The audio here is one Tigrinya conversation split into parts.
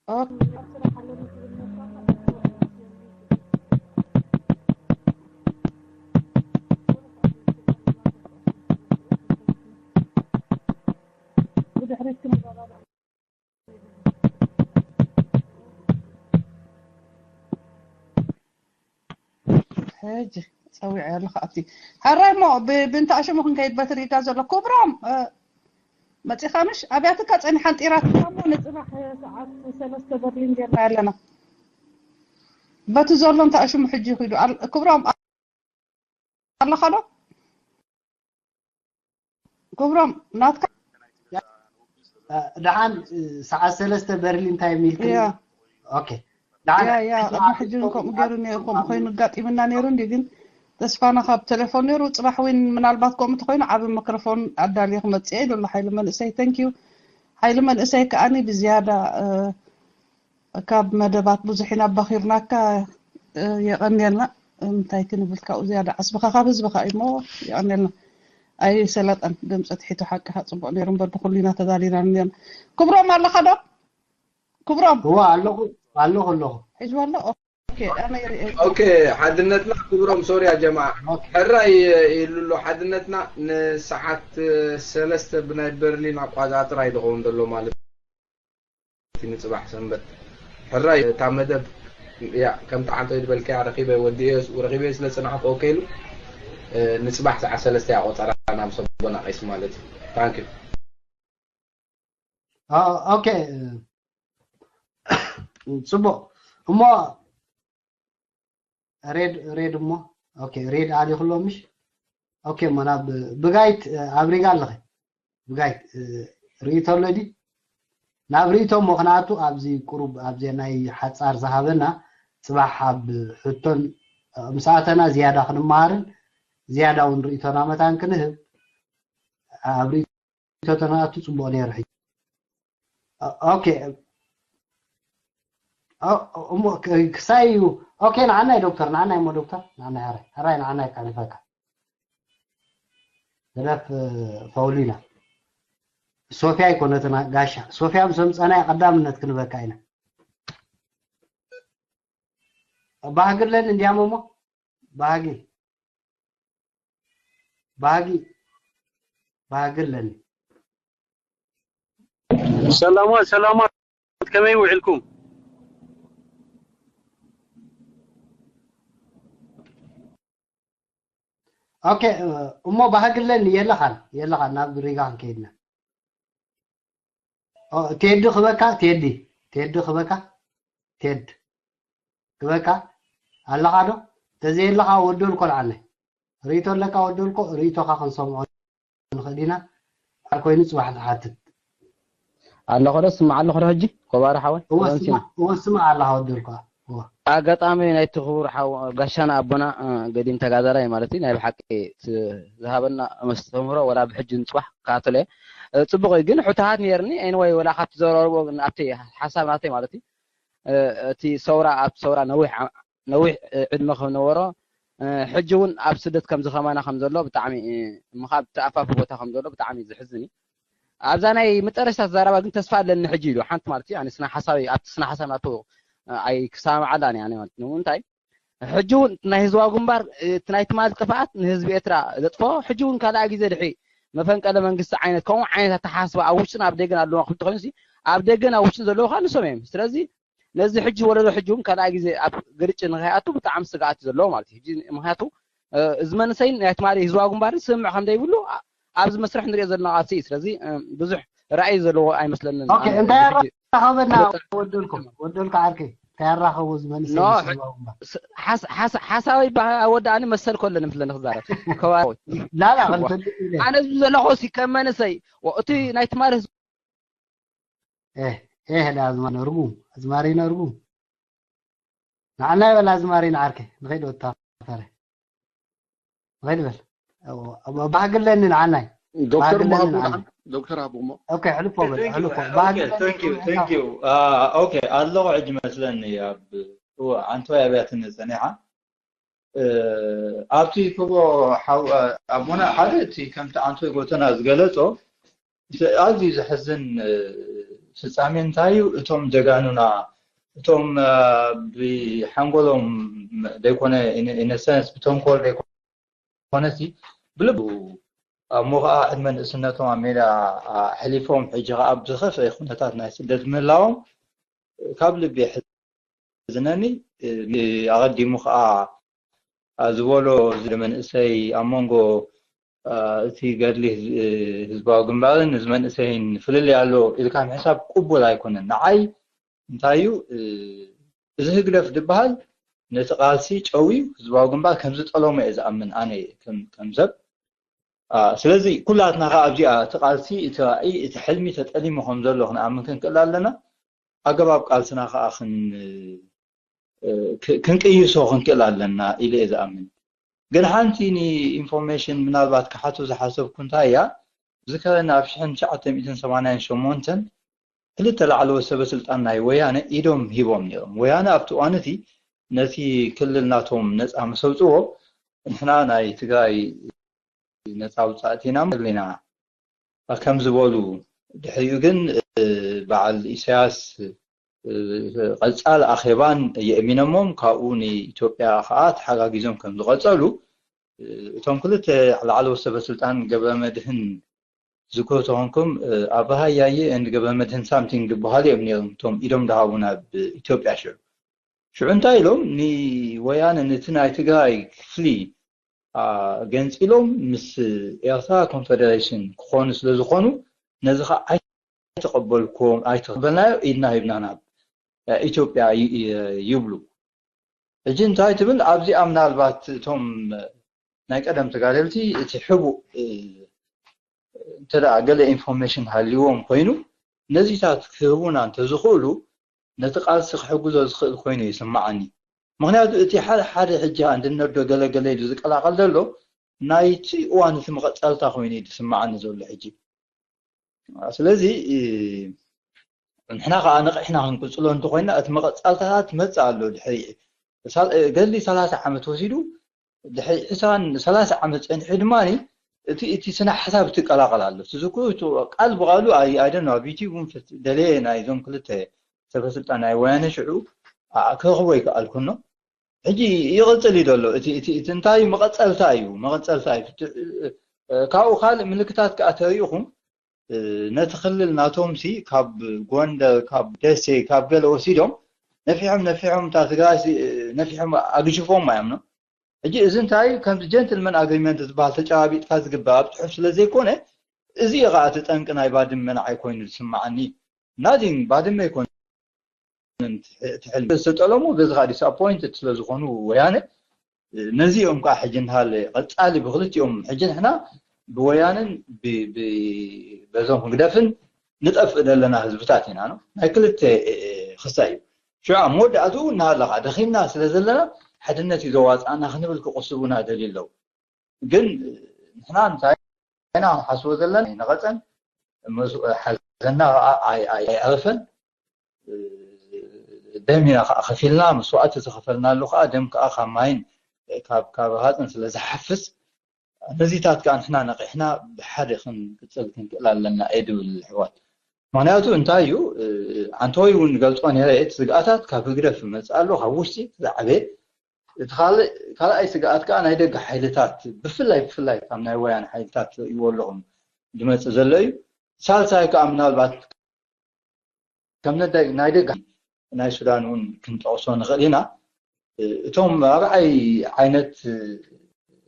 ኦኬ። ብድሕሪት ክንረዳዳእ። ሕጂ ጸዊዐ ኣለኹ ኣብቲ። ሕራይ እሞ ብ-፣ ብእንተ ኣሽሙ ክንከይድ በቲ ሪጋ ዘሎ ክብሮም፣ እ፣ መጺኻ ምሽ ኣብያትካ ጸኒሓን ጢራትካ እሞ ንጽባሕ ሰዓት ሰለስተ በርሊን ጌርና ኣለና። በቲ ዘሎ እንተ ኣሽሙ ሕጂ ይኺዱ። ኣል-፣ ክብሮም ኣለኻ ዶ? ክብሮም ናትካ? ደሓን፣ ሰዓት ሰለስተ በርሊን ታይም ኢልክኒ። ያ። ኦኬ። ደሓን፣ ያ፣ ያ፣ ቅድሚ ሕጂ እውን ከምኡ ገይሩ ነይሩ፣ ከምኡ ኮይኑ ኣጋጢምና ነይሩ እንዲ፣ ግን ተስፋና ካብ ቴሌፎን ነይሩ። ጽባሕ እውን ምናልባት ከምኡ እንተኾይኑ ዓቢ ማይክሮፎን ኣዳልየ ክመጽእ እየ ኢሉ ኣሎ ሓይሊ መንእሰይ። Thank you። ሓይሊ መንእሰይ ከኣኒ ብዝያዳ፣ እ፣ ካብ መደባት ብዙሕ ኢና ኣባኺርናካ፣ እ፣ የቐንየልና። እንታይ ክንብል ካብኡ ዝያዳ ዓስብኻ ካብ ህዝብኻ እዩ እሞ የቐንየልና። ኣይሰለጠን ድምፂ ትሒቱ ሓቅኻ ጽቡቕ ነይሩ እምበር ብኹሉ ኢና ተዳሊና ነርና። ክብሮም ኣለኻ ዶ? ክብሮም። እዋ ኣለኹ፣ ኣለኹ፣ ኣለኹ። ሒዝዋ ኣሎ? ኦኬ፣ ኣነ ይርኢ። ኦኬ፣ ሓድነትና ክብሮም፣ ሶሪ ያ ጀማዓ። ሕራይ ኢሉ ኣሎ ሓድነትና ንሰዓት ሰለስተ ብናይ በርሊን ኣቋጻጽራ እዩ ዝኸውን ዘሎ ማለት እዩ ንጽባሕ ሰንበት። ሕራይ እታ መደብ ያ ከምቲ ዓንቶ ዝበልካያ ረኺበ ወዲኤ ረኺበ ስለ ጽናሕኩ ኦኬ ኢሉ። እ፣ ንጽባሕ ሰዓት ሰለስተ እያ ቆጸራ ናብ ሰቦና ቀይስ ማለት እዩ። ታንክ ዩ። ኦ፣ ኦኬ። ጽቡቕ። እሞ ሬድ፣ ሬድ እሞ፣ ኦኬ፣ ሬድ ኣሊኹ ኣሎ ምሽ? ኦኬ፣ እሞ ናብ ብጋይት፣ እ፣ ኣብ ሪጋ ኣለኸ? ብጋይት፣ እ፣ ርእይቶ ኣሎ ድዩ? ናብ ርእይቶ እሞ ክንኣቱ ኣብዚ ቁሩብ፣ ኣብዚ ናይ ሓጻር ዝሃበና ጽባሕ ኣብ ሕቶን፣ እ፣ ምስ ኣተና ዝያዳ ክንመሃርን ዝያዳ እውን ርእይቶና መታን ክንህብ ኣብ ርእይቶ ተናቱ ጽቡቕ ነይሩ። ሕጂ ኦ-፣ ኦኬ። ኦ-፣ እሞ ክ-፣ ክሳይ እዩ። ኦኬ፣ ንዓናይ ዶክተር፣ ንዓናይ እሞ ዶክተር፣ ንዓናይ ሕራይ፣ ሕራይ ንዓናይ ከሕልፈካ። ግደፍ፣ እ፣ ፓውሊና። ሶፊያ ኣይኮነትና ጋሻ። ሶፊያ ምስ ኣምጻናያ ቀዳምነት ክንበካ ኢና። ባህጊ ኣለኒ እንድያም እሞ፣ ባህጊ። ባህጊ፣ ባህጊ ኣለኒ። ሰላማት፣ ሰላማት፣ ከመይ ውዒልኩም? ኦኬ፣ እሞ ባህጊ ኣለኒ፣ የለኻን፣ የለኻን፣ ናብ ሪጋ ክንከይድና። ኦ፣ ቴዲ ክበካ፣ ቴዲ፣ ቴዲ ክበካ፣ ቴድ ክበካ፣ ኣለኻ ዶ? ተዘየለኻ ወደልኮ ንዓናይ። ርእይቶ ኣለካ ወደልኮ፣ ርእይቶኻ ክንሰምዖ ንኽእል ኢና። እንታይ ኮይኑ ጽባሕ ንሓትት። ኣለኹ ዶ? ስማዕ ኣለኹ ዶ ሕጂ? ኮባሪ ሓወይ? እወ፣ ኮረንሲና። ስማዕ፣ እወ፣ ስማዕ ኣለኻ ወደልኮ። እወ። ኣጋጣሚ ናይቲ ክቡር ሓው ጋሻና ኣቦና፣ እ፣ ገዲም ተጋዳላይ ማለት እዩ፣ ናይ ብሓቂ ት-፣ ዝሃበና መስተምህሮ ወላ ብሕጂ ንጽባሕ ክከታተሎ እየ። እ፣ ጽቡቕ እዩ፣ ግን ሕቶታት ነይርኒ። ኤኒወይ፣ ወላ ካብቲ ዘረባኡ ግን ኣብቲ ሓሳብ ናተይ ማለት እዩ፣ እ፣ እቲ ሰውራ፣ ኣብቲ ሰውራ ነዊሕ ዓ-፣ ነዊሕ፣ እ፣ ዕድመ ከም ነበሮ፣ እ፣ ሕጂ እውን ኣብ ስደት ከምዚ ከማና ከም ዘሎ ብጣዕሚ፣ እ፣ ምኻብ ተኣፋፊ ቦታ ከም ዘሎ ብጣዕሚ እዩ ዘሕዝን እዩ። ኣብዛ ናይ መጨረሽታ ዘረባ ግን ተስፋ ኣለኒ ሕጂ ኢሉ፣ ሓንቲ ማለት እዩ፣ ኣነ ስነ ሓሳብ፣ ኣብቲ ስነ ሓሳብ ናቱ፣ እ፣ ኣይክሰማማዓላን እየ ኣነ ማለት ነው። ንምንታይ? ሕጂ እውን ናይ ህዝባዊ ግንባር፣ እ፣ እቲ ናይ ትማሊ ጥፍኣት ንህዝቢ ኤርትራ ዘጥፍኦ፣ ሕጂ እውን ካልኣይ ግዜ ድሕሪ መፈንቀለ መንግስቲ ዓይነት፣ ከምኡ ዓይነት ኣተሓሳስባ ኣብ ውሽጥን ኣብ ደገን ኣለዎ ክብል ተኾይኑሲ፣ ኣብ ደገን ኣብ ውሽጥን ዘለዉ ከዓ ንሶም እዮም። ስለዚ ነዚ ሕጂ ወለዶ ሕጂ እውን ካልኣይ ግዜ ኣብ ግርጭት ንኸይኣቱ ብጣዕሚ ስግኣት እዩ ዘለዎ ማለት እዩ። ሕጂ ምኽንያቱ፣ እ፣ እዚ መንእሰይን ናይ ትማሊ ህዝባዊ ግንባርን ስምምዕ ከም ዘይብሉ ኣ-፣ ኣብዚ መስርሕ ንሪኦ ዘለና ቃልሲ እዩ። ስለዚ፣ እ፣ ብዙሕ ራእይ ዘለዎ ኣይመስለንን። ኦኬ፣ ኣነ እንታይ እዚ ሕጂ ኣራኸበና በጣም ወደልኩም? ወደልካ ዓርከይ፣ እንታይ ኣራኸቦ እዚ መንእሰይ ኖ፣ ምስ ህዝባዊ ግንባር? ስ-፣ ሓስ-፣ ሓስ-፣ ሓሳበይ በ-፣ ኣወዳእኒ መሰል ከለኒ ፍለ ንኽዛረብ። ከባቢ። ላላ፣ ክንፈልጥ ኢለ። ኣነ ዝብሎ ዘለኹ ሲ ከም መንእሰይ፣ ወ-፣ እቲ ናይ ትማሊ ህዝቢ ኤህ፣ ኤህ፣ ዳ ኣዝማሪ ነርጉም፣ ኣዝማሪ ነርጉም። ንዓና ይበል ኣዝማሪ ንዓርከይ፣ ንኸይድ ወታፈረ። ንኸይድ በል። እዎ፣ እዎ፣ ባህጊ ኣለኒ ንዓናይ። ዶክተር ባህጊ እሞ ኣለኒ ሃቡና፣ ንዓናይ። ዶክተር ሃቡ እሞ። ኦኬ፣ ሕልፎ በል፣ Thank you, ሕልፎ። okay, ባህጊ ኣለኒ thank you, ንዓናይ። thank you. Uh, okay, ኣለኹ ሕጂ መስለኒ ኣብ፣ እዎ፣ ኣንቶይ ኣብያትኒ ጸኒሓ። እ፣ ኣብቲ ክቦ ሓው-፣ ኣቦና ሓደ እቲ ከምቲ ኣንቶይ ጎተና ዝገለጾ፣ ኣዝዩ ዘሕዝን ፍጻሜ እንታይ እዩ? እቶም ጀጋኑና፣ እቶም ብሓንጎሎም ዘይኮነ፣ ኢነሰንስ ብተንኮል ዘይኮነሲ ብልቡ፣ እሞ ከዓ ዕድመ ንእስነቶም ኣብ ሜዳ ኣሕሊፎም፣ ሕጂ ከዓ ብዝኸፍአ ኩነታት ናይ ስደት ምህላዎም ካብ ልቢ ዝነኒ። ኣቐዲሙ ከዓ ዝበሎ፣ እዚ መንእሰይ ኣብ መንጎ እቲ ገድሊ ህዝባዊ ግንባርን እዚ መንእሰይን ፍልልይ ኣሎ ኢልካ ምሕሳብ ቅቡል ኣይኮነን። ንዓይ እንታይ እዩ፣ እዚ ህግደፍ ዝበሃል ነቲ ቃልሲ ጨውዩ ህዝባዊ ግንባር ከምዝጠለሞ እየ ዝኣምን ኣነ ከም ሰብ። ስለዚ ኩላትና ከዓ ኣብዚኣ እቲ ቃልሲ፣ እቲ ራእይ፣ እቲ ሕልሚ ተጠሊሙ ከም ዘሎ ክንኣምን ክንክእል ኣለና። ኣገባብ ቃልስና ከዓ ክንቅይሶ ክንክእል ኣለና ኢለ እየ ዝኣምን። ግን ሓንቲ ንኢንፎርሜሽን ምናልባት ክሓቶ ዝሓሰብኩ እንታይ እያ፣ ዝከረኒ ኣብ ሽሕን ትሽዓተ ሚእትን ሰማንያን ሸሞንተን ክልተ ላዕለዎት ሰበ ስልጣን ናይ ወያነ ኢዶም ሂቦም ነይሮም። ወያነ ኣብቲ እዋን እቲ ነቲ ክልል ናቶም ነፃ ምስ ኣውፅዎ፣ ንሕና ናይ ትግራይ ነፃ ኣውፃእቲ ኢና፣ መግሊና ከም ዝበሉ፣ ድሕሪኡ ግን በዓል ኢሳያስ ቀፃል ኣኼባን የእሚኖሞም፣ ካብኡ ንኢትዮጵያ ከዓ ተሓጋጊዞም ከም ዝቐፀሉ እቶም ክልተ ላዕለዎት ሰበ ስልጣን ገብረ መድህን ዝክሩ ተኾንኩም፣ ኣብርሃ ያየ and ገብረ መድህን ሳምቲንግ ዝበሃሉ እዮም ነይሮም እቶም ኢዶም ዝሃቡ ናብ ኢትዮጵያ። ሽዑ ሽዑ እንታይ ኢሎም፣ ንወያነ ነቲ ናይ ትግራይ ክፍሊ ገንፂሎም ምስ ኤርትራ ኮንፌደሬሽን ክኾኑ ስለ ዝኾኑ፣ ነዚ ከዓ ኣይተቐበልኩም፣ ኣይተቐበልናዮ፣ ኢድና ሂብና ናብ ኢትዮጵያ ይብሉ። ሕጂ እንታይ ትብል ኣብዚኣ? ምናልባት እቶም ናይ ቀደም ተጋደልቲ እቲ ሕቡእ እንተ ገለ ኢንፎርሜሽን ሃልይዎም ኮይኑ፣ ነዚታት ክህቡና እንተዝኽእሉ፣ ነቲ ቃልሲ ክሕግዞ ዝኽእል ኮይኑ ይስምዓኒ። ምኽንያቱ እቲ ሓደ ሓደ ሕጂ እንድነዶ ገለ ገለ ኢሉ ዝቀላቐል ዘሎ ናይቲ እዋን እቲ መቐጸልታ ኮይኑ እዩ ዝስምዓኒ ዘሎ ሕጂ። ስለዚ ንሕና ከዓ ነቒሕና ክንቅጽሎ እንተኮይና፣ እቲ መቐጸልታታት መጽእ ኣሎ። ድሕሪ ገድሊ ሰላሳ ዓመት ወሲዱ፣ ድሕሪ ዕስራን ሰላሳ ዓመት ጸኒሑ ድማ እቲ እቲ ስነ ሓሳብ ትቀላቐል ኣሎ። ትዝክሩ፣ እቲ ቃል ብቃሉ ኣይ ኣይ ደን ኣብ ዩቲዩብ እውን ደለየ ናይዞም ክልተ ሰበስልጣን ናይ ወያነ ሽዑ ክረኽቦ ይከኣልኩኖ። ሕጂ ይቕጽል እዩ ዘሎ። እቲ እቲ እቲ እንታይ መቐጸልታ እዩ፣ መቐጸልታ እዩ። ካብኡ ካልእ ምልክታት ከኣ ተሪእኹም፣ ነቲ ክልል ናቶም ሲ ካብ ጎንደር፣ ካብ ደሴ፣ ካብ ገለ ወሲዶም ነፊሖም ነፊሖም እታ ትግራይ ነፊሖም ኣግሽፎም እዮም። ሕጂ እዚ እንታይ ከምዚ ጀንትልመን ኣግሪመንት ዝበሃል ተጨባቢጥካ ዝግበር ኣብ ጽሑፍ ስለ ዘይኮነ፣ እዚ እዩ ከዓ እቲ ጠንቂ ናይ ባድመ ንዓይ ኮይኑ ዝስምዓኒ። ናዚንግ ባድመ ኣይኮነ እቲ ሕልሚ ዝተጠለሙ በዚ ከዓ ዲስኣፖይንትድ ስለ ዝኾኑ ወያነ ነዚ እዮም ከዓ ሕጂ እንሃለ ቀፃሊ ብክልቲኦም ሕጂ ንሕና ብወያንን በዞም ህግደፍን ንጠፍእ ዘለና ህዝብታት ኢና ነው ናይ ክልተ ክሳ እዩ። ሽዑ ኣብ መወዳእትኡ እናሃለ ከዓ ደኺምና ስለ ዘለና ሓድነት እዩ ዘዋፅኣና ክንብል ክቕስቡና ደልዩ ኣለዉ። ግን ንሕና እንታይ ኢና ሓስቦ ዘለና ነቐፀን ሓዘና ከዓ ኣይዕርፍን። ደም ኢና ከዓ ከፊልና፣ መስዋእቲ ዝኸፈልናሉ ከዓ ደም ከዓ ካብ ማይን ካብ ሃፅን ስለ ዝሓፍስ፣ ነዚታት ከዓ ንሕና ነቂሕና ብሓደ ክንቅፅል ክንክእል ኣለና እየ ድብል ኣሕዋት። ምክንያቱ እንታይ እዩ፣ ኣንተወይ እውን ገልፆ ነረ እቲ ስግኣታት ካብ ህግደፍ መፅእ ኣሎ፣ ካብ ውሽጢ ዝዓበየ እቲ ካልኣይ ስግኣት ከዓ ናይ ደገ ሓይልታት ብፍላይ ብፍላይ ካብ ናይ ወያን ሓይልታት ትርእይዎ ኣለኹም ዝመፅእ ዘሎ እዩ። ሳልሳይ ከዓ ምናልባት ከም ናይ ደገ ናይ ሱዳን እውን ክንጠቕሶ ንኽእል ኢና። እቶም ኣርዓይ ዓይነት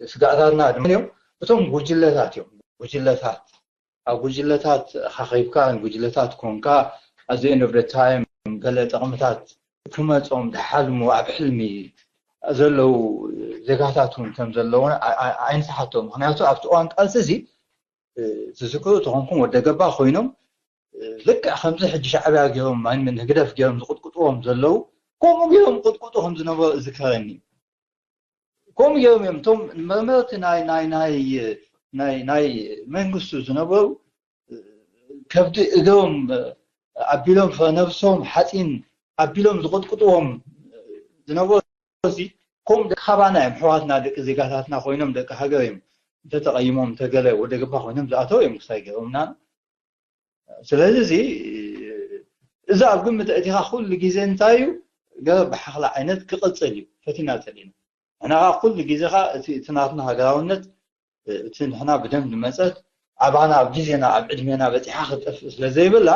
ስግኣታትና ድማ እዮም እቶም ጉጅለታት እዮም። ጉጅለታት ኣብ ጉጅለታት ሓኺብካ ጉጅለታት ኮንካ ኣብዚ end of the time ገለ ጥቕምታት ክመፆም ዝሓልሙ ኣብ ሕልሚ ዘለዉ ዜጋታት እውን ከም ዘለውን ኣይንስሓቶ። ምክንያቱ ኣብቲ እዋን ቃልሲ እዚ ትዝክሩ ተኾንኩም ወደ ገባ ኮይኖም ልክዕ ከምዚ ሕጂ ሻዕብያ ገይሮም ማይምን ህግደፍ ገይሮም ዝቕጥቅጥዎም ዘለዉ ከምኡ ገይሮም ቅጥቅጡ ከም ዝነበሩ እዝከረኒ። ከምኡ ገይሮም እዮም እቶም መርመርቲ ናይ ናይ ናይ ናይ ናይ መንግስቱ ዝነበሩ ከብዲ እግሮም ኣቢሎም ፍረ ነብሶም ሓፂን ኣቢሎም ዝቕጥቅጥዎም ዝነበሩ እዚ ከምኡ ደቂ ካባና እዮም ኣሕዋትና ደቂ ዜጋታትና ኮይኖም ደቂ ሃገር እዮም እንተተቐይሞም እንተገለ ወደ ገባ ኮይኖም ዝኣተው እዮም ክሳይ ገይሮምና ስለዚ እዚ እዚ ኣብ ግምት እቲኻ ኩሉ ግዜ እንታይ እዩ ገለ ብሓኽላ ዓይነት ክቕፅል እዩ ፈቲና ፀሊና ንሕና ከዓ ኩሉ ግዜ ከዓ እቲ እቲ ናትና ሃገራውነት እቲ ንሕና ብደም ዝመፀት ኣባና ኣብ ግዜና ኣብ ዕድሜና በፂሓ ክትጠፍእ ስለ ዘይብላ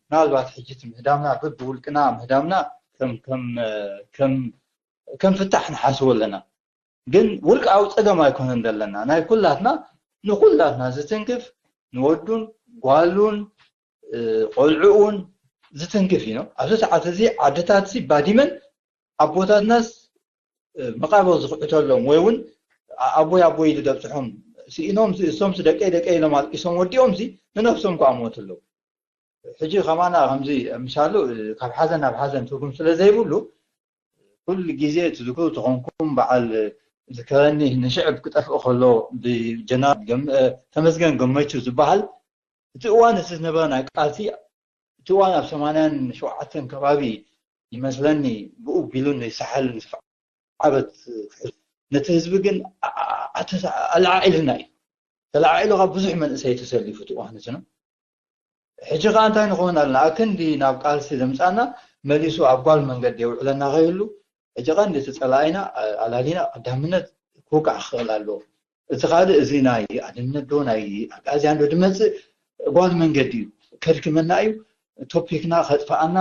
ምናልባት ሕጂ እቲ ምህዳምና በብውልቅና ምህዳምና ከም ከም ከም ከም ፍታሕ ንሓስቦ ኣለና ግን ውልቃዊ ፀገም ኣይኮነን ዘለና ናይ ኩላትና ንኩላትና ዝትንክፍ ንወዱን ጓሉን ቆልዕኡን ዝትንክፍ እዩ ኣብዚ ሰዓት እዚ ዓድታት ሲ ባዲመን ኣቦታትናስ መቃብር ዝኽዕተሎም ወይ እውን ኣቦይ ኣቦይ ኢሉ ደብፅሖም ስኢኖም እሶምስ ደቀይ ደቀይ ኢሎም ኣልቂሶም ወዲኦም ሲ ንነብሶም ከዓ ሞት ኣለዉ ሕጂ ከማና ከምዚ ምሳሉ ካብ ሓዘን ናብ ሓዘን ትርጉም ስለ ዘይብሉ ኩሉ ግዜ ትዝክሩ ተኾንኩም በዓል ዝከረኒ ንሽዕብ ክጠፍእ ከሎ ብጀነራል ተመስገን ገመቹ ዝበሃል እቲ እዋን እቲ ዝነበረ ናይ ቃልሲ እቲ እዋን ኣብ ሰማንያን ሸውዓተን ከባቢ ይመስለኒ ብኡ ቢሉኒ ሳሕል ዓበት ክሕዝ ነቲ ህዝቢ ግን ኣለዓዒልና እዩ ተለዓዒሉ ካብ ብዙሕ መንእሰይ ተሰሊፉ እቲ እዋን እቲ ነው ሕጂ ከዓ እንታይ ንኸውን ኣለና ኣክንዲ ናብ ቃልሲ ዘምፃና መሊሱ ኣብ ጓል መንገዲ የውዕለና ከይህሉ ሕጂ ቀንዲ እቲ ፀላኢና ኣላሊና ቀዳምነት ክውቃዕ ክኽእል ኣለዎ እቲ ካልእ እዚ ናይ ኣድነት ዶ ናይ ኣግኣዝያን ዶ ድመፅእ ጓል መንገዲ እዩ ከድክመና እዩ ቶፒክና ከጥፍኣና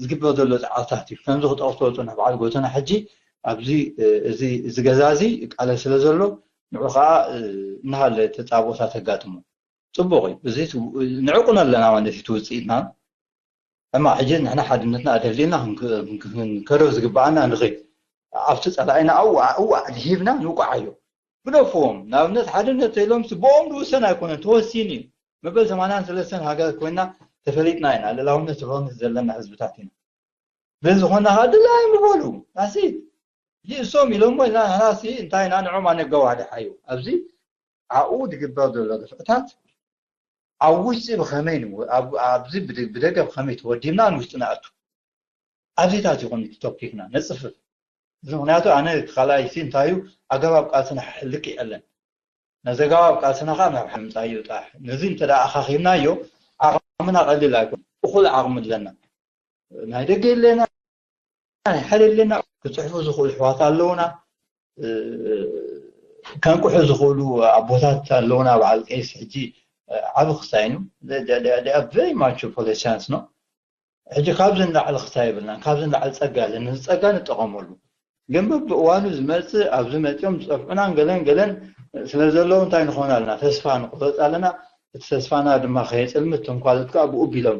ዝግበር ዘሎ ፃዕርታት እዩ ከምዚ ክጠቕሶ ወፁና በዓል ጎተና ሕጂ ኣብዚ እዚ ገዛ እዚ ቃለ ስለ ዘሎ ንዑ ከዓ እናሃለ ተፃብኦታት ተጋጥሞ ፅቡቕ እዩ እዚ ንዕቁን ኣለና ማለት እዩ ትውፅኢትና ሕማቕ ሕጂ ንሕና ሓድነትና ኣደልዲልና ክንከዶ ዝግበኣና ንኽእል ኣብቲ ፀላኢና ኣዋዕ እዋዕ ድሂብና ንውቃዓዮ ግደፍዎም ንኣብነት ሓድነት ተይሎም ብኦም ዝውሰን ኣይኮነን ተወሲኑ እዩ መበል ሰማንያን ሰለስተን ሃገር ኮይና ተፈሊጥና ኢና ልእላውነት ተፈርነት ዘለና ህዝብታት ኢና ግን ዝኾና ከዓ ድላይ ምበሉ ኣሲ ይእሶም ኢሎሞ ኢና ንሕናሲ እንታይ ኢና ንዖም ኣነገዋድሓ እዩ ኣብዚ ኣብኡ ዝግበር ዘሎ ግፍዕታት ኣብ ውሽጢ ብኸመይ ኣብዚ ብደገ ብኸመይ ተወዲብና ንውሽጢ ንኣቱ ኣብዚታት ይኹን ቶፒክና ነፅፍፍ እዚ ምክንያቱ ኣነ ካልኣይ ሲ እንታይ እዩ ኣገባብ ቃልስና ልክዕ የለን ነዚ ኣገባብ ቃልስና ከዓ ናብ ሓምፃ ይውጣሕ ነዚ እንተ ኣኻኺብናዮ ዓቕምና ቀሊል ኣይኮን እኹል ዓቕሚ ኣለና ናይ ደገ የለና ናይ ሓደ የለና ክፅሕፉ ዝኽእሉ ሕዋት ኣለውና ከንቅሑ ዝኽእሉ ኣቦታት ኣለውና በዓል ቀይስ ሕጂ ዓብ ክሳይኑ very much politicians ነው ሕጂ ካብዚ ንላዕሊ ክሳይ የብልናን ካብዚ ንላዕሊ ፀጋ ኣለና እዚ ፀጋ ንጠቐመሉ ግን በብእዋኑ ዝመፅእ ኣብዚ መፂኦም ዝፀፍዑናን ገለን ገለን ስለ ዘለዉ እንታይ ንኾን ኣለና ተስፋ ንቆረፅ ኣለና እቲ ተስፋና ድማ ከየፅልምት ተንኳለት ከዓ ብኡ ቢሎም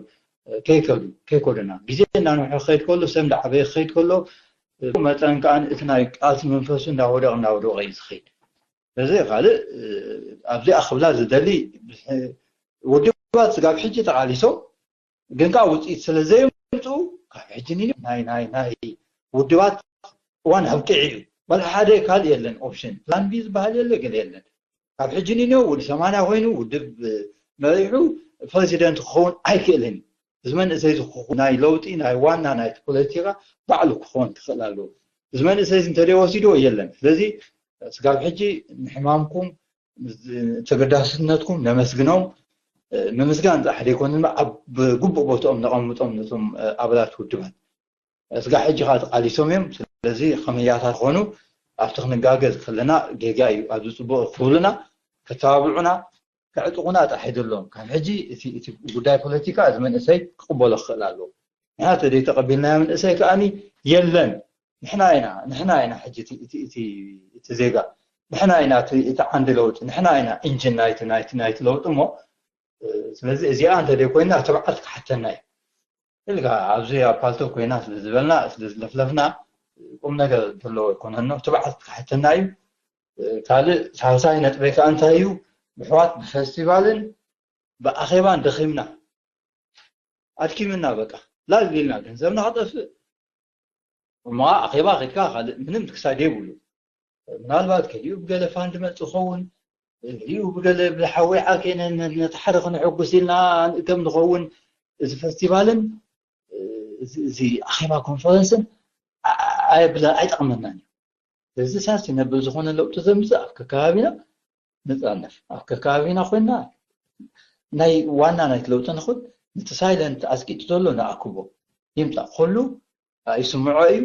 ከይከዱ ከይከዱና ግዜ እናንውሐ ክኸይድ ከሎ ሰብ እንዳዓበየ ክኸይድ ከሎ መጠን ከዓ እቲ ናይ ቃልሲ መንፈሱ እንዳወደቕ እንዳወደቐ እዩ ዝኸይድ በዚ ካልእ ኣብዚኣ ክብላ ዝደሊ ውድባት ስጋብ ሕጂ ተቓሊሶም ግን ከዓ ውፅኢት ስለ ዘየምፅኡ ካብ ሕጂ ናይ ናይ ናይ ውድባት እዋን ኣብቅዒ እዩ በል ሓደ ካልእ የለን ኦፕሽን ፕላን ቢ ዝበሃል የለ ገለ የለን ካብ ሕጂ ኒኖ ውድ ሰማንያ ኮይኑ ውድብ መሪሑ ፕሬዚደንት ክኸውን ኣይክእልን እዩ እዚ መንእሰይ ናይ ለውጢ ናይ ዋና ናይ ፖለቲካ ባዕሉ ክኸውን ክኽእል ኣለዎ እዚ መንእሰይ እንተደይ ወሲድዎ የለን ስለዚ ስጋብ ሕጂ ንሕማምኩም ተገዳስነትኩም ነመስግኖም ምምስጋን ጥራሕ ዘይኮነ ኣብ ግቡእ ቦትኦም ነቐምጦም ነቶም ኣባላት ውድባት ስጋ ሕጂ ከዓ ተቃሊሶም እዮም ስለዚ ከመያታት ዝኾኑ ኣብቲ ክንጋገዝ ከለና ጌጋ እዩ ኣብዚ ፅቡቅ ክብሉና ከተባብዑና ከዕጥቁና ጥራሕ ኣይደለዎም ካብ ሕጂ እቲ ጉዳይ ፖለቲካ እዚ መንእሰይ ክቅበሎ ክኽእል ኣለዎ ንሕና ተደይ ተቀቢልናዮ መንእሰይ ከዓኒ የለን ንሕና ኢና ንሕና ኢና ሕጂ እቲ ዜጋ ንሕና ኢና እቲ ዓንዲ ለውጢ ንሕና ኢና ኢንጅን ናይቲ ናይቲ ናይቲ ለውጢ እሞ ስለዚ እዚኣ እንተደይ ኮይና ትብዓት ክሓተና እዩ ኢልካ ኣብዚ ኣብ ፓልቶ ኮይና ስለ ዝበልና ስለ ዝለፍለፍና ቁም ነገር ዘለዎ ኣይኮነን ትብዓት ክሓተና እዩ ካልእ ሳልሳይ ነጥበይ ከዓ እንታይ እዩ ብሕዋት ብፈስቲቫልን ብኣኼባን ደኺምና ኣድኪምና በቃ ላል ኢልና ገንዘብና ክጠፍእ እሞ ኣኼባ ከድካ ካልእ ምንም ክሳድ የብሉ ምናልባት ገሊኡ ብገለ ፋንድ መፅ ክኸውን ገሊኡ ብገለ ብሓወይ ዓርኬነ ነቲ ሓደ ክነሐጉስ ኢልና ንእከም ንኸውን እዚ ፈስቲቫልን እዚ ኣኼባ ኮንፈረንስን ኣይጠቕመናን እዩ እዚ ሳሲ ነብል ዝኾነ ለውጢ ዘምፅእ ኣብ ከከባቢና ንፃነፍ ኣብ ከከባቢና ኮይና ናይ ዋና ናይቲ ለውጢ ንኹን፣ ነቲ ሳይለንት ኣስቂጡ ዘሎ ንኣክቦ። ይምጻእ፣ ኩሉ ይስምዖ እዩ።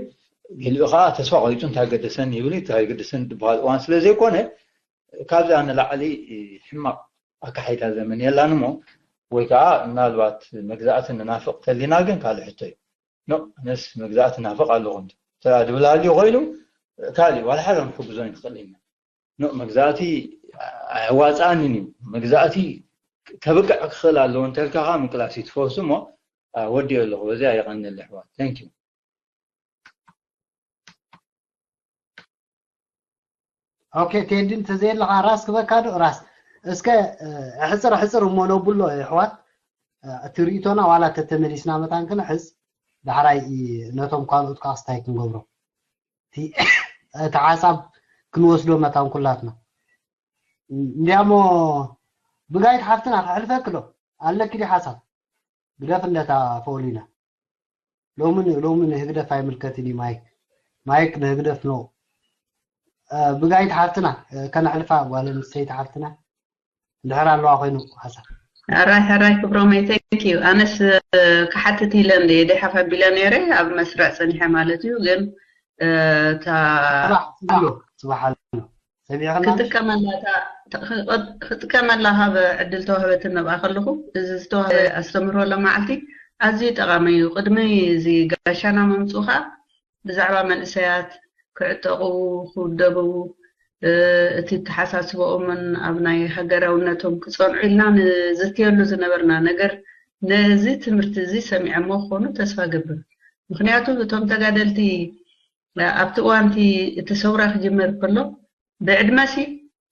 ገሊኡ ኸዓ ተስፋ ቆሪጹ እንታይ ገደሰኒ ይብል እዩ፣ እንታይ ገደሰኒ ዝበሃል እዋን ስለ ዘይኮነ፣ ካብዚኣ ንላዕሊ ሕማቕ ኣካሒዳ ዘመን የላን እሞ፣ ወይ ከዓ ምናልባት መግዛእቲ ንናፍቕ ተሊና ግን ካልእ ሕቶ እዩ። ኖ፣ ኣነስ መግዛእቲ ናፍቕ ኣለኹ እንተ ድብል ሃልዩ ኮይኑ፣ ካልእ ዋላ ሓደ ክንሕግዞ ኣይንኽእል ኢና። ኖ፣ መግዛእቲ ኣየዋፅኣንን እዩ። መግዛእቲ ከብቅዕ ክኽእል ኣለዎ እንተልካ ከዓ ምቅላስ እዩ ትፈውሱ እሞ፣ አ፣ ወዲኦ ኣለኹ። በዚኣ የቐንል ኣሕዋት። Thank you። ኦኬ ቴዲ፣ እንተዘየለኻ ራስ ክበካ ዶ? ራስ እስከ፣ እ፣ ሕፅር ሕፅር እሞ ነብሎ ኣሕዋት። እ፣ እቲ ርእይቶና ዋላ ተተመሊስና መታን ክንሕዝ፣ ዳሕራይ ነቶም ካልኦት ከዓ ስታይ ክንገብሮ፣ እቲ፣ እቲ ሓሳብ ክንወስዶ መታን ኩላትና። እንዲያሞ ብጋይት ሓፍትና ከሕልፈክ ዶ ኣለኪ ዲ ሓሳብ? ግደፍ እንደታ ፎሊና። ሎሚ ን-፣ ሎሚ ንህግደፍ ኣይምልከትን እዩ ማይክ። ማይክ ንህግደፍ ነው። እ፣ ብጋይት ሓፍትና፣ እ፣ ከነሕልፋ ጓል ኣንስተይቲ ሓፍትና እንድሕር ኣለዋ ኮይኑ ሓሳብ። ሕራይ ሕራይ ክብሮመይ፣ thank you። ኣነስ፣ እ፣ ክሓትት ኢለ እንደ ደሓፍ ኣቢለ ነይረ ኣብ መስርዕ ጸኒሐ ማለት እዩ። ግን፣ እ፣ እታ ጽባሕ ኣሎ፣ ጽባሕ ኣሎ። ሰሚዕኽና? ክጥቀመላ እታ፣ ክጥቀመላ ካብ ዕድል ተዋህበትን ነብኣ ከለኹ፣ እዚ ዝተዋህበ ኣስተምህሮ ለመዓልቲ ኣዝዩ ጠቓሚ እዩ። ቅድሚ እዚ ጋሻና ምምጽኡ ኸኣ ብዛዕባ መንእሰያት ክዕጠቑ፣ ክውደቡ፣ እ፣ እቲ ኣተሓሳስባኦምን ኣብ ናይ ሃገራውነቶም ክጸንዑ ኢልና ንዝትየሉ ዝነበርና ነገር፣ ነዚ ትምህርቲ እዚ ሰሚዐሞ ክኾኑ ተስፋ እገብር። ምኽንያቱ እቶም ተጋደልቲ ኣብቲ እዋን እቲ፣ እቲ ሰውራ ክጅመር ከሎ ብዕድመሲ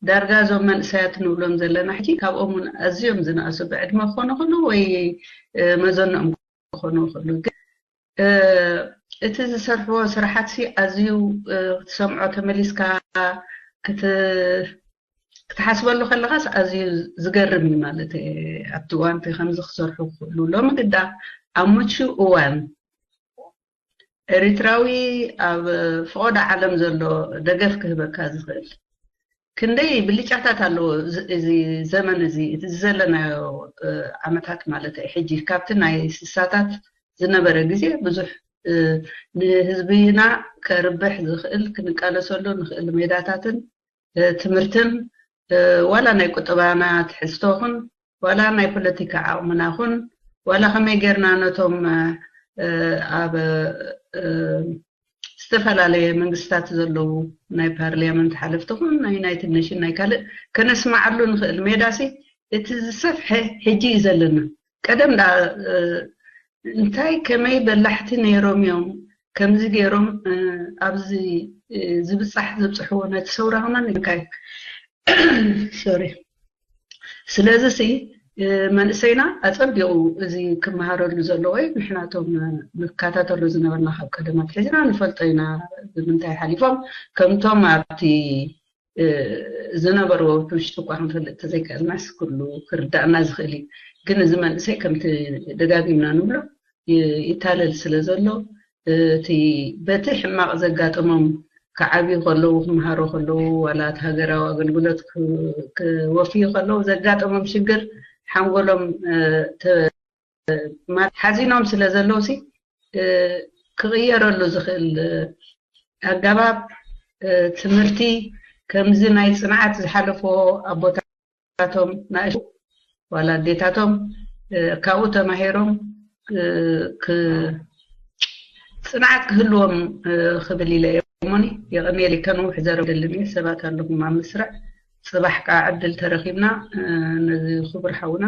ዳርጋ እዞም መንእሰያት ንብሎም ዘለና ሕጂ ካብኦም እውን ኣዝዮም ዝነኣሱ ብዕድመ ክኾኑ ይኽእሉ ወይ፣ እ፣ መዘንኦም ክኾኑ ይኽእሉ። ግን፣ እ፣ እቲ ዝሰርሕዎ ስራሓትሲ ኣዝዩ፣ እ፣ ክትሰምዖ ተመሊስካ ክት-፣ ክትሓስበሉ ከለኻስ ኣዝዩ ዝገርም እዩ ማለት እየ። ኣብቲ እዋን እቲ ከምዚ ክሰርሑ ክኽእሉ ሎሚ ግዳ ኣብ ምቹእ እዋን ኤሪትራዊ ኣብ ፈቐዶ ዓለም ዘሎ ደገፍ ክህበካ ዝኽእል ክንደይ ብልጫታት ኣለዎ። እዚ፣ እዚ ዘመን እዚ፣ እቲ ዘለናዮ፣ እ፣ ዓመታት ማለት እዩ። ሕጂ ካብቲ ናይ ስሳታት ዝነበረ ግዜ ብዙሕ፣ እ፣ ንህዝብና ከርብሕ ዝኽእል ክንቃለሰሉ ንኽእል ሜዳታትን፣ እ፣ ትምህርትን፣ እ፣ ዋላ ናይ ቁጠባና ትሕዝቶ ኹን ዋላ ናይ ፖለቲካ ዓቕምና ኹን ዋላ ከመይ ጌርና ነቶም፣ እ፣ ኣብ፣ እ፣ ዝተፈላለየ መንግስታት ዘለዉ ናይ ፓርሊያመንት ሓለፍቲ ኹን ናይ ዩናይትድ ኔሽን ናይ ካልእ ከነስማዓሉ ንኽእል ሜዳሲ እቲ ዝሰፍሐ ሕጂ እዩ ዘለና። ቀደም ደኣ፣ እ፣ እንታይ ከመይ በላሕቲ ነይሮም እዮም ከምዚ ገይሮም፣ እ፣ ኣብዚ፣ እ፣ ዝብጻሕ ዘብጽሕዎ ነቲ ሰውራ ኹና ንካይ ሶሪ። ስለዚ ሲ፣ እ፣ መንእሰይና ኣጸቢቑ እዚ ክመሃረሉ ዘለዎ እዩ። ንሕናቶም ንከታተሎ ዝነበርና ካብ ቀደም ኣትሒዝና ንፈልጦ ኢና። ብምንታይ ሓሊፎም ከምቶም ኣብቲ፣ እ፣ ዝነበርዎ ውሽጢ እኳ ክንፈልጥ ተዘይከኣልናስ ኩሉ ክርዳእና ዝኽእል እዩ። ግን እዚ መንእሰይ ከምቲ ደጋጊምና ንብሎ ይ-፣ ይታለል ስለ ዘሎ፣ እቲ በቲ ሕማቕ ዘጋጠሞም ክዓብዩ ከለዉ፣ ክመሃሩ ከለዉ፣ ዋላ እቲ ሃገራዊ ኣገልግሎት ክ-፣ ክወፍዩ ከለዉ ዘጋጠሞም ሽግር ሓንጎሎም፣ እ፣ ተ-፣ ማ-፣ ሓዚኖም ስለ ዘለዉ ሲ፣ እ፣ ክቕየረሉ ዝኽእል፣ እ፣ ኣገባብ፣ እ፣ ትምህርቲ ከምዚ ናይ ጽንዓት ዝሓለፍዎ ኣቦታቶም ናእሽቱ ዋላ ኣዴታቶም፣ እ፣ ካብኡ ተማሂሮም፣ እ፣ ክ-፣ ጽንዓት ክህልዎም፣ እ፣ ክብል ኢለ እየ። እሞኒ የቐንየለይ፣ ከነውሕ ዘረባ ኣይደልን እየ። ሰባት ኣለኹም ኣብ መስርዕ። ጽባሕ ከኣ ዕድል ተረኺብና፣ እ፣ ነዚ ክቡር ሓውና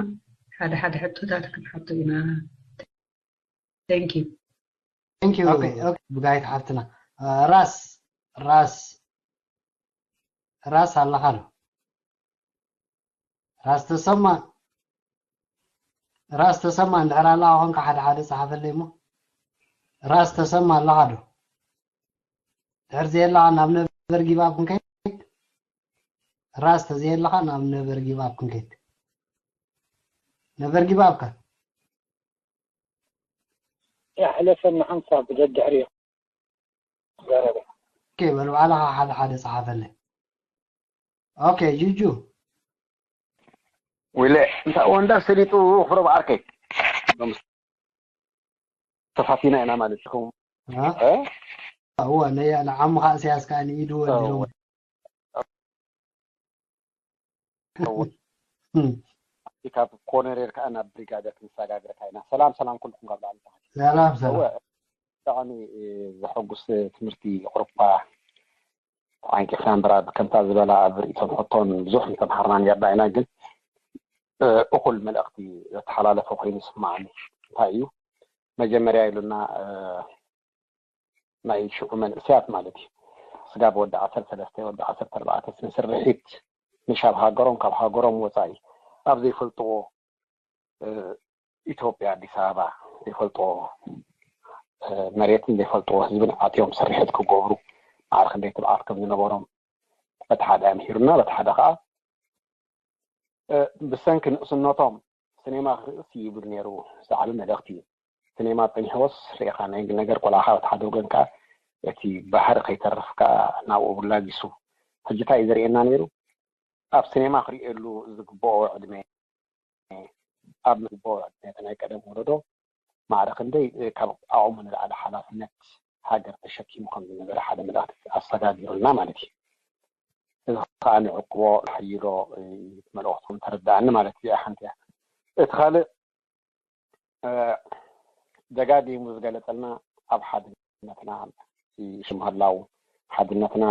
ሓደ ሓደ ሕቶታት ክንሓቶ ኢና። Thank you። Thank you። ኦኬ፣ ኦኬ፣ ብጋይት ሓፍትና። እ፣ ራስ፣ ራስ፣ ራስ ኣለኻ ዶ? ራስ ተሰማ፣ ራስ ተሰማ እንድሕር ኣለኻ ኮንካ ሓደ ሓደ ጸሓፈለይ እሞ። ራስ ተሰማ ኣለኻ ዶ? ድሕር ዘየለኻ ናብ ነበር ጊቭ ኣፕ ክንከይድ? ራስ ተዘየለኻ ናብ ነበር ጊቭ ኣፕ ክንከይድ? ነበር ጊቭ ኣፕ ከ? የሕለፈኒ ሓንሳብ ደድሕሪኡ ዘረባ። ኦኬ፣ በል ባዕልኻ ሓደ ሓደ ጸሓፈለይ። ኦኬ፣ ጁጁ። ወይለ እንታይ ወንዳ ሰሊጡ ክብረ በዓርከይ ተፋቲና ኢና ማለት ኢኹም። እወ ነያ ንዓሙ ከዓ እስያስ ከዓ ንኢዱ ወዲሎም ካብ ኮነሬር ከዓ ናብ ብሪጋደር ክንሰጋግረካ ኢና። ሰላም ሰላም ኩልኩም ካብ ላዕሊ ታሕቲ። ሰላም ሰላም። ብጣዕሚ ዘሐጉስ ትምህርቲ ቁሩባ ተዓንቂፍና እምበር ከምታ ዝበላ ኣብ ርእይቶን ሕቶን ብዙሕ ምተምሃርና ነርና ኢና። ግን እኹል መልእኽቲ ዘተሓላለፈ ኮይኑ ይስምዓኒ። እንታይ እዩ መጀመርያ ኢሉና ናይ ሽዑ መንእሰያት ማለት እዩ። ስጋብ ወዲ ዓሰርተ ሰለስተ ወዲ ዓሰርተ ኣርባዕተ ስርሒት ንሻብ ሃገሮም ካብ ሃገሮም ወፃኢ ኣብ ዘይፈልጥዎ ኢትዮጵያ ኣዲስ ኣበባ ዘይፈልጥዎ መሬትን ዘይፈልጥዎ ህዝብን ኣትዮም ስርሒት ክገብሩ ማዕረ ክንደይ ትብዓት ከም ዝነበሮም በቲ ሓደ ኣምሂሩና በቲ ሓደ ከዓ ብሰንኪ ንእስነቶም ስኔማ ክርእስ ይብል ነይሩ ዝዓቢ መልእኽቲ እዩ። ስኔማ ጸኒሕዎስ ርኢኻ ናይ ነገር ቆልዓኻ በቲ ሓደ ወገን ከዓ እቲ ባህሪ ከይተርፍ ከዓ ናብኡ ብላጊሱ ሕጂ እንታይ እዩ ዘርእየና ነይሩ ኣብ ስኔማ ክርእየሉ ዝግብኦ ዕድመ ኣብ ዝግብኦ ዕድመ እቲ ናይ ቀደም ወለዶ ማዕረ ክንደይ ካብ ዓቕሙ ንላዕሊ ሓላፍነት ሃገር ተሸኪሙ ከም ዝነበረ ሓደ መልእኽቲ ኣሰጋጊሩልና ማለት እዩ። እዚ ከዓ ንዕቅቦ ንሓይሎ መልእኽቱ ተረዳእኒ ማለት እዚኣ ሓንቲ እያ። እቲ ካልእ ደጋጊሙ ዝገለፀልና ኣብ ሓድነትና ሽም ምህላው ሓድነትና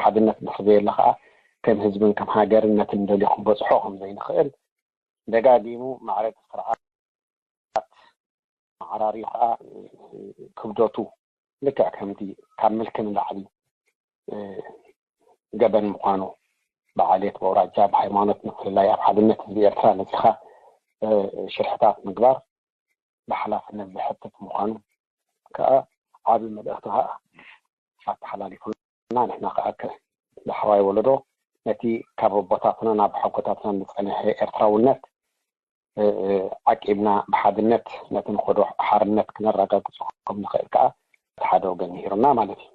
ሓድነት እንድሕር ዘየለ ከዓ ከም ህዝብን ከም ሃገርን ነቲ ንደልዮ ክንበፅሖ ከም ዘይንኽእል ደጋጊሙ ማዕረ እቲ ስርዓት መዓራርዩ ከዓ ክብደቱ ልክዕ ከምቲ ካብ ምልኪ ንላዕሊ ገበን ምዃኑ ብዓሌት ብኣውራጃ ብሃይማኖት ምፍልላይ ኣብ ሓድነት ህዝቢ ኤርትራ ነፂኻ ሽርሕታት ምግባር ብሓላፍነት ዘሕትት ምዃኑ ከዓ ዓቢ መልእኽቲ ከዓ ኣተሓላሊፉልና ንሕና ከዓ ዳሕራዋይ ወለዶ ነቲ ካብ ኣቦታትና ናብ ሓጎታትና ዝፀንሐ ኤርትራውነት ዓቂብና ብሓድነት ነቲ ንኸዶ ሓርነት ክነረጋግፆ ከም ንኽእል ከዓ እቲ ሓደ ወገን ምሂሩና ማለት እዩ።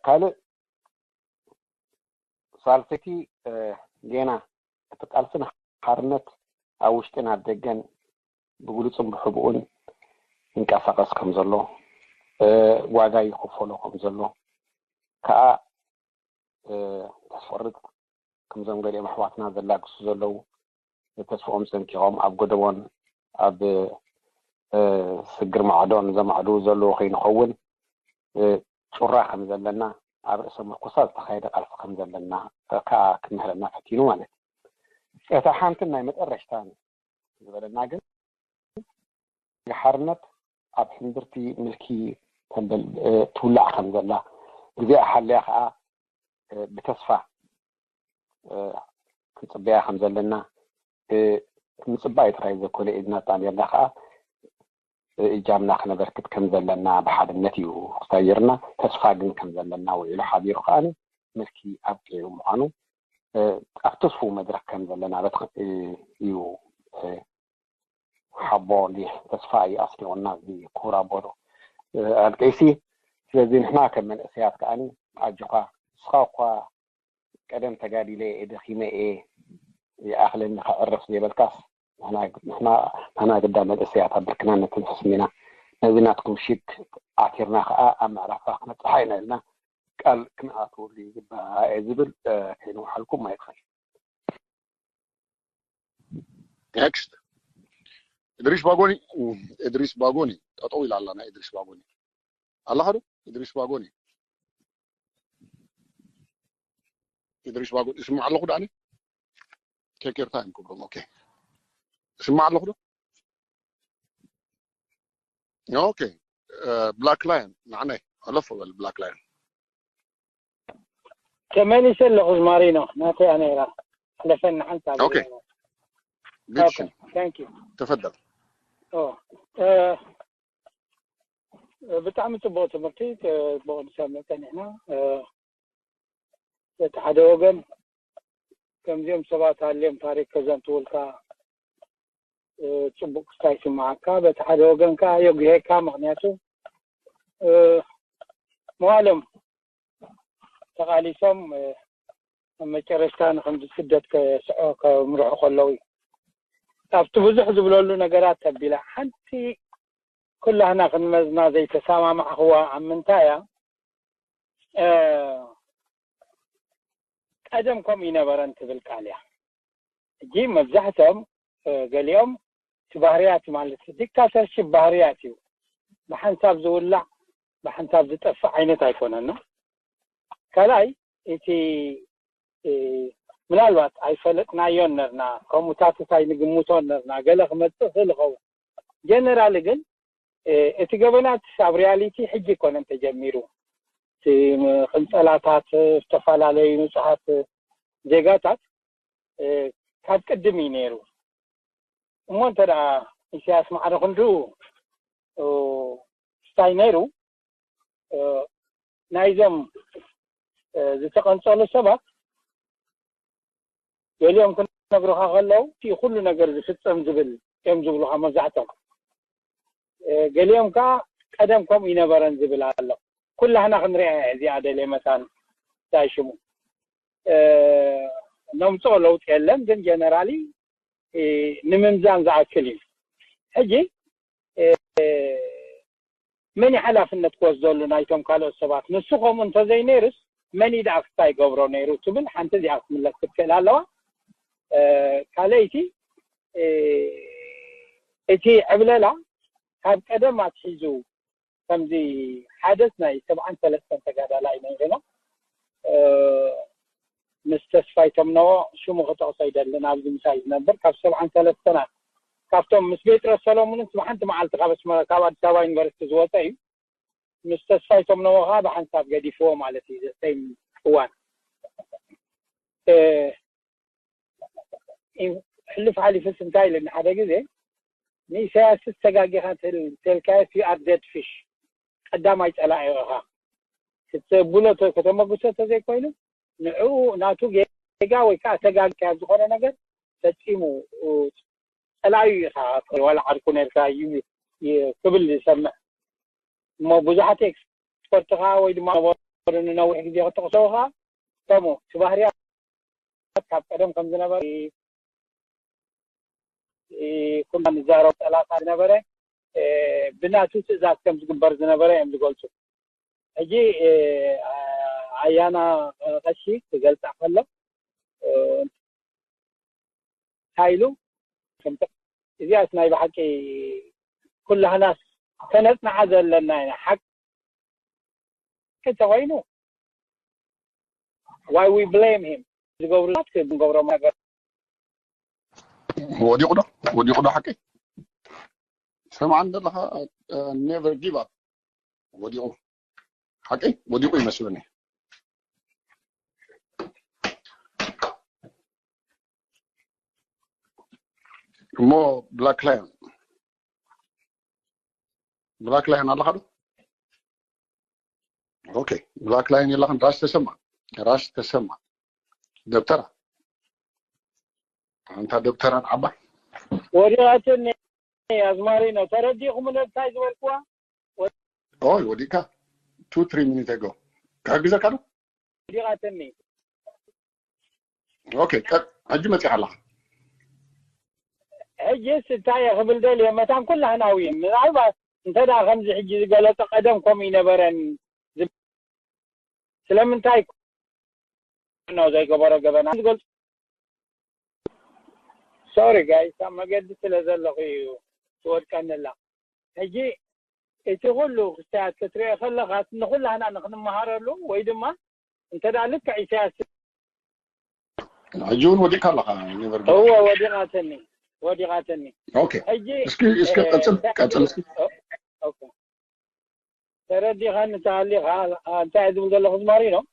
ካልእ ሳልሰይቲ ጌና እቲ ቃልሲ ንሓርነት ኣብ ውሽጥን ኣብ ደገን ብግሉፅን ብሕቡእን ይንቀሳቐስ ከም ዘሎ ዋጋ ይኸፈሎ ከም ዘሎ ከዓ ተስፋ ቆርፅ ከምዞም ገሊኦም ኣሕዋትና ዘላግሱ ዘለዉ ተስፍኦም ፀንቂቖም ኣብ ጎደቦን ኣብ ስግር ማዕዶን ዘማዕድዉ ዘለዉ ከይንኸውን ጩራ ከም ዘለና ኣብ ርእሰ ምርኮሳ ዝተኻየደ ቃልሲ ከም ዘለና ከዓ ክምህረና ፈቲኑ ማለት እዩ። እታ ሓንትን ናይ መጨረሽታን ዝበለና ግን ሓርነት ኣብ ሕንድርቲ ምልኪ ተንበል ትውላዕ ከም ዘላ ግዜኣ ሓልያ ከዓ ብተስፋ ክንፅበያ ከም ዘለና ምፅባይ ጥራይ ዘኮነ ኢድና ጣሚርና ከዓ እጃምና ክነበርክት ከም ዘለና ብሓድነት እዩ ክሳይርና ተስፋ ግን ከም ዘለና ውዒሉ ሓቢሩ ከዓ ምልኪ ኣብቂዑ ምዃኑ ኣብ ተስፉ መድረክ ከም ዘለና እዩ ሓቦ ሊሕ ተስፋ እዩ ኣስኒቑና እዚ ክቡር ኣቦ ኣልቀይሲ። ስለዚ ንሕና ከም መንእሰያት ከዓኒ ኣጆኻ ንስኻ እኳ ቀደም ተጋዲለ እየ ደኺመ እየ ይኣኽለኒ ከዕርፍ ዘይበልካስ ንሕና ግዳ መንእሰያት ኣብ ብርክና ነትንፍስ ኢና ነዚ ናትኩም ሽግ ዓቲርና ከዓ ኣብ ምዕራፋ ክነብፅሓ ኢና ኢልና ቃል ክንኣትወሉ ይግባእ እየ ዝብል ከይንውሓልኩም ኣይትኸል Next. Idris Bagoni. Idris Bagoni. ጠጠው ይላል ናይ ኢድሪስ ባጎኒ ኣለኻ ዶ? ኢድሪስ ባጎኒ ኢድሪስ ባጎኒ ይስማዕ ኣለኹ ዳኒ? Take your time ክብሎም። ኦኬ ይስማዕ ኣለኹ ዶ? ኦኬ ብላክ ላየን ንዓናይ ኣለፎ በል ብላክ ላየን ተመሊሰ ኣለኹ ዝማሪኖ ናተያ ነይራ ኣለፈኒ ሓንሳ ኦኬ ብልሽን ተፈደል ብጣዕሚ ፅቡቅ ትምህርቲ ብቅድሰብ መፀኒሕና በቲ ሓደ ወገን ከምዚኦም ሰባት ሃልዮም ታሪክ ከዘንትውልካ ፅቡቅ ክስታይ ይስምዓካ በቲ ሓደ ወገን ከዓ የጉሄካ ምክንያቱ መዋሎም ተቃሊሶም ኣብ መጨረሽታ ንከምዚ ስደት ከስዖ ከምርሑ ከለዉ እዩ። ካብቲ ብዙሕ ዝብለሉ ነገራት ተቢላ ሓንቲ ኩላህና ክንመዝና ዘይተሰማማዕኽዋ ኣብ ምንታይ እያ? እ፣ ቀደም ከምኡ ይነበረን ትብል ቃል እያ። ሕጂ መብዛሕትኦም፣ እ፣ ገሊኦም እቲ ባህርያት ማለት ዲክታተርሺፕ ባህርያት እዩ። ብሓንሳብ ዝውላዕ ብሓንሳብ ዝጠፍእ ዓይነት ኣይኮነን። ካልኣይ እቲ፣ እ፣ ምናልባት ኣይፈለጥናዮን ነርና፣ ከምኡታትስ ኣይንግምቶን ነርና፣ ገለ ክመጽእ ክእል ይኸውን። ጀነራሊ ግን፣ እ፣ እቲ ገበናት ኣብ ሪያሊቲ ሕጂ ኣይኮነን ተጀሚሩ። እቲ ም-፣ ቅንጸላታት ዝተፈላለዩ ንጹሃት ዜጋታት፣ እ፣ ካብ ቅድም እዩ ነይሩ። እሞ እንተ ደኣ ኢሳያስ ማዕረ ክንድኡ፣ እ፣ ስታይ ነይሩ፣ እ፣ ናይዞም፣ እ፣ ዝተቐንጸሉ ሰባት ገሊኦም ክነግሩኻ ከለዉ፣ እቲ ኩሉ ነገር ዝፍጸም ዝብል እዮም ዝብሉኻ መብዛሕትኦም። እ፣ ገሊኦም ከኣ ቀደም ከምኡ ይነበረን ዝብል ኣሎ። ኩላህና ክንሪኣ እያ እዚኣ ደልየ መታን እንታይ ሽሙ፣ እ፣ ነምጽኦ ለውጢ የለን፣ ግን ጀነራሊ፣ እ፣ ንምምዛን ዝኣክል እዩ። ሕጂ፣ እ፣ መን እዩ ሓላፍነት ክወስደሉ ናይቶም ካልኦት ሰባት? ንሱ ከምኡ እንተዘይነይሩስ መን እዩ ደኣ ክስታይ ይገብሮ ነይሩ ትብል ሓንቲ እዚኣ ክትምለስ ክትክእል ኣለዋ። እ፣ ካልኣይቲ፣ እ፣ እቲ ዕብለላ ካብ ቀደም ኣትሒዙ ከምዚ ሓደስ ናይ ሰብዓን ሰለስተን ተጋዳላይ ነይሩና። እ፣ ምስ ተስፋይ ተምነዎ ሽሙ ክጠቕሶ ኣይደልን፣ ኣብዚ ምሳይ ዝነብር ካብ ሰብዓን ሰለስተን ካብቶም ምስ ጴጥሮስ ሰሎሙንን ብሓንቲ መዓልቲ ካብ ኣስመራ ካብ ኣዲስ ኣበባ ዩኒቨርሲቲ ዝወፀ እዩ። ምስ ተስፋይ ተምነዎ ከዓ ብሓንሳብ ገዲፍዎ ማለት እዩ። ዘስተይ እዋን፣ እ፣ ሕሉፍ ሓሊፉስ እንታይ ኢሉኒ ሓደ ግዜ፣ "ንኢሳያስስ ተጋጊኻ እንተ-፣ እንተልካዮስ you are dead fish፣ ቀዳማይ ጸላኢ ኢኻ። ክትብሎ ተ-፣ ከተመጉሶ ተዘይኮይኑ ንዕኡ ናቱ ጌጋ ወይ ከዓ ተጋጊ ኣብ ዝኾነ ነገር ፈጺሙ ጸላኢ ኢኻ፣ ዋላ ዓርኩ ነርካ" እዩ ይ-፣ ክብል ዝሰምዕ። እሞ ብዙሓት ኤክስፐርት ከዓ ወይ ድማ ነበሩ ንነዊሕ ግዜ ክጠቕሰው ከዓ ከምኡ እቲ ባህርያት ካብ ቀደም ከም ዝነበረ፣ እ፣ ኩልና ንዛረብ ጠላታ ዝነበረ፣ እ፣ ብናቱ ትእዛዝ ከም ዝግበር ዝነበረ እዮም ዝገልጹ። ሕጂ፣ እ፣ ኣያና ቀሺ ክገልጻ ከሎ፣ እ፣ እንታይ ኢሉ? ከምቲ እዚኣስ ናይ ብሓቂ ኩላህናስ ከነጽንዓ ዘለና ኢና። ሓቂ ተኾይኑ why we blame him? ዝገብሩ ክንገብሮም ነገር ወዲቑ ዶ? ወዲቑ ዶ ሓቂ? ሰምዓኒ ዘለኻ? Never give up። ወዲቑ ሓቂ ወዲቑ ይመስለኒ። እሞ ብላክ ላየን፣ ብላክ ላየን ኣለኻ ዶ? ኦኬ፣ ብላክ ላየን የለኽን። ራሽ ተሰማ፣ ራሽ ተሰማ፣ ደብተራ፣ ኣንታ ደብተራ ንዓባ። ወዲቓትኒ ኣዝማሪኖ፣ ተረዲእኹም ነብታይ ዝበልክዋ? ኦይ፣ ወዲእካ two three minute ago። ክሕግዘካ ዶ? ወዲቓትኒ። ኦኬ፣ ቀ-፣ ሕጂ መጺኻ ኣለኻ። ሕጂስ እንታይ እየ ክብል ደልየ፣ መታን ኩላህናዊ ምናልባት እንተ ደኣ ከምዚ ሕጂ ዝገለጸ ቀደም ከምኡ ይነበረን ዝብ-፣ ስለምንታይ ነው ዘይገበሮ ገበና ዝገልጹ። ሶሪ ጋይስ፣ ኣብ መገዲ ስለ ዘለኹ እዩ ትወድቀኒ ኣላ። ሕጂ እቲ ኩሉ ክስታያት ክትሪኦ ከለኻስ ንኹላህና ንክንመሃረሉ ወይ ድማ እንተ ደኣ ልክዕ ኢሳያስ ሕጂ እውን ወዲቕካ ኣለኻ። Never give up። እወ ወዲቓትኒ፣ ወዲቓትኒ። ኦኬ፣ ሕጂ እስኪ እስኪ ቀጽል ቀጽል እስኪ። ኦኬ፣ ተረዲኻኒ እንተሃሊኻ እንታይ ዝብል ዘለኹ ዝማሪ ነው።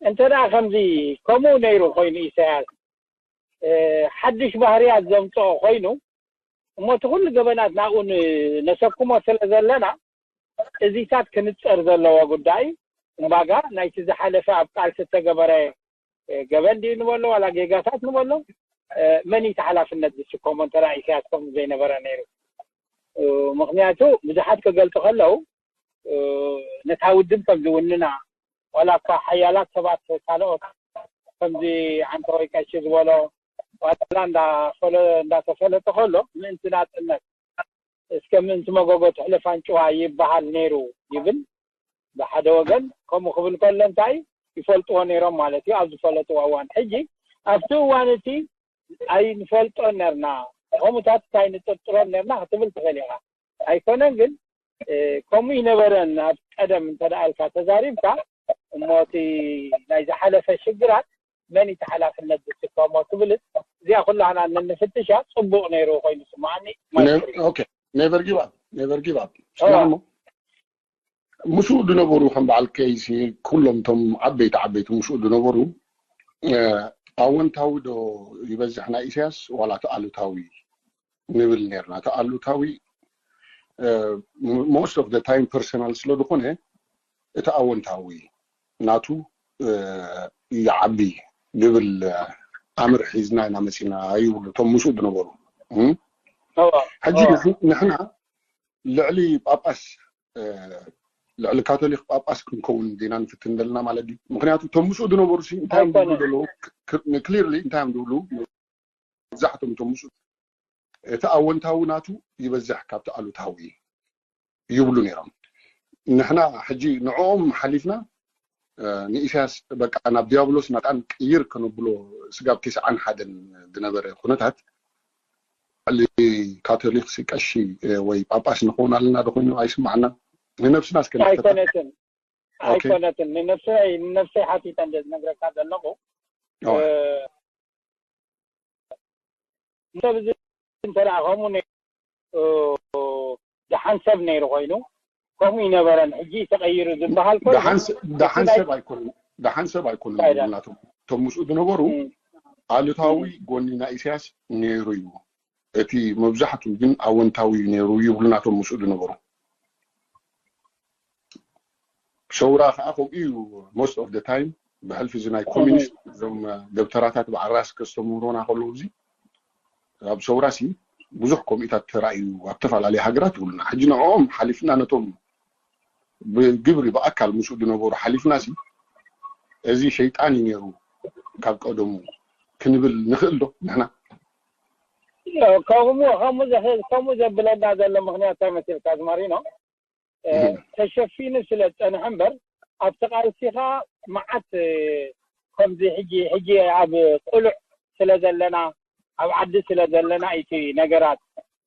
እንተ ደኣ ከምዚ ከምኡ ነይሩ ኮይኑ ኢሳያስ፣ እ፣ ሓድሽ ባህርያት ዘምጽኦ ኮይኑ፣ እሞ እቲ ኩሉ ገበናት ናብኡ ን-፣ ነሰክሞ ስለ ዘለና እዚታት ክንጸር ዘለዎ ጉዳይ እምባጋ ናይቲ ዝሓለፈ ኣብ ቃልሲ ዝተገበረ፣ እ፣ ገበን ድዩ ንበሎ ዋላ ጌጋታት ንበሎ፣ እ፣ መን እዩ እቲ ሓላፍነት ዝስከሞ እንተ ደኣ ኢሳያስ ከምኡ ዘይነበረ ነይሩ? እ፣ ምኽንያቱ ብዙሓት ክገልጹ ከለዉ፣ እ፣ ነታ ውድብ ከም ዝውንና ዋላ እኳ ሓያላት ሰባት ካልኦት ከምዚ ዓንተ ወይ ቀሺ ዝበሎ ዋላ እንዳፈለ እንዳተፈለጠ ከሎ ምእንቲ ናጽነት እስከ ምእንቲ መጎጎ ትሕለፍ ኣንጭዋ ይበሃል ነይሩ ይብል። ብሓደ ወገን ከምኡ ክብል ከሎ እንታይ ይፈልጥዎ ነይሮም ማለት እዩ ኣብ ዝፈለጥዎ እዋን። ሕጂ ኣብቲ እዋን እቲ ኣይንፈልጦን ነርና፣ ከምኡታት እንታይ ንጥርጥሮን ነርና ክትብል ትኽእል ኢኻ። ኣይኮነን ግን ከምኡ ይነበረን ኣብ ቀደም እንተ ደኣ ኢልካ ተዛሪብካ እሞ እቲ ናይ ዝሓለፈ ሽግራት መን እቲ ሓላፍነት ዝስከሞ ትብል እዚኣ ኩላህና እንንፍትሻ ጽቡቕ ነይሩ ኮይኑ ስምዓኒ። ኦኬ never give up never give up ስማዕሞ ምስኡ ዝነበሩ ከም በዓል ከይሲ ኩሎም እቶም ዓበይቲ ዓበይቲ ምስኡ ዝነበሩ ኣወንታዊ ዶ ይበዝሕ ናይ ኢሳያስ ዋላ እቲ ኣሉታዊ ንብል ነርና። እቲ ኣሉታዊ most of the time personal ስለ ዝኾነ እቲ ኣወንታዊ ናቱ ይዓቢ ዝብል ኣምር ሒዝና ኢና መፂና ይብሉ እቶም ምስኡ ዝነበሩ። ሕጂ ንሕና ልዕሊ ጳጳስ ልዕሊ ካቶሊክ ጳጳስ ክንከውን ዲና ንፍትን ዘለና ማለት ድዩ? ምክንያቱ እቶም ምስኡ ዝነበሩ እንታይ እዮም ዝብሉ ዘለዉ? ክሊርሊ እንታይ እዮም ዝብሉ? መብዛሕቶም እቶም ምስኡ እቲ ኣወንታዊ ናቱ ይበዝሕ ካብቲ ኣሉታዊ ይብሉ ነይሮም። ንሕና ሕጂ ንዕኦም ሓሊፍና ንኢሳያስ በቃ ናብ ዲያብሎስ ናጣን ቅይር ከነብሎ ስጋብ ቴስዓን ሓደን ዝነበረ ኩነታት ልዕሊ ካቶሊክ ሲ ቀሺ ወይ ጳጳስ ንኸውን ኣለና ዶ ኮይኑ ኣይስማዓና። ንነብስና እስከ ንሕተታ። ኣይኮነትን ኣይኮነትን ንነብሰይ ንነብሰይ ሓቲተ እንደ ዝነግረካ ዘለኹ ሰብ እዚ እንተ ደኣ ከምኡ ነይሩ ደሓን ሰብ ነይሩ ኮይኑ ከምኡ ይነበረን ሕጂ ተቐይሩ ዝበሃል ኮይኑ ደሓን ሰብ ኣይኮኑን ደሓን ሰብ ኣይኮኑን ናቶም እቶም ምስኡ ዝነበሩ ኣሉታዊ ጎኒ ናይ ኢሳያስ ነይሩ እዩ። እቲ መብዛሕትኡ ግን ኣወንታዊ እዩ ነይሩ ይብሉ ናቶም ምስኡ ዝነበሩ። ሰውራ ከዓ ከምኡ እዩ most of the time ብሕልፊ እዚ ናይ ኮሚኒስት እዞም ደብተራታት በዓል ራስ ከስተምህሮና ከለዉ እዚ ኣብ ሰውራ ሲ ብዙሕ ከምኡታት ተራእዩ ኣብ ተፈላለየ ሃገራት ይብሉና። ሕጂ ንዕኦም ሓሊፍና ነቶም ብግብሪ ብኣካል ምስኡ ዝነበሩ ሓሊፍና ሲ እዚ ሸይጣን እዩ ነይሩ ካብ ቀደሙ ክንብል ንኽእል ዶ ንሕና? ከምኡ ከምኡ ዘብለና ዘሎ ምክንያት እንታይ መሲልካ ዝማሪኖ ተሸፊኑ ስለ ዝፀንሐ እምበር ኣብቲ ቃልሲኻ መዓት ከምዚ ሕጂ ሕጂ ኣብ ቁሉዕ ስለ ዘለና ኣብ ዓዲ ስለ ዘለና እቲ ነገራት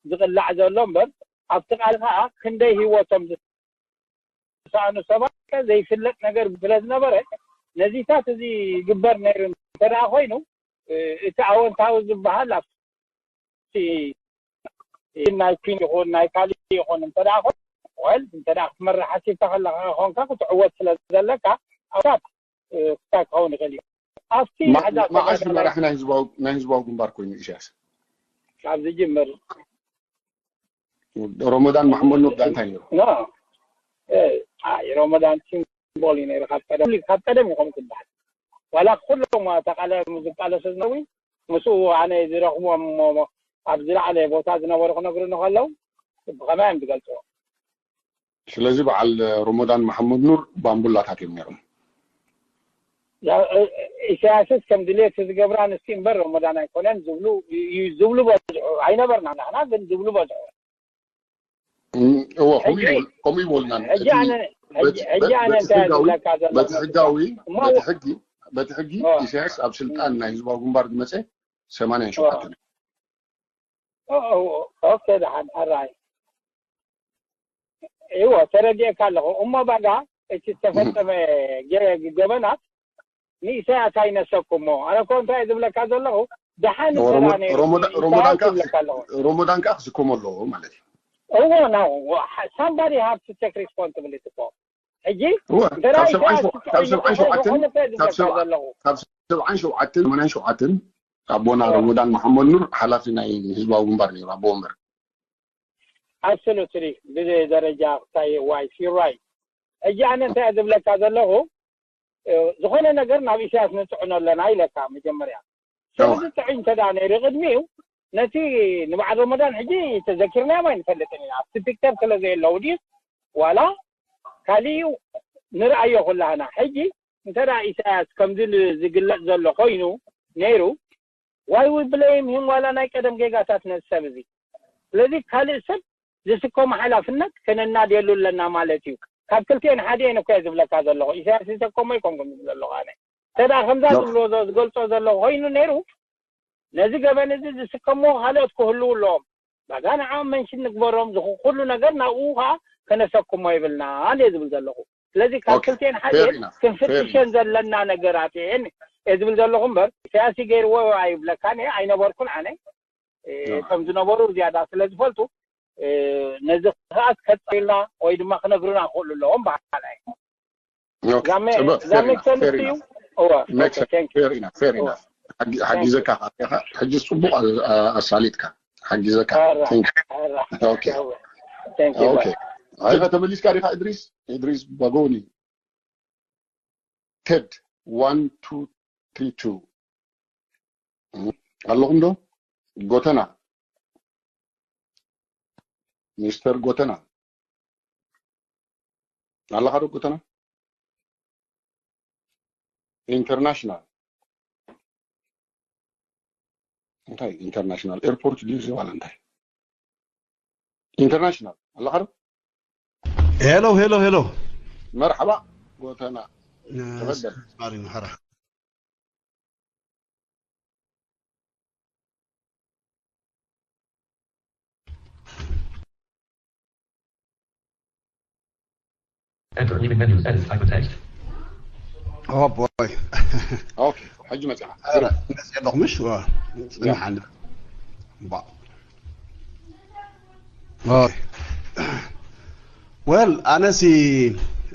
ዝቕላዕ ዘሎ እምበር ኣብቲ ቃል ከዓ ክንደይ ህይወቶም ዝሰኣኑ ሰባት ዘይፍለጥ ነገር ስለ ዝነበረ ነዚታት እዚ ይግበር ነይሩ እንተ ደኣ ኮይኑ እቲ ኣወንታዊ ዝበሃል ኣብቲ ናይ ፒን ይኹን ናይ ካልእ ይኹን እንተ ደኣ ኮይኑ ወል እንተ ደኣ ክትመርሕ ሓሲብካ ከለካ ኮንካ ክትዕወት ስለ ዘለካ ኣብታት ክታይ ክኸውን ይኽእል እዩ ኣብቲ መዓስ ዝመራሕ ናይ ህዝባዊ ግንባር ኮይኑ ኢሳያስ ካብ ዝጅምር ሮሞዳን ማሕመድ ኑር ዳንታ ነይሩ ሮሞዳን ሲምቦል እዩ ነይሩ ካብ ቀደም ካብ ቀደም ይኾም ዝበሃል ዋላ ኩሎም ተቃለ ዝቃለሱ ዝነዊ ምስኡ ኣነ ዝረኽቦም ኣብ ዝለዓለ ቦታ ዝነበሩ ክነግሩኒ ከለዉ ብኸመይ እዮም ዝገልፅዎ ስለዚ በዓል ሮሞዳን መሓመድ ኑር ባምቡላታት እዮም ነይሮም ኢሳያስስ ከም ድሌት ዝገብራ ንስቲ እምበር ሮሞዳን ኣይኮነን ዝብሉ ዝብሉ በዝሑ ኣይነበርና ንሕና ግን ዝብሉ በዝሑ እዎ ከምኡ ይበሉና በቲ ሕጋዊ በቲ ሕጊ ኢሳያስ ኣብ ስልጣን ናይ ህዝባዊ ግንባር ዝመፀ ሰማንያን ሸውዓተን ኦኬ ደሓን ሕራይ እዎ ተረዲኤካ ኣለኹ እሞ ባጋ እቲ ዝተፈጸመ ገበናት ንኢሳያስ ኣይነሰኩሞ ኣነ እኮ እንታይ ዝብለካ ዘለኹ ደሓን ሮሞዳን ከዓ ክስከሞ ኣለዎ ማለት እዩ እዎ ነው somebody have to take responsibility እኮ ሕጂ ካብ ሰብዓን ሸውዓተን ሰማንያን ሸውዓተን ኣቦና ረመዳን መሓመድ ኑር ሓላፊ ናይ ህዝባዊ ግንባር ነይሩ ኣቦ ወንበር absolutely ብደረጃ ክታይ wise right ሕጂ ኣነ እንታይ ዝብለካ ዘለኹ ዝኾነ ነገር ናብ ኢሳያስ ንፅዕኖ ኣለና ኢለካ መጀመርያ ስለዚ ጥዑይ እንተ ነይሩ ቅድሚኡ ነቲ ንበዓል ረመዳን ሕጂ ተዘኪርናዮም ኣይንፈልጥን ኢና ኣብቲ ፒክቸር ስለ ዘየለው ድዩ ዋላ ካሊእ እዩ ንርኣዮ ኩላህና ሕጂ እንተ ደኣ ኢሳያስ ከምዚ ል- ዝግለጽ ዘሎ ኮይኑ ነይሩ፣ why we blame him? ዋላ ናይ ቀደም ጌጋታት ነዚ ሰብ እዚ። ስለዚ ካልእ ሰብ ዝስከሞ ሓላፍነት ከነናድየሉ ኣለና ማለት እዩ። ካብ ክልቲኤን ሓደ እየን እኮ እየ ዝብለካ ዘለኹ። ኢሳያስ ዝሰከሞ ኣይኮንኩም ዝብለ ኣለኹ ኣነ። እንተ ደኣ ከምዛ ዝብልዎ ዘ- ዝገልጾ ዘለኹ ኮይኑ ነይሩ፣ ነዚ ገበን እዚ ዝስከምዎ ካልኦት ክህልዉ ኣለዎም። ባጋ ንዓኦም መንሽን ንግበሮም፣ ዝኹ- ኩሉ ነገር ናብኡ ከዓ ከነሰክሞ ይብልና እየ ዝብል ዘለኹ። ስለዚ ካብ Okay, ክልቲኤን ሓደ fair enough, fair ክንፍትሸን enough። ዘለና ነገራት እየን እየ ዝብል ዘለኹ እምበር ኢሳያስ ገይርዎ ኣይብለካን እየ፣ ኣይነበርኩን ኣነ። እ፣ No. እቶም ዝነበሩ ዝያዳ ስለ ዝፈልጡ እ፣ ነዚ ከኣ ከጸልና ወይ ድማ ክነግሩና ክኽእሉ ኣለዎም በሃላይ። Okay, ዛመ- ጽቡቅ፣ fair ዛመ enough, ሰልፍ fair እዩ። enough. እወ፣ Makes okay, sense. thank you። Fair enough, fair እወ፣ enough. ሓጊ- thank you። ሓጊዘካ ኣለኻ። ሕጂ ጽቡቅ ኣ- ኣ- ኣሳሊጥካ። ሓጊዘካ። ኣራ፣ Thank you. ኣራ። Okay. እወ፣ thank you። Okay. ኣይ ተመሊስካ ዲኻ እድሪስ? እድሪስ ባጎኒ። ቴድ one two three two ኣለኹም ዶ? ጎተና፣ ሚስተር ጎተና ኣለኻ ዶ? ጎተና ኢንተርናሽናል፣ እንታይ ኢንተርናሽናል ኤርፖርት ድዩ እዚ ዋላ እንታይ? ኢንተርናሽናል ኣለኻ ዶ? ሄሎ ሄሎ ሄሎ። መርሓባ ጎተና፣ ተፈደል። ማሪን ሓራ። Enter leaving menu. Edit. Hypertext. Oh boy. Okay, ሕጂ መጽኻ። ኧረ፣ መጽእ ኣለኹ ምሽ? ዋ፣ ጽንሕ ኣንድ። ባ። ኦይ። ወል፣ ኣነሲ፣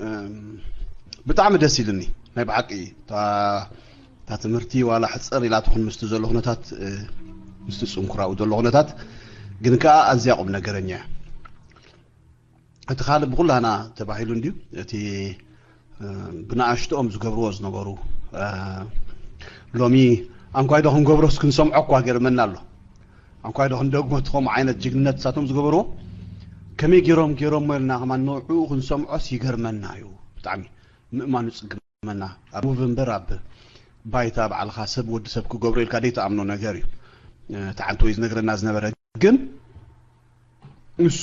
እም፣ ብጣዕሚ ደስ ኢሉኒ። ናይ ብሓቂ፣ እታ፣ እታ ትምህርቲ ዋላ ሕጽር ኢላ ትኹን ምስቲ ዘሎ ኩነታት፣ እ፣ ምስቲ ጽንኩራኡ ዘሎ ኩነታት፣ ግን ከኣ ኣዝያ ቁም ነገረኛ እያ። እቲ ካልእ ብኩላና ተባሂሉ እንድዩ። እቲ፣ እ፣ ብንኣሽትኦም ዝገብርዎ ዝነበሩ፣ እ፣ ሎሚ ኣንኳይ ዶ ክንገብሮስ ክንሰምዖ እኳ ገርመና ኣሎ። ኣንኳይ ዶ ክንደግሞ እቲ ከምኡ ዓይነት ጅግንነት ንሳቶም ዝገበርዎ ከመይ ገይሮም ገይሮሞ ኢልና ከማን ንዕኡ ክንሰምዖስ ይገርመና እዩ። ብጣዕሚ ምእማኑ ጽግመና። ኣብ ሙቭ እምበር ኣብ ባይታ ባዕልኻ ሰብ ወዲ ሰብ ክገብሮ ኢልካ ዘይትኣምኖ ነገር እዩ። እ፣ እቲ ዓንተወይ ዝነግረና ዝነበረ ግን ንሱ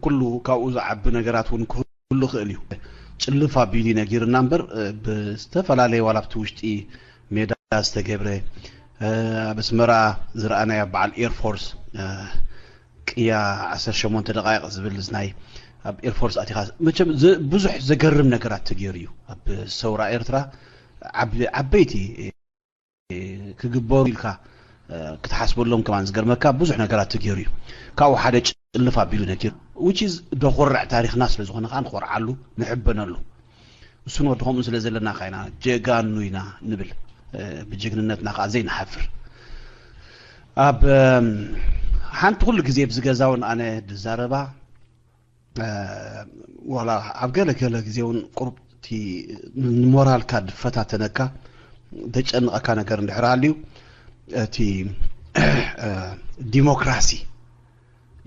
ኩሉ ካብኡ ዝዓቢ ነገራት እውን ክህሉ ይኽእል እዩ። ጭልፍ ኣቢሉ እዩ ነጊርና እምበር፣ እ፣ ብዝተፈላለየ ዋላ ኣብቲ ውሽጢ ሜዳ ዝተገብረ፣ እ፣ ኣብ ኣስመራ ዝረኣናዮ በዓል ኤርፎርስ፣ እ፣ ቅያ ዓሰርተ ሸሞንተ ደቃይቕ ዝብል ናይ ኣብ ኤርፎርስ ኣቲኻ መቸም ዘ- ብዙሕ ዘገርም ነገራት ተገይሩ እዩ። ኣብ ሰውራ ኤርትራ ዓብ- ዓበይቲ ክግበሩ ኢልካ፣ እ፣ ክትሓስበሎም ከማን ዝገርመካ ብዙሕ ነገራት ተገይሩ እዩ። ካብኡ ሓደ ጭልፍ ኣቢሉ ነጊሩ፣ which is ደኹርዕ ታሪኽና ስለ ዝኾነ ከዓ ንኾርዓሉ፣ ንሕበነሉ። እሱን ወዲ ከምኡ ስለ ዘለና ከዓ ኢና ጀጋኑ ኢና ንብል። እ፣ ብጀግንነትና ከዓ ዘይንሓፍር። ኣብ፣ እም፣ ሓንቲ ኩሉ ግዜ ኣብዚ ገዛ እውን ኣነ ድዛረባ፣ እ፣ ዋላ ኣብ ገለ ገለ ግዜ እውን ቁሩብ እቲ ንሞራልካ ድፈታተነካ፣ ደጨንቐካ ነገር እንድሕር ሃልዩ፣ እቲ፣ እ፣ ዲሞክራሲ፣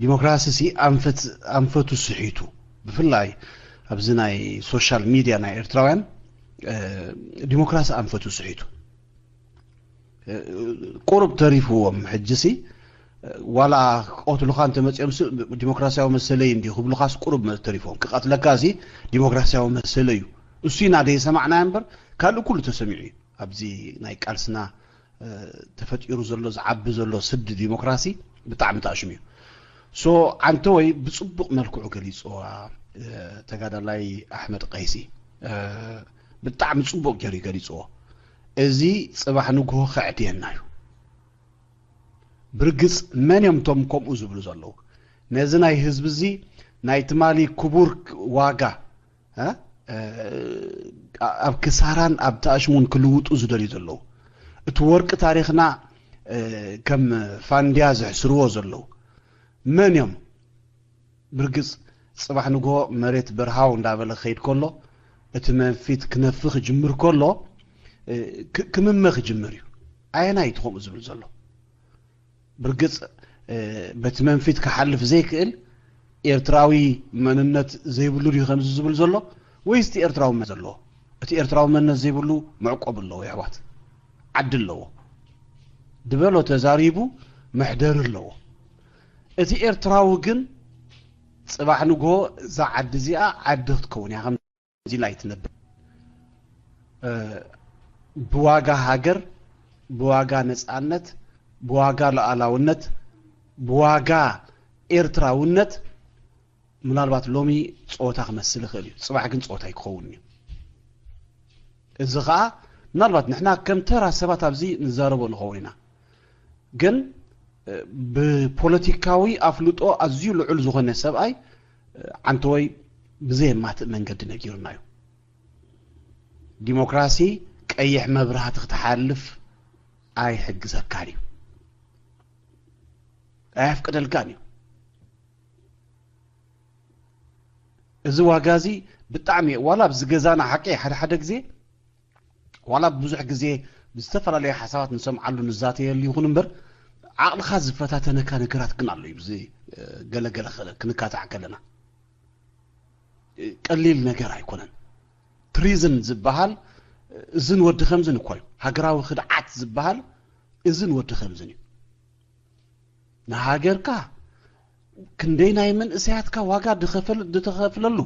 ዲሞክራሲ ሲ ኣንፈት-፣ ኣንፈቱ ስሒቱ፣ ብፍላይ ኣብዚ ናይ ሶሻል ሚድያ ናይ ኤርትራውያን፣ እ፣ ዲሞክራሲ ኣንፈቱ ስሒቱ። እ፣ ቁሩብ ተሪፍዎም ሕጂ ሲ፣ እ፣ ዋላ ክቐትሉኻ እንተመጺኦም ሲ፣ ዲሞክራሲያዊ መሰለይ እንድዩ ክብሉኻስ ቁሩብ መ-፣ ተሪፍዎም። ክቐትለካ ሲ ዲሞክራሲያዊ መሰለይ እዩ። እሱ ኢና ደይሰማዕናዮ እምበር ካልእ ኩሉ ተሰሚዑ እዩ። ኣብዚ ናይ ቃልስና፣ እ፣ ተፈጢሩ ዘሎ ዝዓቢ ዘሎ ስዲ ዲሞክራሲ ብጣዕሚ ተኣሽሙ እዩ። ሶ ዓንተወይ ብጽቡቕ መልክዑ ገሊጽዋ፣ እ፣ ተጋዳላይ ኣሕመድ ቀይሲ፣ እ፣ ብጣዕሚ ጽቡቕ ገይሩ እዩ ገሊጽዎ። እዚ ጽባሕ ንግሆ ከዕድየና እዩ። ብርግጽ መን እዮም እቶም ከምኡ ዝብሉ ዘለዉ? ነዚ ናይ ህዝቢ እዚ ናይ ትማሊ ክቡር ዋጋ፣ እ፣ እ፣ ኣብ ክሳራን ኣብ ተኣሽሙን ክልውጡ ዝደልዩ ዘለዉ? እቲ ወርቂ ታሪኽና፣ እ፣ ከም ፋንድያ ዘሕስርዎ ዘለዉ መን እዮም? ብርግጽ ጽባሕ ንግሆ መሬት በርሃው እንዳበለ ክኸይድ ከሎ፣ እቲ መንፊት ክነፊ ክጅምር ከሎ፣ እ፣ ክ-፣ ክምመ ክጅምር እዩ። ኣየናይ እቲ ከምኡ ዝብል ዘሎ? ብርግጽ፣ እ፣ በቲ መንፊት ክሓልፍ ዘይክእል ኤርትራዊ መንነት ዘይብሉ ድዩ ከምዚ ዝብል ዘሎ? ወይስ እቲ ኤርትራዊ መንነት ዘለዎ? እቲ ኤርትራዊ መንነት ዘይብሉ መዕቆብ ኣለዎ። የሕዋት፣ ዓዲ ኣለዎ። ድበሎ ተዛሪቡ መሕደሪ ኣለዎ። እቲ ኤርትራዊ ግን ጽባሕ ንግሆ እዛ ዓዲ እዚኣ ዓዲ ክትከውን እያ። ከምዚ ኢላ ኣይትነብር። ብዋጋ ሃገር፣ ብዋጋ ነጻነት፣ ብዋጋ ሉዓላውነት፣ ብዋጋ ኤርትራውነት ምናልባት ሎሚ ጸወታ ክመስል ይኽእል እዩ። ጽባሕ ግን ጸወታ ኣይክኸውን እዩ። እዚ ኸኣ ምናልባት ንሕና ከም ተራ ሰባት ኣብዚ ንዛረቦ ንኸውን ኢና። ግን ብፖለቲካዊ ኣፍልጦ ኣዝዩ ልዑል ዝኾነ ሰብኣይ፣ ዓንተወይ፣ ብዘየማትእ መንገዲ ነጊሩና እዩ። ዲሞክራሲ ቀይሕ መብራህቲ ክትሓልፍ ኣይሕግዘካን እዩ፣ ኣየፍቅደልካን እዩ። እዚ ዋጋ እዚ ብጣዕሚ፣ ዋላ ኣብዚ ገዛና፣ ሓቂ፣ ሓደ ሓደ ግዜ፣ ዋላ ብዙሕ ግዜ ብዝተፈላለየ ሓሳባት ንሰምዓሉ ንዛተየሉ ይኹን እምበር፣ ዓቕልኻ ዝፈታተነካ ነገራት ግን ኣሎ እዩ። ብዚ ገለገለ ክንካታዕ ከለና ቀሊል ነገር ኣይኮነን። ትሪዝን ዝበሃል እዝን ወዲ ከምዝን እኮ እዩ። ሃገራዊ ክድዓት ዝበሃል እዝን ወዲ ከምዝን እዩ። ንሃገርካ ክንደይ ናይ መንእሰያትካ ዋጋ ድኸፈል-፣ ድተኸፍለሉ።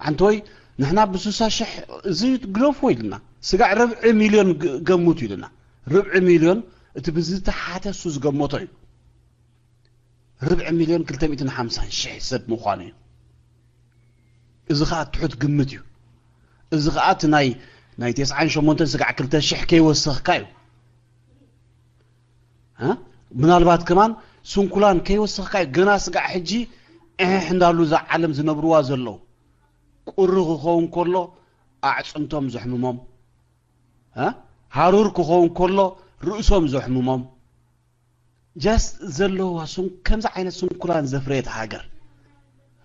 ኣንቶይ፣ ንሕና ብስሳ ሽሕ እዚ ግደፎ ኢልና፣ ስጋዕ ርብዒ ሚልዮን ግ-፣ ገምቱ ኢልና። ርብዒ ሚልዮን፣ እቲ ብዝተሓተ እሱ ዝገመቶ እዩ። ርብዒ ሚልዮን ክልተ ሚእትን ሓምሳን ሽሕ ሰብ ምዃኑ እዩ። እዚ ኸኣ ትሑት ግምት እዩ። እዚ ኸኣ እቲ ናይ፣ ናይ ተስዓን ሸሞንተን ስጋዕ ክልተ ሽሕ ከይወሰኽካ እዩ። እ? ምናልባት ከማን ስንኩላን ከይወሰኽካ እዩ። ገና ስጋዕ ሕጂ እሕሕ እንዳሉ እዛ ዓለም ዝነብርዋ ዘለዉ። ቁሪ ክኸውን ከሎ ኣዕጽምቶም ዘሕምሞም፣ እ? ሃሩር ክኸውን ከሎ ርእሶም ዘሕምሞም። ጀስት ዘለዋ ስን-፣ ከምዚ ዓይነት ስንኩላን ዘፍረየት ሃገር።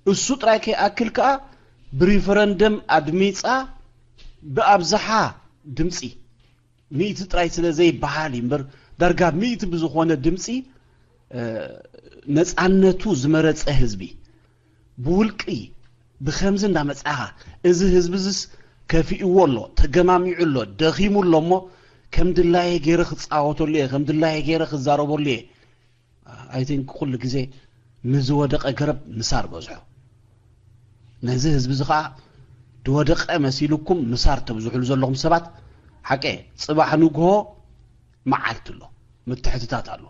እሱ ጥራይ ከይኣክል ከኣ ብሪፈረንደም ኣድሚጻ ብኣብዝሓ ድምጺ፣ ሚእቲ ጥራይ ስለ ዘይበሃል እዩ እምበር፣ ዳርጋ ሚእቲ ብዝኾነ ድምጺ፣ እ፣ ነጻነቱ ዝመረጸ ህዝቢ፣ ብውልቂ ብኸምዚ እንዳመጻኻ፣ እዚ ህዝቢ እዚስ ከፊእዎ ኣሎ፣ ተገማሚዑ ኣሎ፣ ደኺሙ ኣሎ እሞ፣ ከም ድላየ ገይረ ክጻወተሉ እየ፣ ከም ድላየ ገይረ ክዛረበሉ እየ። ኣይ ቲንክ ኩሉ ግዜ ንዝወደቐ ገረብ ምሳር በዝሖ። ነዚ ህዝቢ እዚ ኸኣ ዝወደቐ መሲሉኩም ምሳር ተብዝሑሉ ዘለኹም ሰባት፣ ሓቀ፣ ጽባሕ ንግሆ መዓልቲ ኣሎ፣ ምትሕትታት ኣሎ።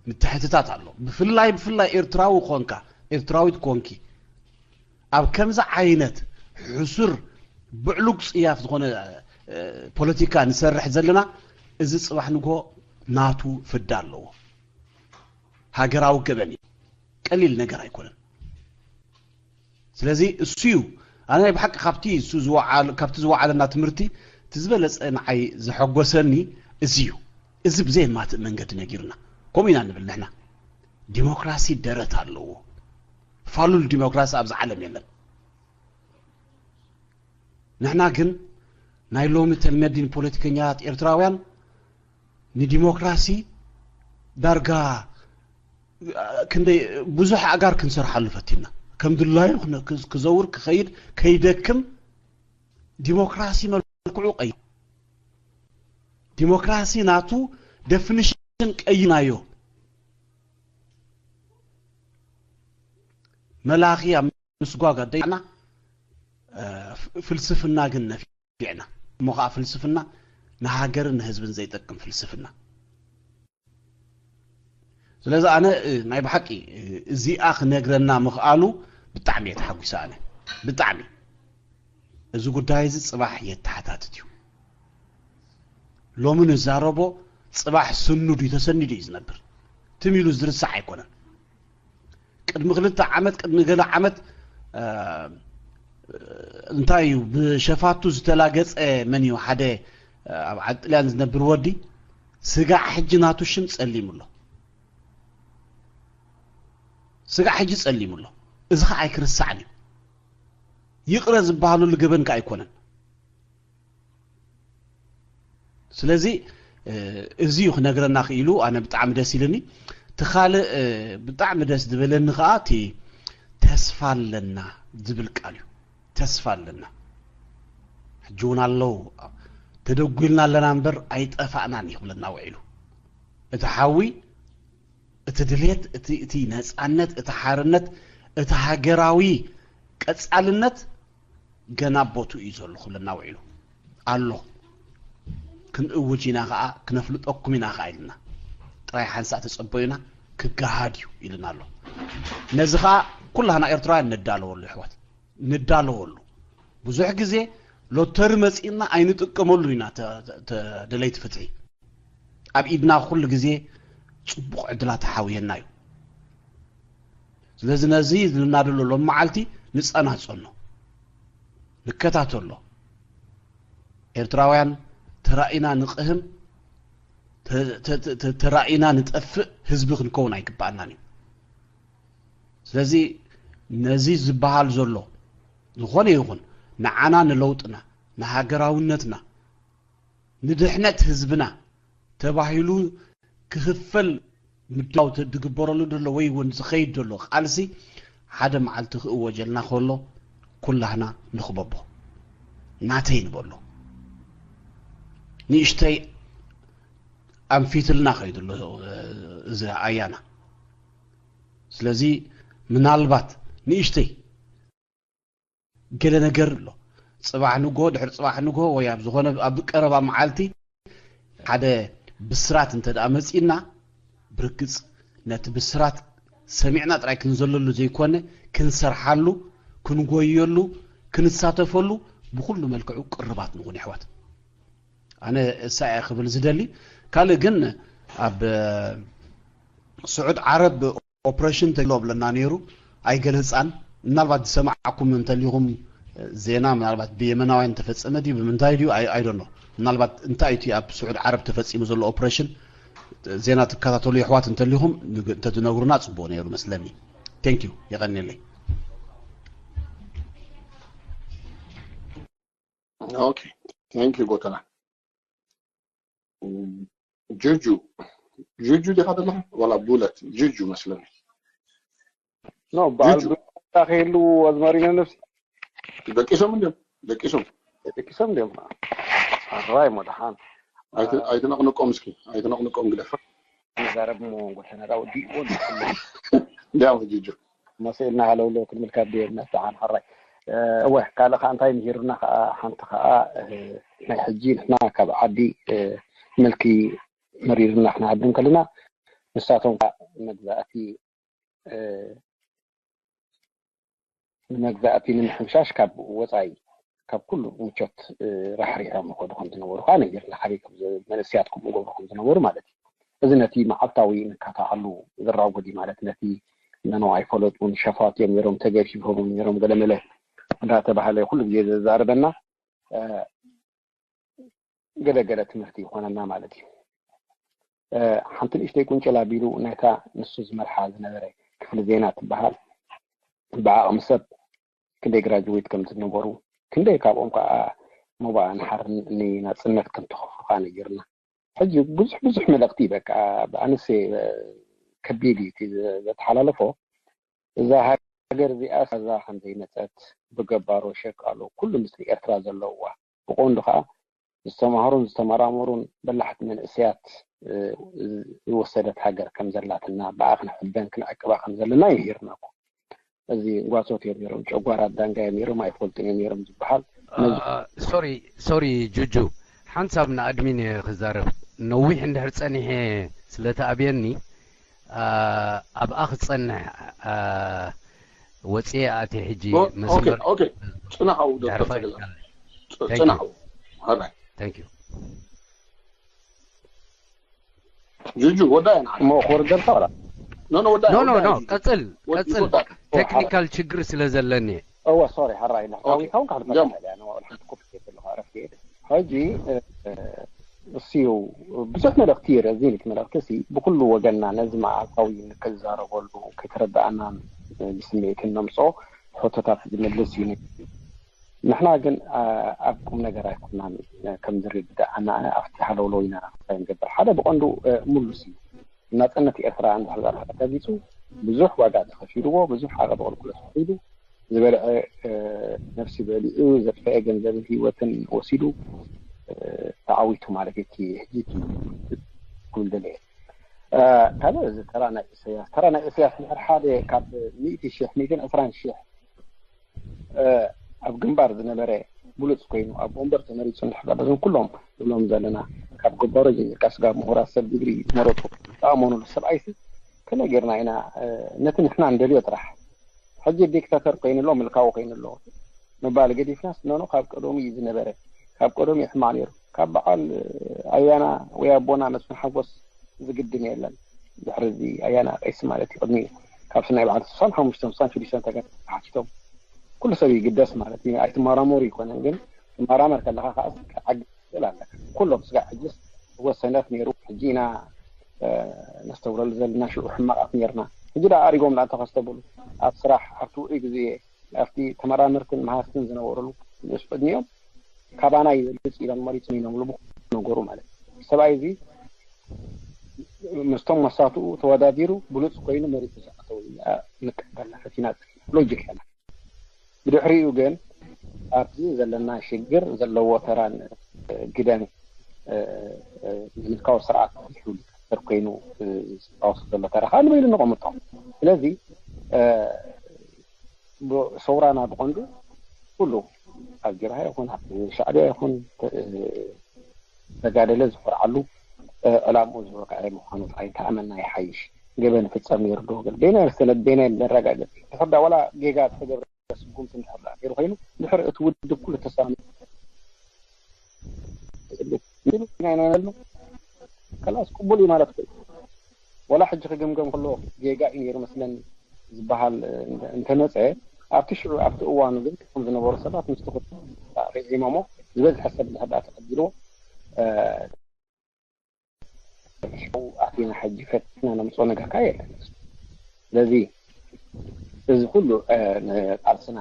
ምትሕትታት ኣሎ። ብፍላይ፣ ብፍላይ ኤርትራዊ ኮንካ፣ ኤርትራዊት ኮንኪ፣ ኣብ ከምዚ ዓይነት ሕሱር ብዕሉግ ጽያፍ ዝኾነ፣ እ፣ ፖለቲካ ንሰርሕ ዘለና፣ እዚ ጽባሕ ንግሆ ናቱ ፍዳ ኣለዎ። ሃገራዊ ገበን እዩ። ቀሊል ነገር ኣይኮነን። ስለዚ እሱ እዩ፣ ኣነ ናይ ብሓቂ ካብቲ እሱ ዝወዓል-፣ ካብቲ ዝወዓለና ትምህርቲ እቲ ዝበለጸ ንዓይ ዘሐጎሰኒ እዚ እዩ። እዚ ብዘየማትእ መንገዲ ነጊሩና። ከምኡ ኢና ንብል ንሕና። ዲሞክራሲ ደረት ኣለዎ። ፋሉል ዲሞክራሲ ኣብዚ ዓለም የለን። ንሕና ግን ናይ ሎሚ ተልመዲን ፖለቲከኛታት ኤርትራውያን ንዲሞክራሲ ዳርጋ ክንደይ ብዙሕ ኣጋር ክንሰርሓሉ ፈቲና። ከም ድላዩ ክነ-፣ ክዝ-፣ ክዘውር፣ ክኸይድ፣ ከይደክም ዲሞክራሲ መልክዑ ቀይሩ። ዲሞክራሲ ናቱ ደፊኒሽን ቀይናዮ። መላኺ ኣብ ምስጓግ ኣደይና፣ እ፣ ፍ-፣ ፍልስፍና ግን ነፊዕና። እሞ ኸዓ ፍልስፍና ንሃገርን ንህዝብን ዘይጠቅም ፍልስፍና። ስለዚ ኣነ፣ እ፣ ናይ ብሓቂ፣ እ፣ እዚኣ ክነግረና ምኽኣሉ ብጣዕሚ እየ ተሓጒሰ ኣነ። ብጣዕሚ። እዚ ጉዳይ እዚ ጽባሕ የተሓታትት እዩ። ሎሚ ንዛረቦ ጽባሕ ስኑ ድዩ ተሰኒዱ እዩ ዝነብር። ትም ኢሉ ዝርሳዕ ኣይኮነን። ቅድሚ ክልተ ዓመት፣ ቅድሚ ገለ ዓመት፣ እ፣ እንታይ እዩ፣ ብሸፋቱ ዝተላገጸ መን እዩ? ሓደ፣ እ፣ ኣብ ዓዲ ጥልያን ዝነብር ወዲ፣ ስጋዕ ሕጂ ናቱ ሽም ጸሊሙ ኣሎ። ስጋዕ ሕጂ ጸሊሙ ኣሎ። እዚ ኸዓ ኣይክርሳዕን እዩ። ይቕረ ዝበሃለሉ ገበን ከኣ ኣይኮነን። ስለዚ፣ እ፣ እዚ እዩ ክነግረና ክኢሉ፣ ኣነ ብጣዕሚ ደስ ኢሉኒ። እቲ ካልእ፣ እ፣ ብጣዕሚ ደስ ዝበለኒ ከኣ እቲ ተስፋ ኣለና ዝብል ቃል እዩ። ተስፋ ኣለና። ሕጂ እውን ኣለዉ። ተደጒልና ኣለና እምበር ኣይጠፋእናን እዩ ክብለና ውዒሉ። እቲ ሓዊ፣ እቲ ድሌት፣ እቲ፣ እቲ ነጻነት፣ እቲ ሓርነት፣ እቲ ሃገራዊ ቀጻልነት ገና ቦቱ እዩ ዘሎ ክብለና ውዒሉ ኣሎ። ክንእውጅ ኢና ኸዓ፣ ክነፍልጠኩም ኢና ኸዓ ኢልና። ጥራይ ሓንሳእ ተጸበዩና፣ ክገሃድ እዩ ኢልና ኣሎ። ነዚ ኸዓ ኩላህና ኤርትራውያን ንዳለወሉ፣ ኣሕዋት፣ ንዳለወሉ። ብዙሕ ግዜ ሎተሪ መጺእና ኣይንጥቀመሉ ኢና፣ ተ-፣ ተ-፣ ደለይቲ ፍትሒ። ኣብ ኢድና ኩሉ ግዜ ጽቡቕ ዕድላት ተሓውየና እዩ። ስለዚ ነዚ ዝናደሎ ሎም መዓልቲ ንጸናጸኖ፣ ንከታተሎ። ኤርትራውያን ተራኢና ንቕህም፣ ተ-፣ ተ-፣ ተ-፣ ተ-፣ ተራኢና ንጠፍእ ህዝቢ ክንከውን ኣይግባኣናን እዩ። ስለዚ ነዚ ዝበሃል ዘሎ ዝኾነ ይኹን ንዓና፣ ንለውጥና፣ ንሃገራውነትና፣ ንድሕነት ህዝብና ተባሂሉ ክኽፈል ምድላው ተ-፣ ዝግበረሉ ዘሎ ወይ እውን ዝኸይድ ዘሎ ቃልሲ ሓደ መዓልቲ ክእወጀልና ከሎ ኩላህና ንኽበቦ፣ ናተይ ንበሎ። ንእሽተይ ኣንፊትልና ከይዱ ኣሎ እዚ ኣያና። ስለዚ ምናልባት ንእሽተይ ገለ ነገር ኣሎ። ጽባሕ ንግሆ፣ ድሕሪ ጽባሕ ንግሆ ወይ ኣብ ዝኾነ ኣብ ቀረባ መዓልቲ ሓደ ብስራት እንተ ደኣ መጺእና፣ ብርግጽ ነቲ ብስራት ሰሚዕና ጥራይ ክንዘለሉ ዘይኮነ፣ ክንሰርሓሉ፣ ክንጎየሉ፣ ክንሳተፈሉ ብኹሉ መልክዑ ቅርባት ንኹን፣ የሕዋት። ኣነ እሳ እየ ክብል ዝደሊ። ካልእ ግን ኣብ ስዑድ ዓረብ ኦፕሬሽን ተሎ ብለና ነይሩ፣ ኣይገለጻን። ምናልባት ዝሰማዕኩም እንተሊኹም ዜና፣ ምናልባት ብየመናውያን ተፈጸመ ድዩ ብምንታይ ድዩ፣ ኣይ፣ ኣይ ዶንት ኖ። ምናልባት እንታይ እቲ ኣብ ስዑድ ዓረብ ተፈጺሙ ዘሎ ኦፕሬሽን ዜና ትከታተሉ የሕዋት እንተሊኹም ንግ-፣ እንተትነግሩና ጽቡቕ ነይሩ መስለኒ። ቴንክ ዩ፣ የቐንየለይ። ኦኬ፣ ቴንክ ዩ ጎተና። እም፣ ጁጁ፣ ጁጁ ዲኻ ዘለኻ? ዋላ ቡለት፣ ጁጁ መስለኒ። ኖ፣ በዓል ጁጁ። ቡለት ከይሉ ኣዝማሪኖ ነብሲ። ደቂሶም እንዲዮም፣ ደቂሶም። ደቂሶም እንዲዮም። ኣራይ መድሓን። ኣይት-፣ ኣይትነቕንቆም እስኪ፣ ኣይትነቕንቆም ግደፍ። ንዛረብ እሞ ጎተና ዳ ወዲእዎ። እንዲያው ጁጁ። መሰልና ሃለውለው ክንብል ካብ ድየ ነስተሓን ሓራይ። እ፣ እወ፣ ካልእ ከኣ እንታይ ምሂሩና ከኣ፣ ሓንቲ ከኣ፣ እ፣ ናይ ሕጂ ንሕና ካብ ዓዲ፣ እ፣ ምልኪ መሪርና ክንሃድም ከለና፣ ንሳቶም ከኣ መግዛእቲ፣ እ፣ ንመግዛእቲ ንምሕምሻሽ ካብ ወጻኢ፣ ካብ ኩሉ ምቾት፣ እ፣ ራሕሪሖም ይኸዱ ከም ዝነበሩ ከኣ ነጊርና፣ ሓበይ ከም ዝ-፣ መንእሰያት ከምኡ ይገብሩ ከም ዝነበሩ ማለት እዩ። እዚ ነቲ መዓልታዊ ንካታዓሉ ዝራጎድ እዩ ማለት፣ ነቲ ነኖ ኣይፈለጡን፣ ሸፋት እዮም ነይሮም፣ ተገፊፎም እዮም ነይሮም፣ ገለመለ እንዳተባሃለ ኩሉ ግዜ ዘዛርበና፣ እ፣ ገለ ገለ ትምህርቲ ይኾነና ማለት እዩ። እ፣ ሓንቲ ንእሽተይ ቁንጭል ኣቢሉ ናይታ ንሱ ዝመርሓ ዝነበረ ክፍሊ ዜና ትበሃል፣ ብዓቕሚ ሰብ ክንደይ ግራጅዌት ከም ዝነበሩ፣ ክንደይ ካብኦም ከዓ ሞባኣ ንሓርን ንናጽነት ከም ተኸፍሉ ከዓ ነጊርና። ሕጂ ብዙሕ ብዙሕ መልእኽቲ በቃ ብኣንስ ከቢድ እዩ እቲ ዘተሓላለፎ። እዛ ሃገር እዚኣ ሳዛ ከም ዘይመጸት ብገባሮ ሸቃሎ ኩሉ ምስሊ ኤርትራ ዘለውዋ፣ ብቐንዱ ከዓ ዝተማህሩን ዝተመራመሩን በላሕቲ መንእሰያት፣ እ፣ ዝወሰደት ሃገር ከም ዘላትና፣ ብኣ ክንሕበን ክንዕቅባ ከም ዘለና ይሂርና እኮ። እዚ ጓሶት እዮም ነይሮም፣ ጨጓራ ዳንጋ እዮም ነይሮም፣ ኣይፈልጡን እዮም ነይሮም ዝበሃል። ነዚ ሶሪ ሶሪ ጁጁ፣ ሓንሳብ ንኣድሚን እየ ክዛረብ። ነዊሕ እንድሕር ጸኒሐ ስለ ተኣብየኒ፣ ኣ፣ ኣብኣ ክጸንሕ፣ ኣ፣ ወጽየ ኣትየ ሕጂ ኦ፣ ኦኬ፣ መስመር ኦኬ። ጽናሕ፣ ኣው ዶክተር ድሕሪ ተገላ። ፋይል ጽ-፣ Thank you. ጽናሕ፣ ኣው። ሃራይ። Thank you. ጁጁ፣ ወዳእና። እሞ ክወርደልካ ወላ? ኖ፣ ኖ፣ ወዳእ፣ ኖ፣ ኖ፣ ወዳእ፣ ኖ፣ ጁጁ። ቀጽል፣ ወድ-፣ ቀጽል። ወዳእ። ቴክኒካል ችግር ስለ ዘለኒ እየ። እወ፣ ሶሪ፣ ሓራይ፣ ኖ። ኦኬ። ታዊት፣ ኣሁን ካልእ ጀምር። መጣ፣ ኖ፣ ወላ ሓንቲ ኮፒ ከይብልኻ፣ ዕረፍቲ እየ። ሕጂ፣ እ፣ እ፣ እሱ እዩ፣ ብዙሕ መልእኽቲ እዩ፣ ረዚን እቲ መልእኽቲ እሲ፣ ብኩሉ ወገንና ነዚ መዓልታዊ ንክዛረበሉ፣ ከይተረዳእናን፣ እ፣ ብስምዒትን ነምጽኦ ሕቶታት ዝምልስ እዩ። ንሕና ግን፣ ኣ-፣ ኣብ ቁም ነገር ኣይኮናን፣ እ፣ ከም ዝርድኣና ኣብቲ ሃለውለው ኢና ንግበር። ሓደ ብቐንዱ፣ እ፣ ምሉስ እዩ። ናጽነት ኤርትራ እንድሕር ደኣ ተረጊጹ፣ ብዙሕ ዋጋ ተኸፊልዎ፣ ብዙሕ ዓቐብ ኣገልግሎት ከፊሉ፣ ዝበልዐ ነፍሲ በሊዑ፣ ዘጥፈአ ገንዘብን ህይወትን ወሲዱ ተዓዊቱ ማለት እዩ። ሕጂ ክብል ደለ ካልእ እዚ ተራ ናይ ኢሳያስ፣ ተራ ናይ ኢሳያስ ድሕር ሓደ ካብ ሚእቲ ሽሕ፣ ሚእትን ዕስራን ሽሕ ኣብ ግንባር ዝነበረ ብሉፅ ኮይኑ ኣብ ወንበር ተመሪፁ እንድሕር በዞም ኩሎም ንብሎም ዘለና ካብ ገባሮ ጀሚርካ ስጋብ ምሁራት ሰብ ዲግሪ ዝመረፁ ዝኣመኑሉ ሰብኣይሲ ከመይ ጌርና ኢና ነቲ ንሕና እንደልዮ ጥራሕ ሕጂ ዲክታተር ኮይኑሎ ምልካዊ ኮይኑሎ ምባል ገዲፍናስ ኖኖ ካብ ቀደሙ እዩ ዝነበረ። ካብ ቀደሙ እዩ ሕማቕ ነይሩ። ካብ በዓል ኣያና ወይ ኣቦና መስፍን ሓጎስ ዝግድን የለን። ድሕሪ እዚ ኣያና ቀይሲ ማለት እዩ ቅድሚ ካብ ስናይ በዓል ስሳን ሓሙሽተን ስሳን ሽዱሽተን ተጋር ተሓቲቶም ኩሉ ሰብ ይግደስ ማለት እዩ። ኣይትመራመሩ ይኮነን ግን ትመራመር ከለካ ከዓ ዓግ ትኽእል ኣለካ። ኩሎም ስጋዕ ሕጅስ እወ ሰነፍ ነይሩ ሕጂ ኢና ነስተውረሉ ዘለና ሽዑ ሕማቃት ነርና ሕጂ ዳ ኣሪጎም ዳ እንተኸስተብሉ ኣብ ስራሕ ኣብቲ ውዑይ ግዜ ኣብቲ ተመራመርትን መሃዝትን ዝነበሩሉ ንእስ ቅድሚኦም ካባና ይበልፅ ኢሎም መሪፅም ኢሎም ልቡ ነገሩ ማለት እዩ። ሰብኣይ እዚ ምስቶም መሳትኡ ተወዳዲሩ ብሉፅ ኮይኑ መሪፁ ዝኣተው ንቀበልና ፈቲና ሎጂክ ያለ ብድሕሪኡ ግን ኣብዚ ዘለና ሽግር ዘለዎ ተራን ግደን ምልካዊ ስርዓት ይሕሉ ተር ኮይኑ ዝፃወቱ ዘሎ ተራ ከዓ ንበይሉ ንቐምጦ። ስለዚ ሰውራና ብቐንዱ ኩሉ ኣብ ጀብሃ ይኹን ኣብ ሻዕቢያ ይኹን ተጋደለ ዝኮርዓሉ ዕላምኡ ዝወቅዐ ምዃኑ ጥራይ እንተኣመና ይሓይሽ። ገበን ይፍጸም ነይሩ ዶ ገለ በየናይ ሰነድ በየናይ መረጋገጺ እንድሕር ዳ ዋላ ጌጋ ዝተገብረ ስጉምቲ እንድሕር ዳ ነይሩ ኮይኑ እንድሕር እቲ ውድብ ኩሉ ተሳሚ ናይናነሉ ከላስ ቅቡል እዩ ማለት ኮይኑ ዋላ ሕጂ ክግምገም ከሎ ጌጋ እዩ ነይሩ መስለኒ ዝበሃል እንተመፀ ኣብቲ ሽዑ ኣብቲ እዋኑ ግን ከም ዝነበሩ ሰባት ምስቲ ሪዒሞሞ ዝበዝሐ ሰብ እንድሕር ዳ ተቐቢልዎ ኣቲና ሕጂ ፈትና ነምፅኦ ነገር ከዓ የለን። ስለዚ እዚ ኩሉ ንቃልስና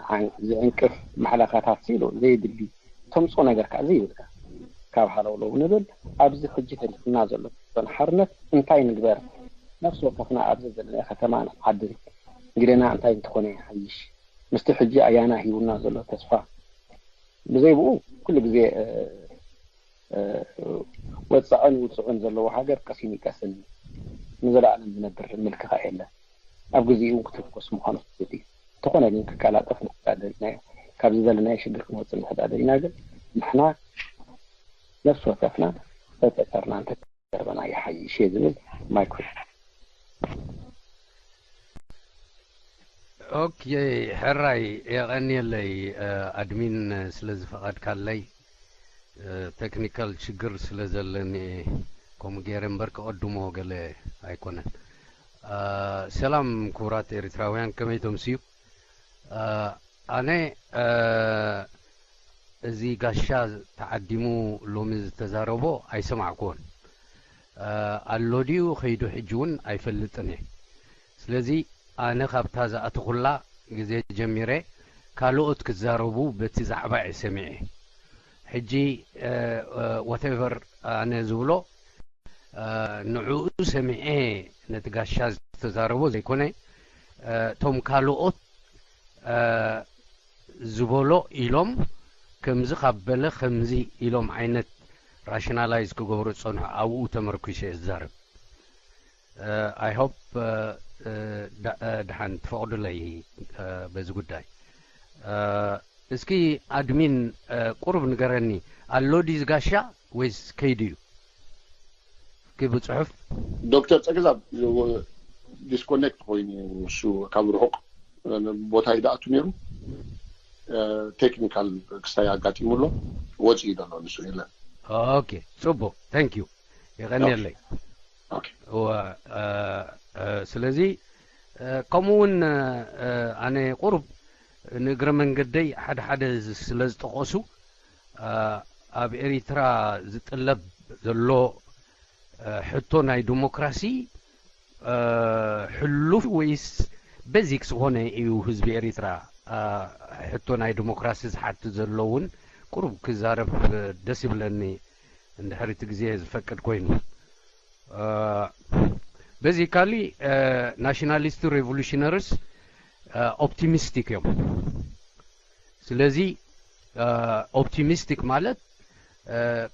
ዝዕንቅፍ ማሕለኻታት ኢሉ ዘይድሊ ተምፅኦ ነገር ከዓ ዘይብልካ ካብ ሃለውለው ንብል ኣብዚ ሕጂ ተሪፍና ዘሎ ሓርነት እንታይ ንግበር? ነፍሲ ወከፍና ኣብዚ ዘለና ከተማን ዓድን ግደና እንታይ እንተኾነ ይሓይሽ? ምስቲ ሕጂ ኣያና ሂቡና ዘሎ ተስፋ ብዘይ ብኡ ኩሉ ግዜ ወፃዕን ውፅዕን ዘለዎ ሃገር ቀሲን ይቀስን ንዘለኣለም ዝነብር ምልክኻ የለን። ኣብ ግዜኡ ክትኮስ ምዃኑ ፍሉጥ እዩ። እንተኾነ ግን ክቀላጠፍ ንሕዳደር ኢናዮ ካብዚ ዘለናዮ ሽግር ክንወፅእ ንሕዳደር ኢና ግን ንሕና ነፍሲ ወከፍና ተፀርና እንተ ዘረባና ይሓይሽ እየ ዝብል ማይክሮ ኦኬ ሕራይ የቐንየለይ ኣድሚን ስለ ዝፈቐድካለይ ተክኒካል ሽግር ስለ ዘለኒ ከምኡ ገይረ እምበር ክቐድሞ ገለ ኣይኮነን ሰላም ክቡራት ኤርትራውያን ከመይ ተምስዩ ኣነ እዚ ጋሻ ተዓዲሙ ሎሚ ዝተዛረቦ ኣይሰማዕኩዎን ኣሎ ድዩ ከይዱ ሕጂ እውን ኣይፈልጥን እየ ስለዚ ኣነ ካብታ ዝኣተኹላ ግዜ ጀሚረ ካልኦት ክዛረቡ በቲ ዛዕባ እየ ሰሚዐ ሕጂ whatever ኣነ ዝብሎ ንዕኡ ሰሚዐ ነቲ ጋሻ ዝተዛረቦ ዘይኮነ እቶም ካልኦት ዝበሎ ኢሎም ከምዚ ካብ በለ ከምዚ ኢሎም ዓይነት rationalize ክገብሩ ዝፀንሑ ኣብኡ ተመርኩሰ እየ ዝዛረብ I hope ደሓን ትፈቕዱለይ በዚ ጉዳይ እስኪ ኣድሚን ቁሩብ ንገረኒ ኣሎ ድዩ ዝጋሻ ወይስ ከይዱ እዩ እስኪ ብፅሑፍ ዶክተር ፀገዛብ disconnect ኮይኑ እሱ ካብ ርሑቕ ቦታ ይደኣቱ ነይሩ technical ክስታይ ኣጋጢሙ ኣሎ ወፂኡ ዘሎ ንሱ የለን okay ፅቡቅ thank you የቐንየለይ ስለዚ ከምኡ እውን ኣነ ቁሩብ ንእግረ መንገደይ ሓደ ሓደ ስለ ዝጠቐሱ ኣብ ኤሪትራ ዝጥለብ ዘሎ ሕቶ ናይ ዲሞክራሲ ሕሉፍ ወይስ basic ዝኾነ እዩ ህዝቢ ኤሪትራ ሕቶ ናይ ዲሞክራሲ ዝሓትት ዘሎ እውን ቁሩብ ክዛረብ ደስ ይብለኒ እንድሕር እቲ ግዜ ዝፈቅድ ኮይኑ basically nationalist revolutionaries optimistic እዮም ስለዚ ኦፕቲሚስቲክ ማለት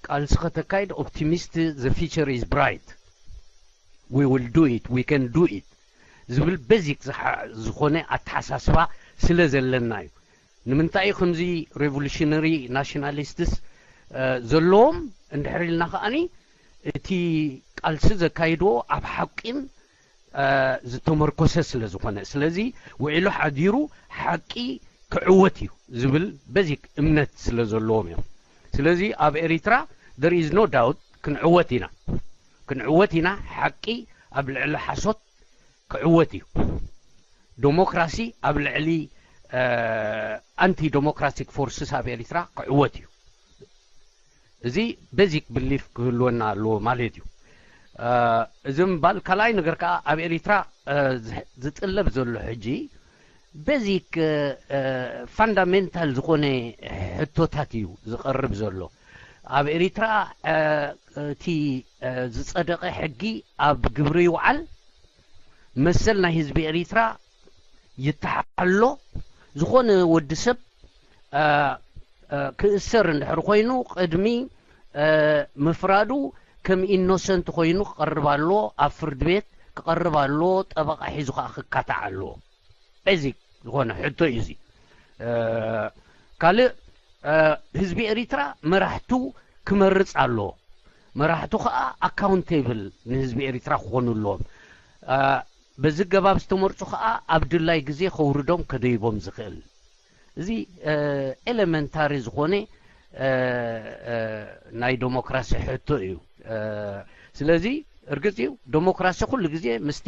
ቃልሲ ከተካይድ ኦፕቲሚስት፣ the future is bright, we will do it, we can do it ዝብል ቤዚክ ዝኾነ ኣተሓሳስባ ስለ ዘለና እዩ። ንምንታይ እዩ ከምዚ ሬቮሉሽነሪ ናሽናሊስትስ ዘለዎም እንድሕር ኢልና ከዓኒ እቲ ቃልሲ ዘካይድዎ ኣብ ሓቂን ዝተመርኮሰ ስለ ዝኾነ፣ ስለዚ ውዒሉ ሓዲሩ ሓቂ ክዕወት እዩ ዝብል በዚክ እምነት ስለ ዘለዎም እዮም። ስለዚ ኣብ ኤሪትራ there is no doubt ክንዕወት ኢና፣ ክንዕወት ኢና። ሓቂ ኣብ ልዕሊ ሓሶት ክዕወት እዩ። ዴሞክራሲ ኣብ ልዕሊ ኣንቲ ዴሞክራቲክ ፎርስስ ኣብ ኤሪትራ ክዕወት እዩ። እዚ ቤዚክ ብሊፍ ክህልወና ኣለዎ ማለት እዩ። እዚ ምባል ካልኣይ ነገር ከዓ ኣብ ኤሪትራ ዝጥለብ ዘሎ ሕጂ ቤዚክ ፋንዳሜንታል ዝኾነ ሕቶታት እዩ ዝቐርብ ዘሎ። ኣብ ኤሪትራ እቲ ዝጸደቐ ሕጊ ኣብ ግብሪ ይውዓል፣ መሰል ናይ ህዝቢ ኤሪትራ ይተሓሎ፣ ዝኾነ ወዲ ሰብ ክእሰር እንድሕር ኮይኑ ቅድሚ ምፍራዱ ከም ኢኖሰንት ኮይኑ ክቐርብ ኣለዎ፣ ኣብ ፍርዲ ቤት ክቐርብ ኣለዎ፣ ጠበቓ ሒዙ ከዓ ክካታዕ ኣለዎ። ቤዚክ ዝኾነ ሕቶ እዩ እዚ። ካልእ ህዝቢ ኤሪትራ መራሕቱ ክመርጽ ኣለዎ። መራሕቱ ከዓ ኣካውንቴብል ንህዝቢ ኤሪትራ ክኾኑ ኣለዎም። በዚ ገባብ ዝተመርጹ ከዓ ኣብ ድላይ ግዜ ከውርዶም ከደይቦም ዝኽእል። እዚ ኤሌመንታሪ ዝኾነ ናይ ዴሞክራሲ ሕቶ እዩ። ስለዚ እርግጽ እዩ ዴሞክራሲ ኩሉ ግዜ ምስቲ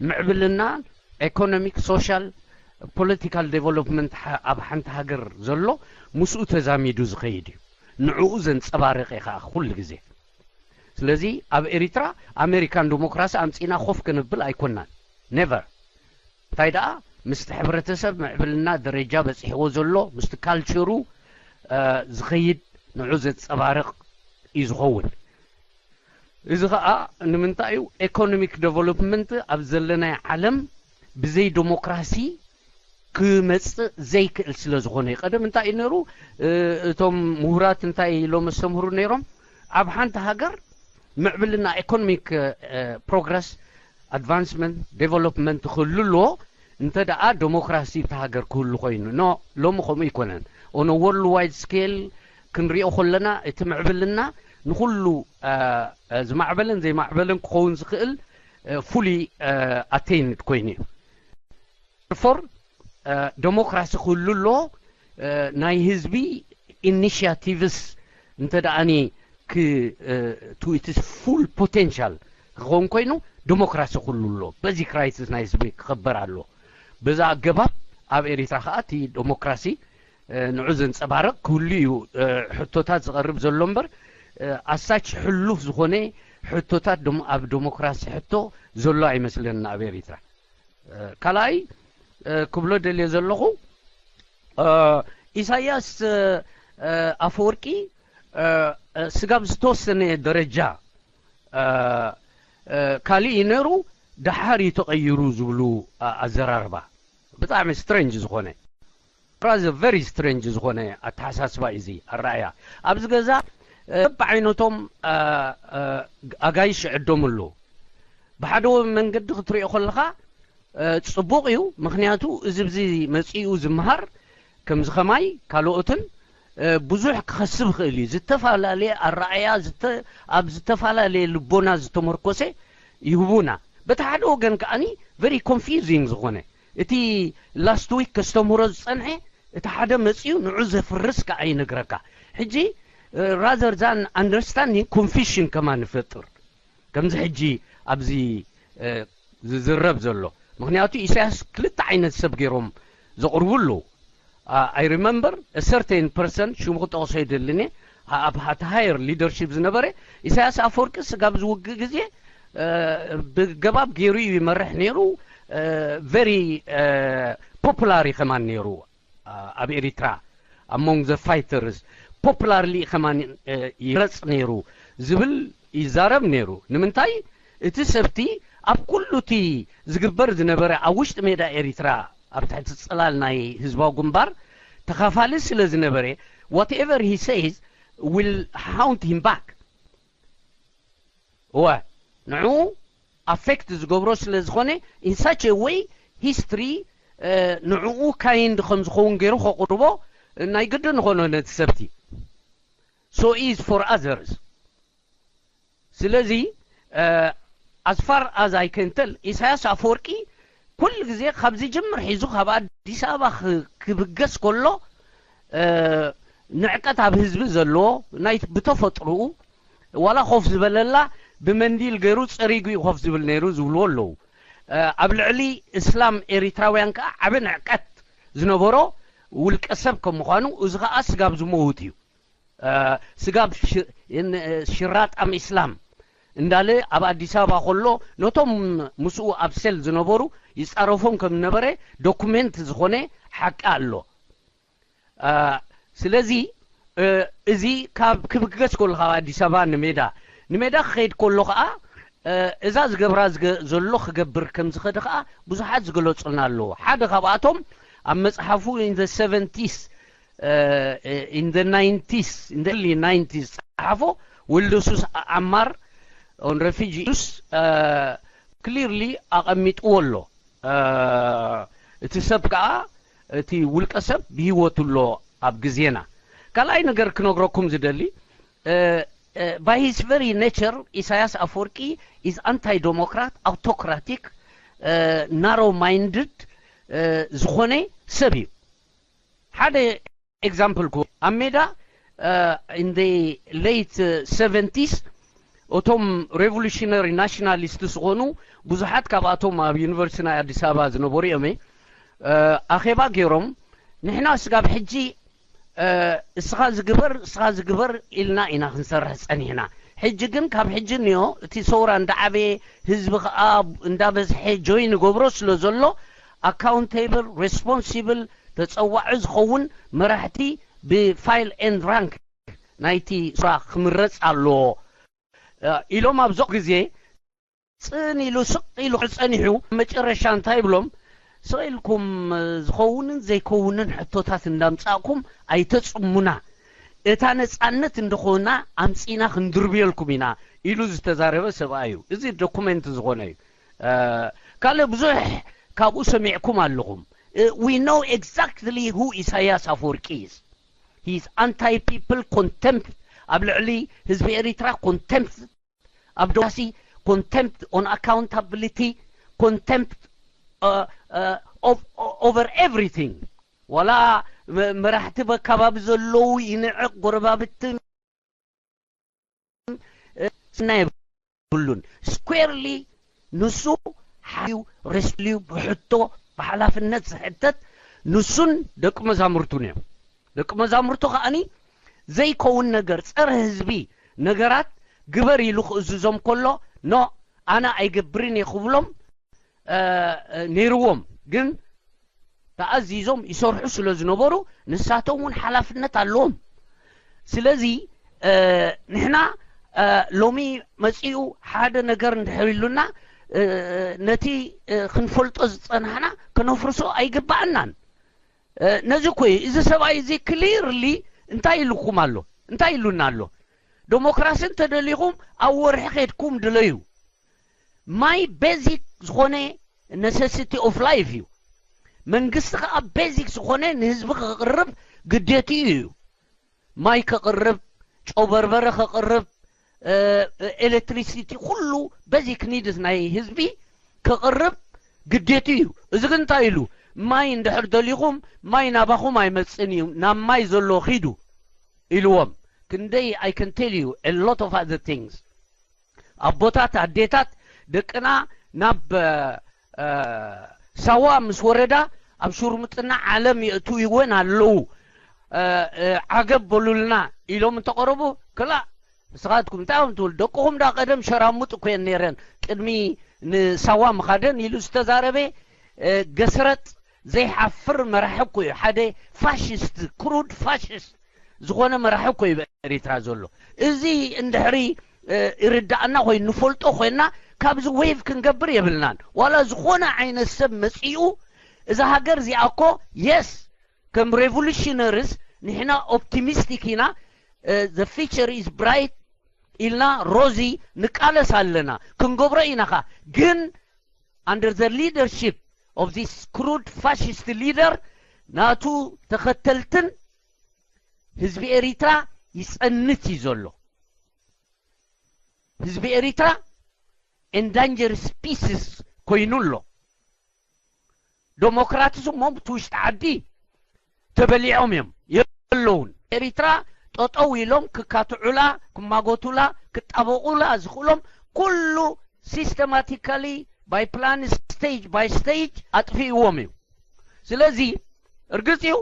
ምዕብልና፣ ኤኮኖሚክ፣ ሶሻል፣ ፖለቲካል ዴቨሎፕመንት ኣብ ሓንቲ ሃገር ዘሎ ምስኡ ተዛሚዱ ዝኸይድ እዩ። ንዕኡ ዘንጸባርቕ እዩ ከዓ ኩሉ ግዜ። ስለዚ ኣብ ኤሪትራ ኣሜሪካን ዴሞክራሲ ኣምጺና ኮፍ ክንብል ኣይኮናን። ኔቨር። እንታይ ደኣ ምስቲ ሕብረተሰብ ምዕብልና ደረጃ በጺሕዎ ዘሎ ምስቲ ካልቸሩ ዝኸይድ ንዑ ዘንጸባርቕ እዩ ዝኸውን። እዚ ኸኣ ንምንታይ እዩ? ኤኮኖሚክ ዴቨሎፕመንት ኣብ ዘለናይ ዓለም ብዘይ ዴሞክራሲ ክመጽእ ዘይክእል ስለ ዝኾነ እዩ። ቀደም እንታይ እዩ ነይሩ? እቶም ምሁራት እንታይ ኢሎም ኣስተምህሩ ነይሮም? ኣብ ሓንቲ ሃገር ምዕብልና፣ ኤኮኖሚክ ፕሮግረስ፣ ኣድቫንስመንት፣ ዴቨሎፕመንት ክህሉ ኣለዎ እንተ ደኣ ዴሞክራሲ ኣብቲ ሃገር ክህሉ ኮይኑ። ኖ፣ ሎሚ ከምኡ ኣይኮነን። ኦን አ ወርልድ ዋይድ ስኬል ክንሪኦ ከለና እቲ ምዕብልና ንኹሉ ዝማዕበለን ዘይማዕበለን ክኸውን ዝኽእል ፉሊ ኣቴይንድ ኮይኑ እዩ። ፎር ዴሞክራሲ ክህሉ ኣለዎ። ናይ ህዝቢ ኢኒሽያቲቭስ እንተ ደኣኒ ቱ ኢትስ ፉል ፖቴንሻል ክኸውን ኮይኑ ዴሞክራሲ ክህሉ ኣለዎ። በዚ ክራይሲስ ናይ ህዝቢ ክኸበር ኣለዎ። በዛ ኣገባብ ኣብ ኤሪትራ ከዓ እቲ ዴሞክራሲ ንዑ ዘንጸባርቕ ክህሉ እዩ ሕቶታት ዝቐርብ ዘሎ እምበር ኣሳች ሕሉፍ ዝኾነ ሕቶታት ኣብ ዴሞክራሲ ሕቶ ዘሎ ኣይመስለንን ኣብ ኤሪትራ። ካልኣይ ክብሎ ደልየ ዘለኹ ኢሳያስ ኣፈወርቂ ስጋብ ዝተወሰነ ደረጃ ካልእ እዩ ነይሩ፣ ደሓር እዩ ተቐይሩ ዝብሉ ኣዘራርባ ብጣዕሚ ስትሬንጅ ዝኾነ ራዘ ቨሪ ስትሬንጅ ዝኾነ ኣተሓሳስባ እዩ እዚ ኣረኣያ። ኣብዚ ገዛ በብዓይነቶም ኣጋይሽ ይዕደሙ ኣለዉ። ብሓደ መንገዲ ክትሪኦ ከለኻ ጽቡቕ እዩ፣ ምኽንያቱ እዚ ብዚ መጺኡ ዝምሃር ከምዚ ኸማይ ካልኦትን ብዙሕ ክኸስብ ይኽእል እዩ። ዝተፈላለየ ኣረኣያ ኣብ ዝተፈላለየ ልቦና ዝተመርኮሰ ይህቡና። በቲ ሓደ ወገን ከኣኒ ቨሪ ኮንፊዚንግ ዝኾነ እቲ ላስት ዊክ ከስተምህሮ ዝጸንሐ እቲ ሓደ መጺኡ ንዑ ዘፍርስ ከኣ ይነግረካ። ሕጂ ራዘር ዛን ኣንደርስታንዲንግ ኮንፊሽን ከማን ንፈጥር ከምዚ ሕጂ ኣብዚ ዝዝረብ ዘሎ። ምኽንያቱ ኢሳያስ ክልተ ዓይነት ሰብ ገይሮም ዘቕርቡ ኣለዉ። ኣይ ሪመምበር ሰርቴን ፐርሰን ሽሙ ክጠቕሶ ይደልን እየ። ኣብ ሃት ሃየር ሊደርሺፕ ዝነበረ ኢሳያስ ኣፈወርቂ ስጋብ ዝውግእ ግዜ ብገባብ ገይሩ እዩ ይመርሕ ነይሩ። ቨሪ ፖፑላር እዩ ከማን ነይሩ ኣብ ኤሪትራ ኣሞንግ ዘ ፋይተርስ ፖፑላርሊ ከማን ይረጽ ነይሩ ዝብል ይዛረብ ነይሩ። ንምንታይ እቲ ሰብቲ ኣብ ኩሉ እቲ ዝግበር ዝነበረ ኣብ ውሽጢ ሜዳ ኤሪትራ ኣብ ትሕቲ ጽላል ናይ ህዝባዊ ግንባር ተኻፋሊ ስለ ዝነበረ whatever he says will haunt him back። እወ ንዕኡ affect ዝገብሮ ስለ ዝኾነ in such a way history ንዕኡ kind ከም ዝኸውን ገይሩ ከቕርቦ ናይ ግድን ዝኾኖ ነቲ ሰብቲ። So is for others። ስለዚ as far as I can tell ኢሳያስ ኣፈወርቂ ኩሉ ግዜ ካብ ዝጅምር ሒዙ ካብ ኣዲስ ኣበባ ክብገስ ከሎ ንዕቀት ኣብ ህዝቢ ዘለዎ ናይ ብተፈጥሮኡ ዋላ ኮፍ ዝበለላ ብመንዲል ገይሩ ጸሪጉ እዩ ኮፍ ዝብል ነይሩ ዝብልዎ ኣለዉ። ኣብ ልዕሊ እስላም ኤሪትራውያን ከዓ ዓቢ ንዕቀት ዝነበሮ ውልቀ ሰብ ከም ምዃኑ እዚ ከዓ ስጋብ ዝመውት እዩ። ስጋብ ሽራጣም ኢስላም እንዳለ ኣብ ኣዲስ ኣበባ ከሎ ነቶም ምስኡ ኣብ ሴል ዝነበሩ ይጻረፎም ከም ዝነበረ ዶኩሜንት ዝኾነ ሓቂ ኣሎ። ስለዚ እዚ ካብ ክብገስ ከሎ ካብ ኣዲስ ኣበባ ንሜዳ ንሜዳ ክኸይድ ከሎ ከዓ እዛ ዝገብራ ዘሎ ክገብር ከም ዝኸደ ከዓ ብዙሓት ዝገለጹልና ኣለዉ። ሓደ ካብኣቶም ኣብ መጽሓፉ in the seventies in the nineties in the early nineties ዝጸሓፎ ወልደሱስ ዓማር on refugees clearly ኣቐሚጥዎ ኣሎ። እቲ ሰብ ከዓ እቲ ውልቀ ሰብ ብህይወቱ ኣሎ ኣብ ግዜና። ካልኣይ ነገር ክነግረኩም ዝደሊ by his very nature ኢሳያስ ኣፈወርቂ is anti democrat autocratic narrow minded ዝኾነ ሰብ እዩ። ሓደ example ክወ ኣብ ሜዳ in the late seventies እቶም revolutionary nationalist ዝኾኑ ብዙሓት ካብኣቶም ኣብ ዩኒቨርሲቲ ናይ ኣዲስ ኣበባ ዝነበሩ እዮም ኣኼባ ገይሮም ንሕና ስጋብ ሕጂ እስኻ ዝግበር እስኻ ዝግበር ኢልና ኢና ክንሰርሕ ጸኒሕና። ሕጂ ግን ካብ ሕጂ እንዮ እቲ ሰውራ እንዳዓበየ ህዝቢ ከዓ እንዳበዝሐ ጆይን ገብሮ ስለ ዘሎ accountable responsible ተጸዋዒ ዝኸውን መራሕቲ ብ file and rank ናይቲ ስራ ክምረጽ ኣለዎ ኢሎም ኣብዞ ግዜ ጽን ኢሉ ስቕ ኢሉ ጸኒሑ መጨረሻ እንታይ ይብሎም? ስቕ ኢልኩም ዝኸውንን ዘይከውንን ሕቶታት እንዳምጻእኩም ኣይተጽሙና። እታ ነጻነት እንደኾና ኣምጺና ክንድርብየልኩም ኢና ኢሉ ዝተዛረበ ሰብኣይ እዩ። እዚ ዶኩመንት ዝኾነ እዩ። ካልእ ብዙሕ ካብኡ ሰሚዕኩም ኣለኹም። We know exactly who ኢሳያስ ኣፈወርቂ is. He is anti people contempt ኣብ ልዕሊ ህዝቢ ኤሪትራ contempt ኣብ ዲሞክራሲ contempt on accountability contempt over everything ዋላ መራሕቲ በካባቢ ዘለዉ ይንዕቕ ጎረባብትን ስና የብሉን squarely ንሱ ሓዩ responsible ብሕቶ ብሓላፍነት ዝሕተት ንሱን ደቂ መዛሙርቱን እዮም። ደቂ መዛሙርቱ ከዓኒ ዘይከውን ነገር ጸረ ህዝቢ ነገራት ግበር ኢሉ ክእዝዞም ከሎ no ኣነ ኣይገብርን እየ ክብሎም ነይርዎም ግን ተኣዚዞም ይሰርሑ ስለ ዝነበሩ ንሳቶም እውን ሓላፍነት ኣለዎም። ስለዚ ንሕና ሎሚ መጺኡ ሓደ ነገር እንድሕር ኢሉና ነቲ ክንፈልጦ ዝጸናሕና ከነፍርሶ ኣይግባኣናን። ነዚ እኮ እዩ እዚ ሰብኣይ እዚ clearly እንታይ ኢልኩም ኣሎ እንታይ ኢሉና ኣሎ? ዲሞክራሲ እንተደሊኹም ኣብ ወርሒ ከድኩም ድለዩ። ማይ basic ዝኾነ necessity of life እዩ። መንግስቲ ከዓ basic ዝኾነ ንህዝቢ ክቕርብ ግዴትኡ እዩ። ማይ ከቕርብ፣ ጨው በርበረ ከቕርብ፣ electricity ኩሉ basic needs ናይ ህዝቢ ከቕርብ ግዴትኡ እዩ። እዚ ግን እንታይ ኢሉ ማይ እንድሕር ደሊኹም ማይ ናባኹም ኣይመጽን እዩ ናብ ማይ ዘሎ ኺዱ ኢልዎም። ክንደይ I can tell you a lot of other things ኣቦታት ኣዴታት ደቅና ናብ ሳዋ ምስ ወረዳ ኣብ ሹርምጥና ዓለም የእትውወን ኣለዉ። ዓገብ በሉልና ኢሎም እንተቐረቡ ክላእ ንስኻትኩም እንታይ እዮም ትብሉ? ደቅኹም ዳ ቀደም ሸራሙጥ እኮ እየን ነይረን ቅድሚ ንሳዋ ምኻደን ኢሉ ዝተዛረበ ገስረጥ ዘይሓፍር መራሒ እኮ እዩ። ሓደ ፋሽስት ክሩድ ፋሽስት ዝኾነ መራሒ እኮ እዩ ኤሪትራ ዘሎ። እዚ እንድሕሪ ይርዳእና ኮይኑ ንፈልጦ ኮይና ካብዚ ዌቭ ክንገብር የብልናን። ዋላ ዝኾነ ዓይነት ሰብ መጺኡ እዛ ሃገር እዚኣ እኮ የስ ከም revolutionaries ንሕና optimistic ኢና። The future is bright ኢልና ሮዚ ንቃለስ ኣለና፣ ክንገብሮ ኢና ኸኣ። ግን under the leadership of this crude fascist leader ናቱ ተኸተልትን ህዝቢ ኤሪትራ ይጸንት እዩ ዘሎ። ህዝቢ ኤሪትራ endangered species ኮይኑ ኣሎ። ዴሞክራትስ እሞ ብቲ ውሽጢ ዓዲ ተበሊዖም እዮም፣ የለውን። ኤሪትራ ጠጠው ኢሎም ክካትዑላ፣ ክማጎቱላ፣ ክጣበቑላ ዝኽእሎም ኩሉ systematically by plan, stage by stage ኣጥፊእዎም እዩ። ስለዚ እርግጽ እዩ፣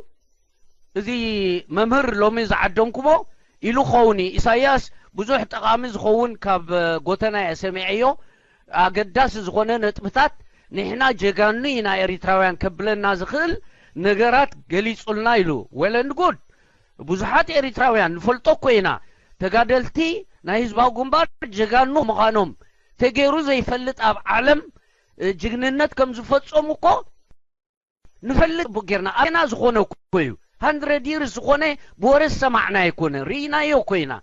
እዚ መምህር ሎሚ ዝዓደምኩሞ ኢሉ ኸውን እዩ። ኢሳያስ ብዙሕ ጠቓሚ ዝኸውን ካብ ጎተና እየ ሰሚዐዮ። ኣገዳሲ ዝኾነ ነጥብታት፣ ንሕና ጀጋኑ ኢና ኤሪትራውያን ከብለና ዝኽእል ነገራት ገሊጹልና ኢሉ። Well and good። ብዙሓት ኤሪትራውያን ንፈልጦ እኮ ኢና። ተጋደልቲ ናይ ህዝባዊ ግንባር ጀጋኑ ምዃኖም ተገይሩ ዘይፈልጥ ኣብ ዓለም፣ እ፣ ጅግንነት ከም ዝፈጸሙ እኮ ንፈልጥ ጌርና። ኣና ዝኾነ እኮ እዩ። Hundred years ዝኾነ ብወረ ዝሰማዕና ኣይኮነ፣ ርኢናዮ እኮ ኢና።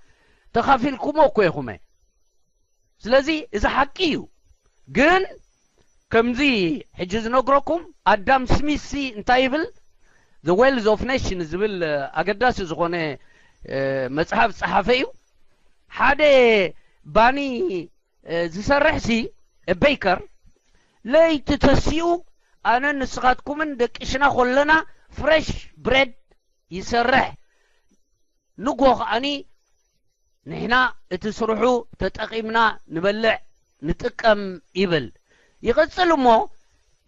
ተኻፊልኩሞ እኮ ኢኹመ። ስለዚ እዚ ሓቂ እዩ። ግን ከምዚ ሕጂ ዝነግረኩም ኣዳም ስሚስ ሲ እንታይ ይብል? The Wealth of Nations ዝብል፣ እ፣ ኣገዳሲ ዝኾነ፣ እ፣ መጽሓፍ ጸሓፈ እዩ። ሓደ ባኒ፣ እ፣ ዝሰርሕ ሲ፣ እ፣ ቤከር ለይቲ ተሲኡ ኣነን ንስኻትኩምን ደቂስና ከለና ፍሬሽ ብሬድ ይሰርሕ። ንጎ ከኣኒ ንሕና እቲ ስርሑ ተጠቒምና ንበልዕ፣ ንጥቀም ይብል። ይቕጽል እሞ፣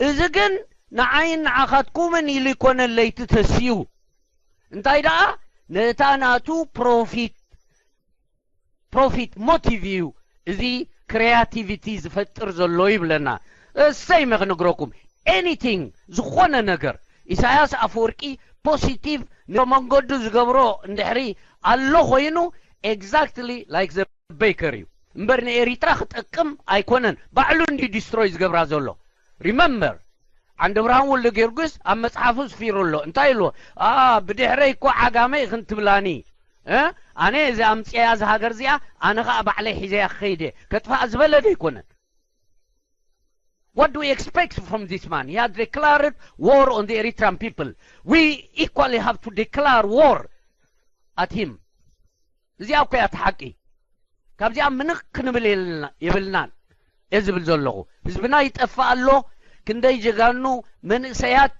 እዚ ግን ንዓይን ንዓኻትኩምን ኢሉ ይኮነን ለይቲ ተሲኡ። እንታይ ደኣ ነታ ናቱ ፕሮፊት፣ ፕሮፊት ሞቲቭ እዩ እዚ ክሪያቲቪቲ ዝፈጥር ዘሎ ይብለና። እሰይ መኽንግረኩም፣ ኤኒቲንግ፣ ዝኾነ ነገር ኢሳያስ ኣፈወርቂ ፖሲቲቭ ንመንገዱ ዝገብሮ እንድሕሪ ኣሎ ኮይኑ፣ ኤግዛክትሊ ላይክ ዘ ቤከር እዩ እምበር ንኤሪትራ ክጠቅም ኣይኮነን። ባዕሉ እንዲ ዲስትሮይ ዝገብራ ዘሎ። ሪመምበር፣ ዓንደ ብርሃን ወልደ ጊዮርጊስ ኣብ መጽሓፉ ስፊሩ ኣሎ። እንታይ ኢልዎ? ኣ፣ ብድሕረይ እኮ ዓጋመ ኢኽን ትብላኒ፣ እ? ኣነ እዚ ኣምጽያ እዚ ሃገር እዚኣ፣ ኣነ ኸኣ ባዕለይ ሒዘያ ክኸይድ እየ። ከጥፋኣ ዝበለ ዶ ኣይኮነን? What do we expect from this man? He has declared war on the Eritrean people. We equally have to declare war at him. እዚኣ እኮ እያ እቲ ሓቂ። ካብዚኣ ምንቕ ክንብል የልና-፣ የብልናን እየ ዝብል ዘለኹ። ህዝብና ይጠፍእ ኣሎ። ክንደይ ጀጋኑ መንእሰያት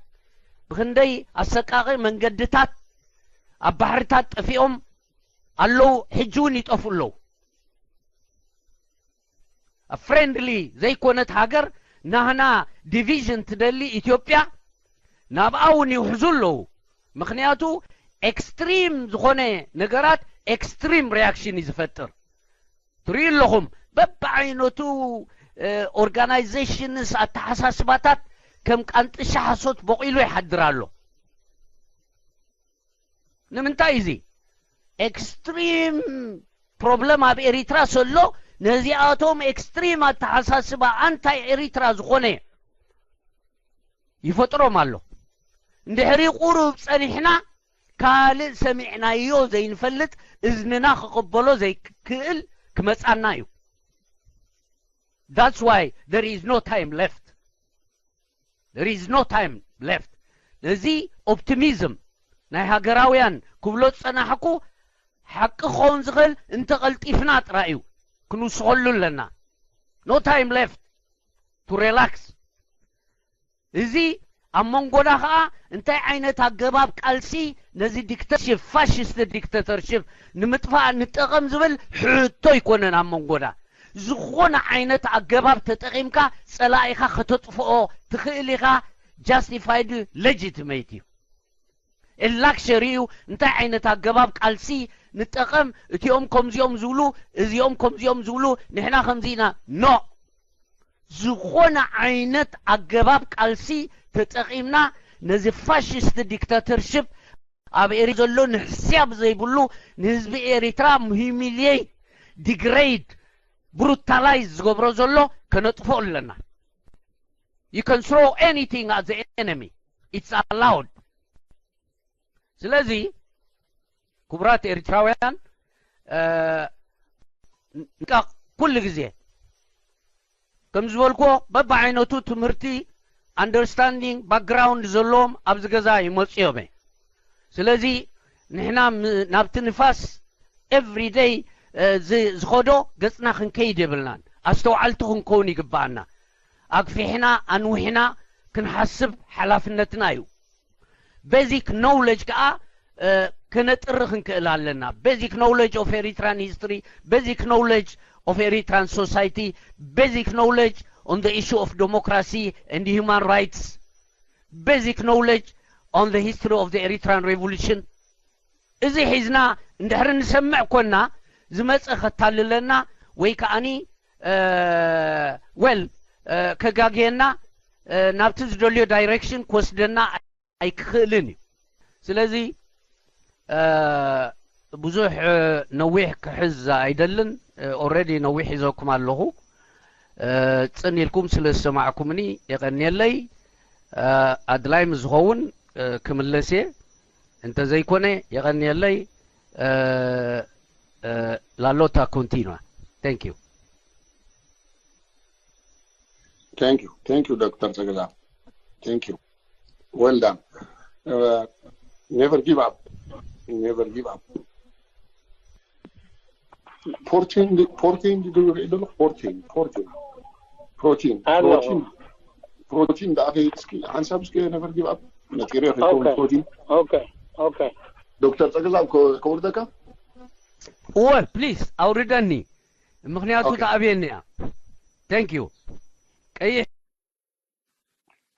ብክንደይ ኣሰቃቒ መንገድታት ኣብ ባሕርታት ጠፊኦም ኣለዉ፣ ሕጂ እውን ይጠፍኡ ኣለዉ። ኣብ ፍሬንድሊ ዘይኮነት ሃገር ናህና ዲቪዥን ትደሊ ኢትዮጵያ ናብኣ እውን ይውሕዙ ኣለዉ። ምኽንያቱ ኤክስትሪም ዝኾነ ነገራት ኤክስትሪም ሪያክሽን እዩ ዝፈጥር። ትርእዩ ኣለኹም፣ በብዓይነቱ፣ እ፣ ኦርጋናይዜሽንስ፣ ኣተሓሳስባታት ከም ቃንጥሻ ሓሶት በቂሉ ይሓድር ኣሎ። ንምንታይ እዚ ኤክስትሪም ፕሮብለም ኣብ ኤሪትራ ዘሎ? ነዚኣቶም ኤክስትሪም ኣተሓሳስባ ኣንታይ ኤሪትራ ዝኾነ ይፈጥሮም ኣሎ። እንድሕሪ ቁሩብ ጸኒሕና ካልእ ሰሚዕናዮ ዘይንፈልጥ፣ እዝንና ክቕበሎ ዘይክእል ክመጻና እዩ። That's why there is no time left. There is no time left. ነዚ ኦፕቲሚዝም ናይ ሃገራውያን ክብሎ ዝጸናሕኩ ሓቂ ክኸውን ዝኽእል እንተቐልጢፍና ጥራይ እዩ፣ ክንውስኸሉ ኣለና። No time left to relax። እዚ ኣብ መንጎና ኸኣ እንታይ ዓይነት ኣገባብ ቃልሲ ነዚ ዲክተርሽፕ፣ ፋሽስት ዲክተተርሽፕ ንምጥፋእ ንጠቐም ዝብል ሕቶ ኣይኮነን ኣብ መንጎና። ዝኾነ ዓይነት ኣገባብ ተጠቒምካ ጸላኢኻ ከተጥፍኦ ትኽእል ኢኻ። ጃስቲፋይድ፣ ሌጂቲሜት እዩ። ላክሸሪ እዩ። እንታይ ዓይነት ኣገባብ ቃልሲ ንጠቐም? እቲኦም ከምዚኦም ዝብሉ፣ እዚኦም ከምዚኦም ዝብሉ፣ ንሕና ከምዚ ኢና። ኖ። ዝኾነ ዓይነት ኣገባብ ቃልሲ ተጠቒምና ነዚ ፋሽስት ዲክታተርሽፕ ኣብ ኤሪ ዘሎ ንሕስያ ብዘይብሉ ንህዝቢ ኤሪትራ ሂሚልየት፣ ዲግሬድ፣ ብሩታላይዝ ዝገብሮ ዘሎ ከነጥፍኦ ኣለና። You can throw anything at the enemy. It's allowed. ስለዚ ክቡራት ኤርትራውያን፣ ንቃ ኩሉ ግዜ ከም ዝበልኩዎ በብዓይነቱ ትምህርቲ፣ understanding፣ background ዘለዎም ኣብዚ ገዛ ይመፁ እዮም። ስለዚ ንሕና ናብቲ ንፋስ every day ዝኸዶ ገፅና ክንከይድ የብልናን። ኣስተውዓልቲ ክንከውን ይግባኣና። ኣግፊሕና ኣንዊሕና ክንሓስብ ሓላፍነትና እዩ። Basic knowledge ከዓ ከነጥሪ ክንክእል ኣለና። Basic knowledge of Eritrean history, basic knowledge of Eritrean society, basic knowledge on the issue of democracy and human rights, basic knowledge on the history of the Eritrean revolution. እዚ ሒዝና እንድሕር ንሰምዕ ኮና ዝመፀ ከታልለና ወይ ከዓኒ well ከጋግየና ናብቲ ዝደልዮ direction ክወስደና ኣይክኽእልን እዩ። ስለዚ ብዙሕ ነዊሕ ክሕዝ ኣይደልን። Already ነዊሕ ሒዘኩም ኣለኹ። ፅን ኢልኩም ስለ ዝሰማዕኩምኒ የቐንየለይ። ኣድላይ ምስ ዝኸውን ክምለስ እየ። እንተዘይኮነ የቐንየለይ። La lotta continua. Thank you. Thank you. Thank you, Doctor Sagala. Thank you. Well done. Uh, never give up. Never give up. Protein, protein, do you know? Protein, protein, protein, I know. Protein, protein. The other is, and subs never give up. Material Okay. Protein. Okay, okay. Doctor Sagala, ከውርደካ? እወ please ኣውርደኒ፣ ምክንያቱ Okay. ተኣብየኒ እያ። Thank you። ቀይሕ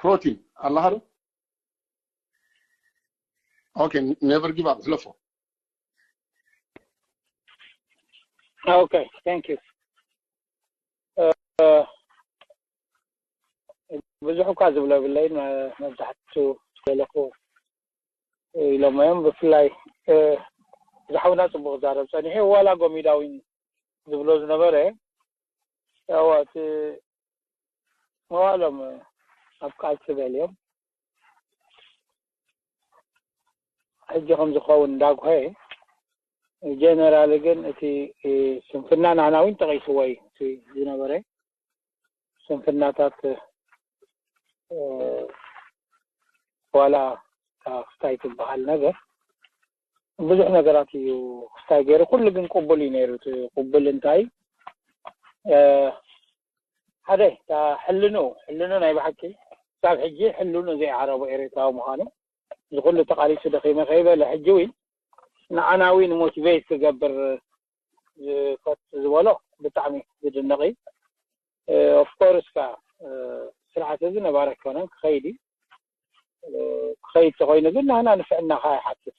Protein. Allah. Okay, never give up. ሕለፎ። Okay, thank you. Uh, ብዙሕ እኳ ዝብሎ የብለይን፣ መብዛሕቱ ዘለኹ ኢሎም እዮም። ብፍላይ ዝሓውና ፅቡቅ ዛረብ ፀኒሑ ዋላ ጎሚዳዊን ዝብሎ ዝነበረ ያው እቲ መዋሎም ኣብ ቃልሲ በልዮም ሕጂ ከም ዝኸውን እንዳጉሀ ጀነራል ግን እቲ ስንፍና ናህና እውን ጠቂስዎ እዩ እቲ ዝነበረ ስንፍናታት ዋላ ክስታይ ትበሃል ነገር ብዙሕ ነገራት እዩ ክስታይ ገይሩ ኩሉ ግን ቅቡል እዩ ነይሩ እቲ ቅቡል እንታይ ሓደ ሕልኑ ሕልኑ ናይ ብሓቂ ክሳብ ሕጂ ሕልኑ ዘይዓረቦ ኤርትራዊ ምዃኑ እዚ ኩሉ ተቃሊሱ ደኺመ ከይበለ ሕጂ እውን ንዓና እውን ሞቲቬት ክገብር ዝፈቱ ዝበሎ ብጣዕሚ ዝድነቕ እዩ። Of course ከ ስርዓት እዚ ነባሪ ኣይኮነን ክኸይድ እዩ። ክኸይድ ተኮይኑ ግን ናህና ንፍዕናኻ ይሓትት።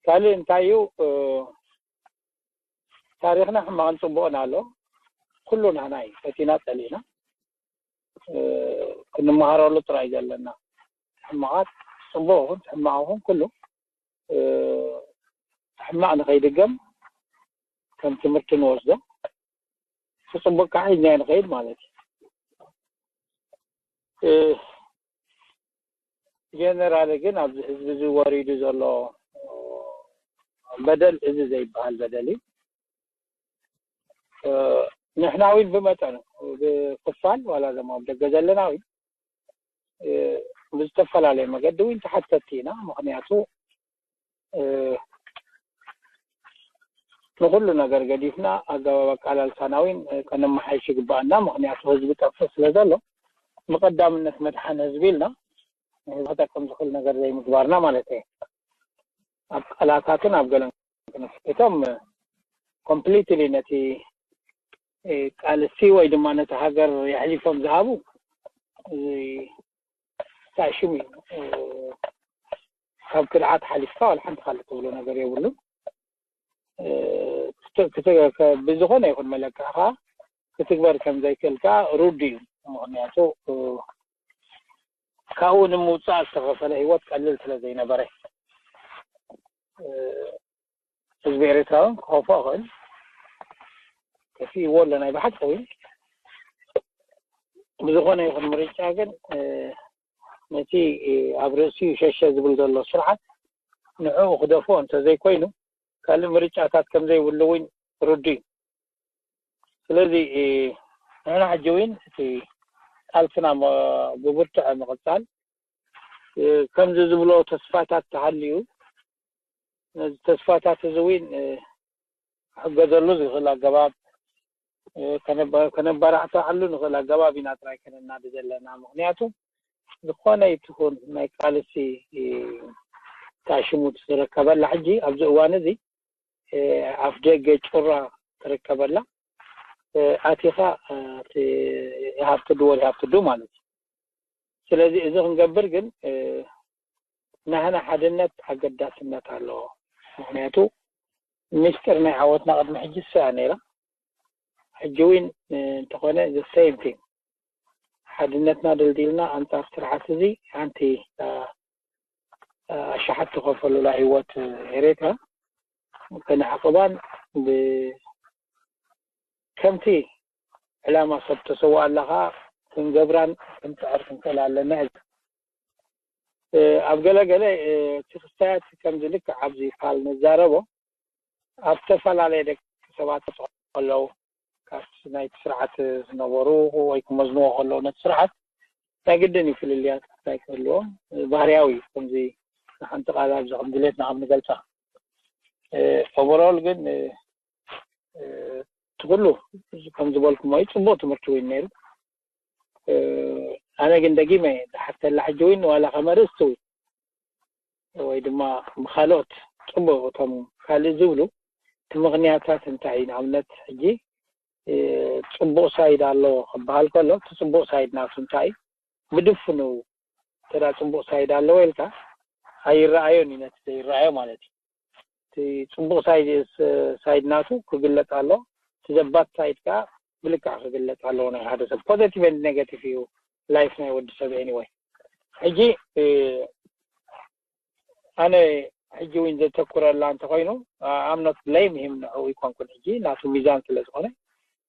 ካልእ እንታይ እዩ ታሪኽና ሕማቕን ፅቡቕን ኣሎ። ኩሉ ናህና እዩ ፈቲና ፀሊእና ክንመሃረሉ ጥራይ ዘለና ሕማቓት ፅቡቕ ይኹን ሕማቕ ይኹን ኩሉ ሕማቕ ንኸይድገም ከም ትምህርቲ ንወስዶ እቲ ፅቡቅ ከዓ ሒዝናዮ ንኸይድ ማለት እዩ። ጀነራል ግን ኣብዚ ህዝቢ እዚ ወሪዱ ዘሎ በደል እዚ ዘይበሃል በደል እዩ። ንሕና እውን ብመጠኑ ብክፋል ዋላ ዞም ኣብ ደገ ዘለና እውን ብዝተፈላለየ መገዲ እውን ተሓተቲ ኢና። ምክንያቱ ንኩሉ ነገር ገዲፍና ኣገባብ ኣቃላልሳና እውን ከነመሓይሽ ይግበኣና። ምክንያቱ ህዝቢ ጠፍእ ስለ ዘሎ ብቀዳምነት መድሓን ህዝቢ ኢልና ንህዝቢ ክጠቅም ዝኽእል ነገር ዘይምግባርና ማለት እየ። ኣብ ቃላታትን ኣብ ገለን እቶም ኮምፕሊትሊ ነቲ ቃልሲ ወይ ድማ ነቲ ሃገር የሕሊፎም ዝሃቡ እንታይ ሽም እዩ ካብ ክድዓት ሓሊፍካ ዋላ ሓንቲ ካልእ ትብሎ ነገር የብሉን። ብዝኾነ ይኹን መለክዕኻ ክትግበር ከም ዘይክእል ከዓ ሩድ እዩ። ምክንያቱ ካብኡ ንምውፃእ ዝተኸፈለ ህይወት ቀልል ስለ ዘይነበረ ህዝቢ ኤርትራ እውን ክኸፍኦ ይኽእል። ከፊእዎ ኣሎ ናይ ብሓቂ እውን። ብዝኾነ ይኹን ምርጫ ግን ነቲ ኣብ ርእሲኡ ሸሸ ዝብል ዘሎ ስርዓት ንዕኡ ክደፍኦ እንተዘይኮይኑ ካልእ ምርጫታት ከም ዘይብሉ እውን ርዱእ እዩ። ስለዚ ንሕና ሕጂ እውን እቲ ቃልስና ብብርቱዐ ምቕፃል፣ ከምዚ ዝብሎ ተስፋታት ተሃልዩ ነዚ ተስፋታት እዚ እውን ክሕገዘሉ ዝኽእል ኣገባብ ከነበራዕተዓሉ ንኽእል ኣገባብ ኢና ጥራይ ከነናዲ ዘለና። ምኽንያቱ ዝኾነ ይትኹን ናይ ቃልሲ ታሽሙት ዝረከበላ ሕጂ ኣብዚ እዋን እዚ ኣፍ ደገ ጩራ ትርከበላ ኣቲኻ ሃብትዱ ወዲ ሃብትዱ ማለት እዩ። ስለዚ እዚ ክንገብር ግን ናህና ሓድነት ኣገዳስነት ኣለዎ። ምክንያቱ ምስጢር ናይ ዓወትና ቅድሚ ሕጂ እሳ ነይራ። ሕጂ እውን እንተኾነ the same thing ሓድነትና ድልዲልና ኣንጻር ስርዓት እዚ ሓንቲ ኣሻሓት ተኸፈሉላ ህይወት ኤሬትራ ከነዕቕባን ከምቲ ዕላማ ሰብ ተሰውኣ ኣለኻ ክንገብራን ክንጽዕር ክንክእል ኣለና። ኣብ ገለገለ እቲ ክስታያት ከምዚ ልክዕ ኣብዚ ፋል ንዛረቦ ኣብ ዝተፈላለየ ደቂ ሰባት ከለዉ ካብቲ ናይቲ ስርዓት ዝነበሩ ወይ ክመዝንዎ ከለዉ ነቲ ስርዓት ናይ ግድን እዩ ፍልልያት እንታይ ክህልዎም ባህርያዊ እዩ። ከምዚ ንሓንቲ ቃል ኣብዚ ከም ድሌትና ከም ንገልፃ ኦቨሮል ግን እቲ ኩሉ ከም ዝበልኩሞ እዩ ፅቡቅ ትምህርቲ እውን ነይሩ። ኣነ ግን ደጊመ ዝሓተላ ሕጂ እውን ዋላ ከመርእስቲ እውን ወይ ድማ ብካልኦት ፅቡቅ እቶም ካልእ ዝብሉ እቲ ምክንያታት እንታይ እዩ? ንኣብነት ሕጂ ፅቡቅ ሳይድ ኣሎ ክበሃል ከሎ እቲ ፅቡቅ ሳይድ ናቱ እንታይ እዩ? ብድፍኑ እንተ ፅቡቅ ሳይድ ኣለዎ ኢልካ ኣይረኣዮን እዩ ነቲ ዘይረኣዮ ማለት እዩ። እቲ ፅቡቅ ሳይድ ሳይድ ናቱ ክግለፅ ኣሎ፣ እቲ ዘባድ ሳይድ ከዓ ብልክዕ ክግለፅ ኣለዎ። ናይ ሓደ ሰብ ፖዘቲቭ ኤንድ ኔጋቲቭ እዩ ላይፍ ናይ ወዲ ሰብ። ኤኒወይ ሕጂ ኣነ ሕጂ እውን ዘተኩረላ እንተኮይኑ ኣምኖት ብሌም ሂም ንዕኡ ይኮንኩን ሕጂ ናቱ ሚዛን ስለ ዝኾነ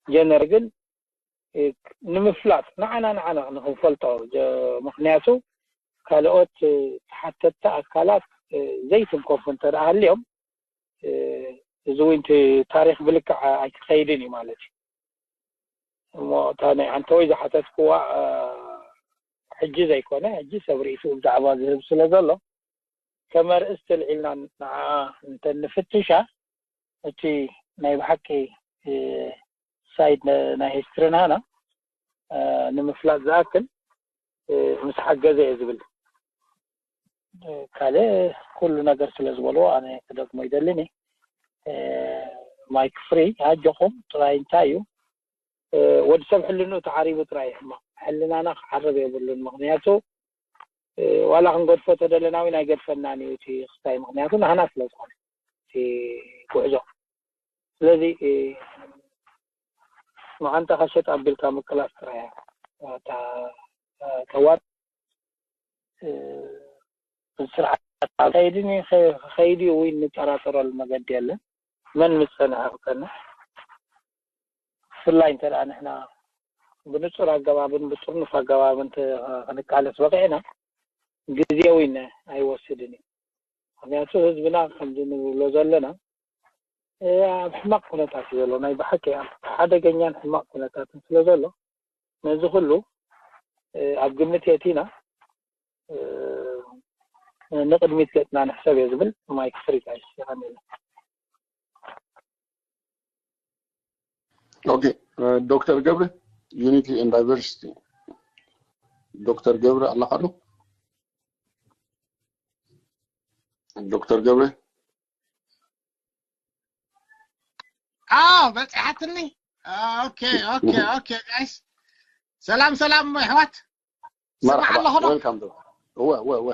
ጀነር ግን ንምፍላጥ ንዓና ንዓና ንክንፈልጦ ምክንያቱ ካልኦት ተሓተትቲ ኣካላት ዘይትንከፉ እንተ ደኣ ሃልዮም እዚ እውን እቲ ታሪክ ብልክዕ ኣይክኸይድን እዩ ማለት እዩ። እሞ እታ ናይ ዓንተወይ ዝሓተትክዋ ሕጂ ዘይኮነ ሕጂ ሰብ ርእሱ ብዛዕባ ዝህብ ስለ ዘሎ ከም ኣርእስቲ ኣልዒልና ንዓ እንተ ንፍትሻ እቲ ናይ ብሓቂ ሳይድ ናይ ሂስትሪ ናና ንምፍላጥ ዝኣክል ምስ ሓገዘ እየ ዝብል። ካልእ ኩሉ ነገር ስለ ዝበልዎ ኣነ ክደግሞ ይደልን እየ። ማይክ ፍሪ ኣጆኹም ጥራይ እንታይ እዩ ወዲ ሰብ ሕልንኡ ተዓሪቡ ጥራይ እዩ ሕማቕ። ሕልናና ክዓርብ የብሉን። ምክንያቱ ዋላ ክንገድፎ ተደለና እውን ኣይገድፈናን እዩ እቲ ክስታይ። ምክንያቱ ናህና ስለ ዝኾነ እቲ ጉዕዞ ስለዚ መዓንጣ ከሸጥ ኣቢልካ ምቅላስ ጥራይ እያ። ተዋር ስርዓት ከይድን ከይድ ወይ ንጠራጠረሉ መገዲ የለን። መን ምፀንዐ ክፀንሕ ብፍላይ እንተ ንሕና ብንፁር ኣገባብን ብጥርኑፍ ኣገባብን ክንቃለስ በቂዕና ግዜ እውን ኣይወስድን እዩ። ምክንያቱ ህዝብና ከምዚ ንብሎ ዘለና ኣብ ሕማቅ ኩነታት እዩ ዘሎ። ናይ ብሓቂ ኣብ ሓደገኛን ሕማቅ ኩነታትን ስለ ዘሎ ነዚ ኩሉ ኣብ ግምት የእቲና ንቅድሚት ገፅና ንሕሰብ እየ ዝብል። ማይክ ፍሪ ጋይስ ይቀኒልና። ኦኬ ዶክተር ገብረ ዩኒቲ ኤንድ ዳይቨርሲቲ ዶክተር ገብረ ኣለኻ ዶ? ዶክተር ገብረ ኣዎ በፂሓትኒ። ኦኬ ኦኬ ኦኬ ጋይስ ሰላም ሰላም ኣሕዋት መርሓባ ወልካም ዶ እወ እወ እወ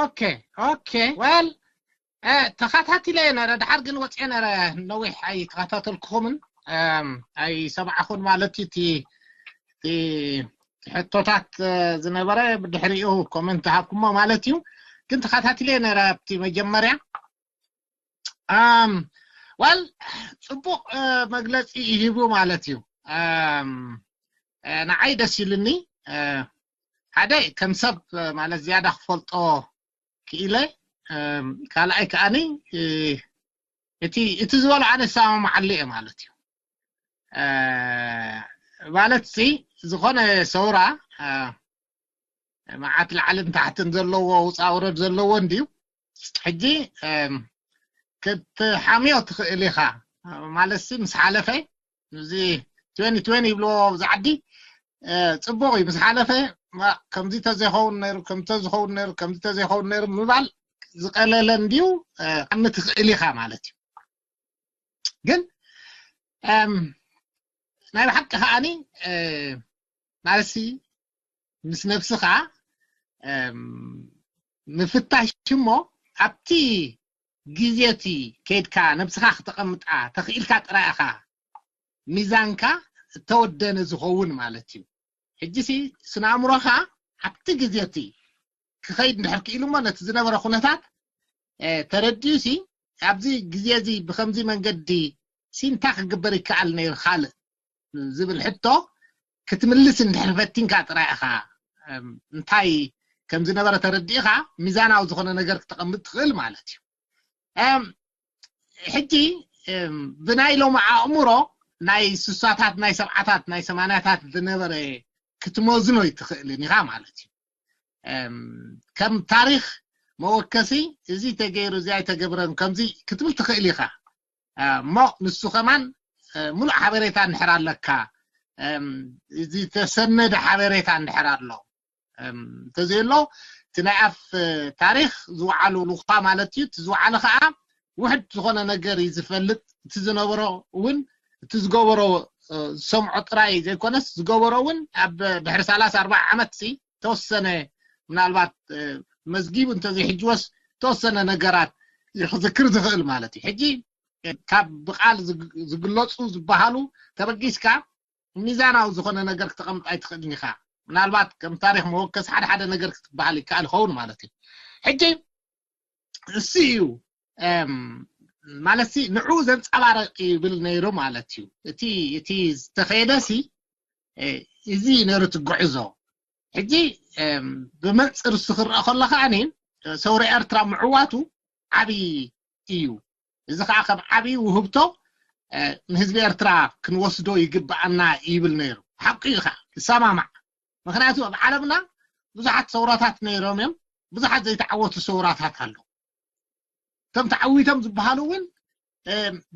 ኦኬ ኦኬ ወል ተኸታቲለ ነረ ድሓር ግን ወፅየ ነረ ነዊሕ ኣይተኸታተልኩኹምን ኣይሰማዕኹን ማለት እዩ እቲ ሕቶታት ዝነበረ ብድሕሪኡ ኮመንት ሃብኩሞ ማለት እዩ ግን ተኸታቲለ ነረ ኣብቲ መጀመርያ ወል ፅቡቅ መግለፂ ይሂቡ ማለት እዩ ንዓይ ደስ ኢሉኒ ሓደ ከም ሰብ ማለት ዝያዳ ክፈልጦ ክኢለ ካልኣይ ከዓኒ እቲ ዝበሎ ኣነ ዝሰማማዓሉ እየ ማለት እዩ። ማለት ሲ ዝኾነ ሰውራ መዓት ላዕልን ታሕትን ዘለዎ ውፃ ውረድ ዘለዎ እንድዩ። ሕጂ ክትሓምዮ ትኽእል ኢኻ ማለት ሲ ምስ ሓለፈ እዚ ትዌንቲ ትዌንቲ ይብልዎ ኣብዚ ዓዲ ጽቡቕ እዩ። ምስ ሓለፈ ከምዚ ተዘይኸውን ነይሩ ከምዚ ተዝኸውን ነይሩ ከምዚ ተዘይኸውን ነይሩ ምባል ዝቐለለ እንድዩ። ኣሚ ትኽእል ኢኻ ማለት እዩ። ግን ናይ ብሓቂ ከዓኒ ማለት ሲ ምስ ነብስኻ ምፍታሽ እሞ ኣብቲ ግዜ እቲ ከይድካ ነብስኻ ክተቐምጣ ተኽኢልካ ጥራይ ኢኻ ሚዛንካ እተወደነ ዝኸውን ማለት እዩ። ሕጂ ሲ ስነ ኣእምሮኻ ኣብቲ ግዜ እቲ ክኸይድ እንድሕር ክኢሉ እሞ ነቲ ዝነበረ ኩነታት ተረዲኡ ሲ ኣብዚ ግዜ እዚ ብከምዚ መንገዲ ሲ እንታይ ክግበር ይከኣል ነይሩ ካልእ ዝብል ሕቶ ክትምልስ እንድሕር ፈቲንካ ጥራይ ኢኻ እንታይ ከም ዝነበረ ተረዲእኻ ሚዛናዊ ዝኾነ ነገር ክተቐምጥ ትኽእል ማለት እዩ። ሕጂ ብናይ ሎም ኣእምሮ ናይ ስሳታት ናይ ሰብዓታት ናይ ሰማንያታት ዝነበረ ክትመዝኖ ይትኽእልን ኢኻ ማለት እዩ። ከም ታሪኽ መወከሲ እዚ ተገይሩ እዚ ኣይተገብረን ከምዚ ክትብል ትኽእል ኢኻ። እሞ ንሱ ከማን ሙሉእ ሓበሬታ እንድሕር ኣለካ ዝተሰነደ ሓበሬታ እንድሕር ኣሎ እንተዘየሎ እቲ ናይ ኣፍ ታሪኽ ዝወዓሉ ልኳ ማለት እዩ። እቲ ዝወዓለ ከዓ ውሕድ ዝኾነ ነገር እዩ ዝፈልጥ። እቲ ዝነበሮ እውን እቲ ዝገበሮ ዝሰምዖ ጥራይ ዘይኮነስ ዝገበሮ እውን ኣብ ድሕሪ ሰላሳ ኣርባዓ ዓመት ሲ ተወሰነ ምናልባት መዝጊቡ እንተዘይሕጅወስ ተወሰነ ነገራት ክዝክር ዝኽእል ማለት እዩ። ሕጂ ካብ ብቃል ዝግለፁ ዝበሃሉ ተበጊስካ ሚዛናዊ ዝኾነ ነገር ክተቐምጥ ኣይትኽእልን ኢኻ። ምናልባት ከም ታሪኽ መወከስ ሓደ ሓደ ነገር ክትበሃል ይከኣል ይኸውን ማለት እዩ። ሕጂ እሱ እዩ ማለት ንዕኡ ዘንፀባረቅ ይብል ነይሩ ማለት እዩ። እቲ እቲ ዝተኸየደ ሲ እዚ ነይሩ እቲ ጉዕዞ። ሕጂ ብመንፅር እሱ ክረአ ከሎ ከዓኒ ሰውራ ኤርትራ ምዕዋቱ ዓብዪ እዩ። እዚ ከዓ ከም ዓብዪ ውህብቶ ንህዝቢ ኤርትራ ክንወስዶ ይግብኣና ይብል ነይሩ። ሓቂ እዩ ከዓ ይሰማማዕ። ምክንያቱ ኣብ ዓለምና ብዙሓት ሰውራታት ነይሮም እዮም። ብዙሓት ዘይተዓወቱ ሰውራታት ኣለዉ። እቶም ተዓዊቶም ዝበሃሉ እውን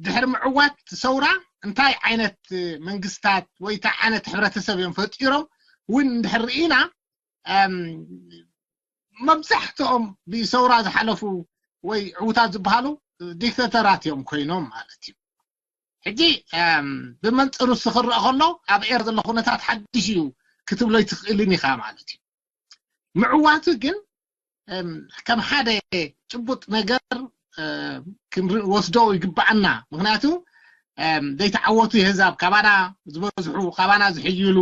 ድሕሪ ምዕዋት ሰውራ እንታይ ዓይነት መንግስታት ወይ እንታይ ዓይነት ሕብረተሰብ እዮም ፈጢሮም እውን እንድሕር ርኢና መብዛሕትኦም ብሰውራ ዝሓለፉ ወይ ዕውታት ዝበሃሉ ዲክተተራት እዮም ኮይኖም ማለት እዩ። ሕጂ ብመንፅሩ ክረአ ከሎ ኣብ ኤር ዘሎ ኩነታት ሓድሽ እዩ ክትብሎ ይትኽእልን ኢኻ ማለት እዩ። ምዕዋቱ ግን ከም ሓደ ጭቡጥ ነገር ክንወስዶ ይግባኣና። ምክንያቱ ዘይተዓወቱ የህዛብ ካባና ዝበዝሑ ካባና ዝሕይሉ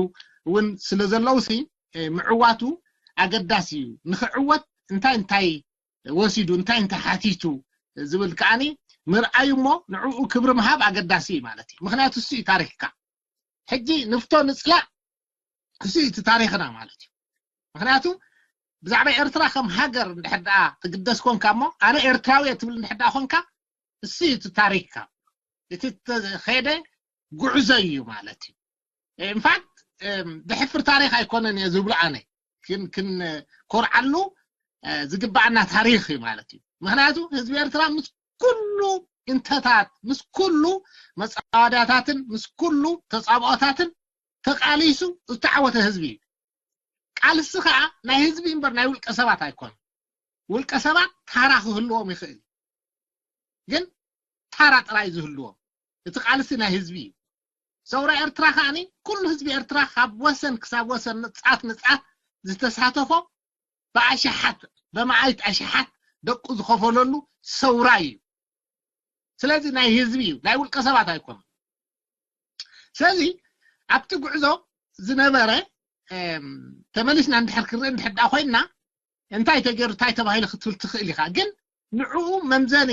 እውን ስለ ዘለውሲ ምዕዋቱ ኣገዳሲ እዩ። ንክዕወት እንታይ እንታይ ወሲዱ እንታይ እንታይ ሓቲቱ ዝብል ከዓኒ ምርኣዩ እሞ ንዕኡ ክብሪ ምሃብ ኣገዳሲ እዩ ማለት እዩ። ምክንያቱ እሱ እዩ ታሪክካ። ሕጂ ንፍቶ ንፅላእ እሱ እዩ እቲ ታሪክና ማለት እዩ። ምክንያቱ ብዛዕባ ኤርትራ ከም ሃገር እንድሕር ደኣ ትግደስ ኮንካ እሞ ኣነ ኤርትራዊ እየ ትብል እንድሕር ደኣ ኮንካ እሱ እዩ እቲ ታሪክካ። እቲ ተኸደ ጉዕዞ እዩ ማለት እዩ። ኢንፋክት ድሕፍር ታሪክ ኣይኮነን እየ ዝብሎ ኣነ። ክንኮርዓሉ ዝግባኣና ታሪክ እዩ ማለት እዩ። ምክንያቱ ህዝቢ ኤርትራ ምስ ኩሉ እንተታት ምስ ኩሉ መፃወዳታትን ምስ ኩሉ ተፃብኦታትን ተቃሊሱ ዝተዓወተ ህዝቢ እዩ። ቃልሲ ከዓ ናይ ህዝቢ እምበር ናይ ውልቀ ሰባት ኣይኮነን። ውልቀ ሰባት ታራ ክህልዎም ይኽእል ግን ታራ ጥራይ ዝህልዎም እቲ ቃልሲ ናይ ህዝቢ እዩ። ሰውራ ኤርትራ ከዓኒ ኩሉ ህዝቢ ኤርትራ ካብ ወሰን ክሳብ ወሰን ንፃት ንፃት ዝተሳተፎ ብኣሽሓት ብመዓይት ኣሽሓት ደቁ ዝኸፈለሉ ሰውራ እዩ። ስለዚ ናይ ህዝቢ እዩ ናይ ውልቀ ሰባት ኣይኮነን። ስለዚ ኣብቲ ጉዕዞ ዝነበረ ተመሊስና እንድሕር ክንርኢ እንድሕር ደኣ ኮይንና እንታይ ተገይሩ እንታይ ተባሂሉ ክትብል ትኽእል ኢኻ። ግን ንዕኡ መምዘኒ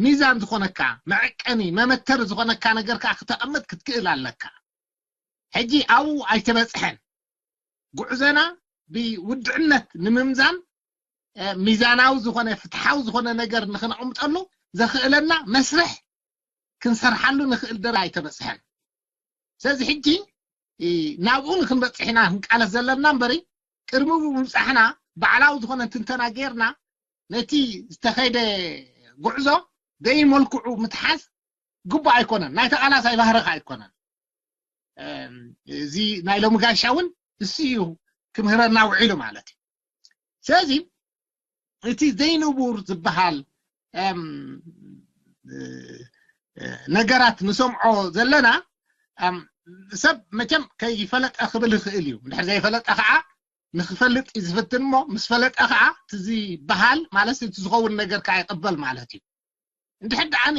ሚዛን ዝኾነካ መዐቀኒ መመተሪ ዝኾነካ ነገር ከዓ ክተቐምጥ ክትክእል ኣለካ። ሕጂ ኣብኡ ኣይተበፅሐን። ጉዕዞና ብውድዕነት ንምምዛን ሚዛናዊ ዝኾነ ፍትሓዊ ዝኾነ ነገር ንክነቕምጠሉ ዘኽእለና መስርሕ ክንሰርሓሉ ንኽእል ደረጃ ኣይተበፅሐን። ስለዚ ሕጂ ናብኡ ንክንበፅሕ ኢና ክንቃለስ ዘለና እምበሪ ቅድሚ ምብፃሕና ባዕላዊ ዝኾነ ትንተና ጌርና ነቲ ዝተኸይደ ጉዕዞ ዘይመልክዑ ምትሓዝ ግቡእ ኣይኮነን። ናይ ተቓላሳይ ባህርኻ ኣይኮነን። እዚ ናይ ሎሚ ጋሻ እውን እሱ እዩ ክምህረና ውዒሉ ማለት እዩ። ስለዚ እቲ ዘይንቡር ዝበሃል ነገራት ንሰምዖ ዘለና ሰብ መቸም ከይፈለጠ ክብል ይኽእል እዩ። እንድሕር ዘይፈለጠ ከዓ ንክፈልጥ እዩ ዝፍትን እሞ ምስ ፈለጠ ከዓ እቲ ዝበሃል ማለት እቲ ዝኸውን ነገር ከዓ ይቕበል ማለት እዩ። እንድሕር ደኣኒ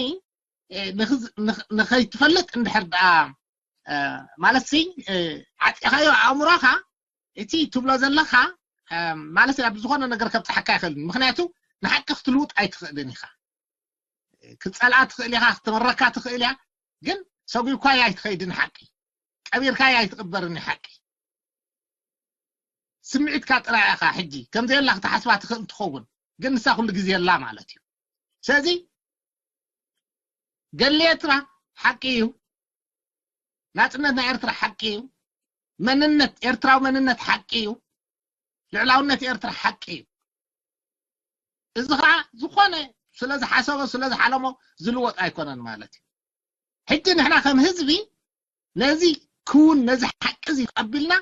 ንኸይትፈልጥ እንድሕር ደኣ ማለት ሲ ዓጢኻዮ ኣእምሮኻ እቲ ትብሎ ዘለኻ ማለት ኣብ ዝኾነ ነገር ከብፅሓካ ይኽእል። ምክንያቱ ንሓቂ ክትልውጥ ኣይትኽእልን ኢኻ። ክትፀልኣ ትኽእል ኢኻ፣ ክትመረካ ትኽእል እያ፣ ግን ሰጒብካያ ኣይትኸይድን ሓቂ፣ ቀቢርካያ ኣይትቕበርን ሓቂ። ስምዒትካ ጥራይ ኢኻ ሕጂ ከምዘየላ ክትሓስባ ትኽእል ትኸውን፣ ግን ንሳ ኩሉ ግዜ የላ ማለት እዩ። ስለዚ ገድሊ ኤርትራ ሓቂ እዩ። ናጽነት ናይ ኤርትራ ሓቂ እዩ። መንነት፣ ኤርትራዊ መንነት ሓቂ እዩ። ልዕላውነት ኤርትራ ሓቂ እዩ። እዚ ኸዓ ዝኾነ ስለ ዝሓሰቦ ስለ ዝሓለሞ ዝልወጥ ኣይኮነን ማለት እዩ። ሕጂ ንሕና ከም ህዝቢ ነዚ ክውን ነዚ ሓቂ እዚ ቀቢልና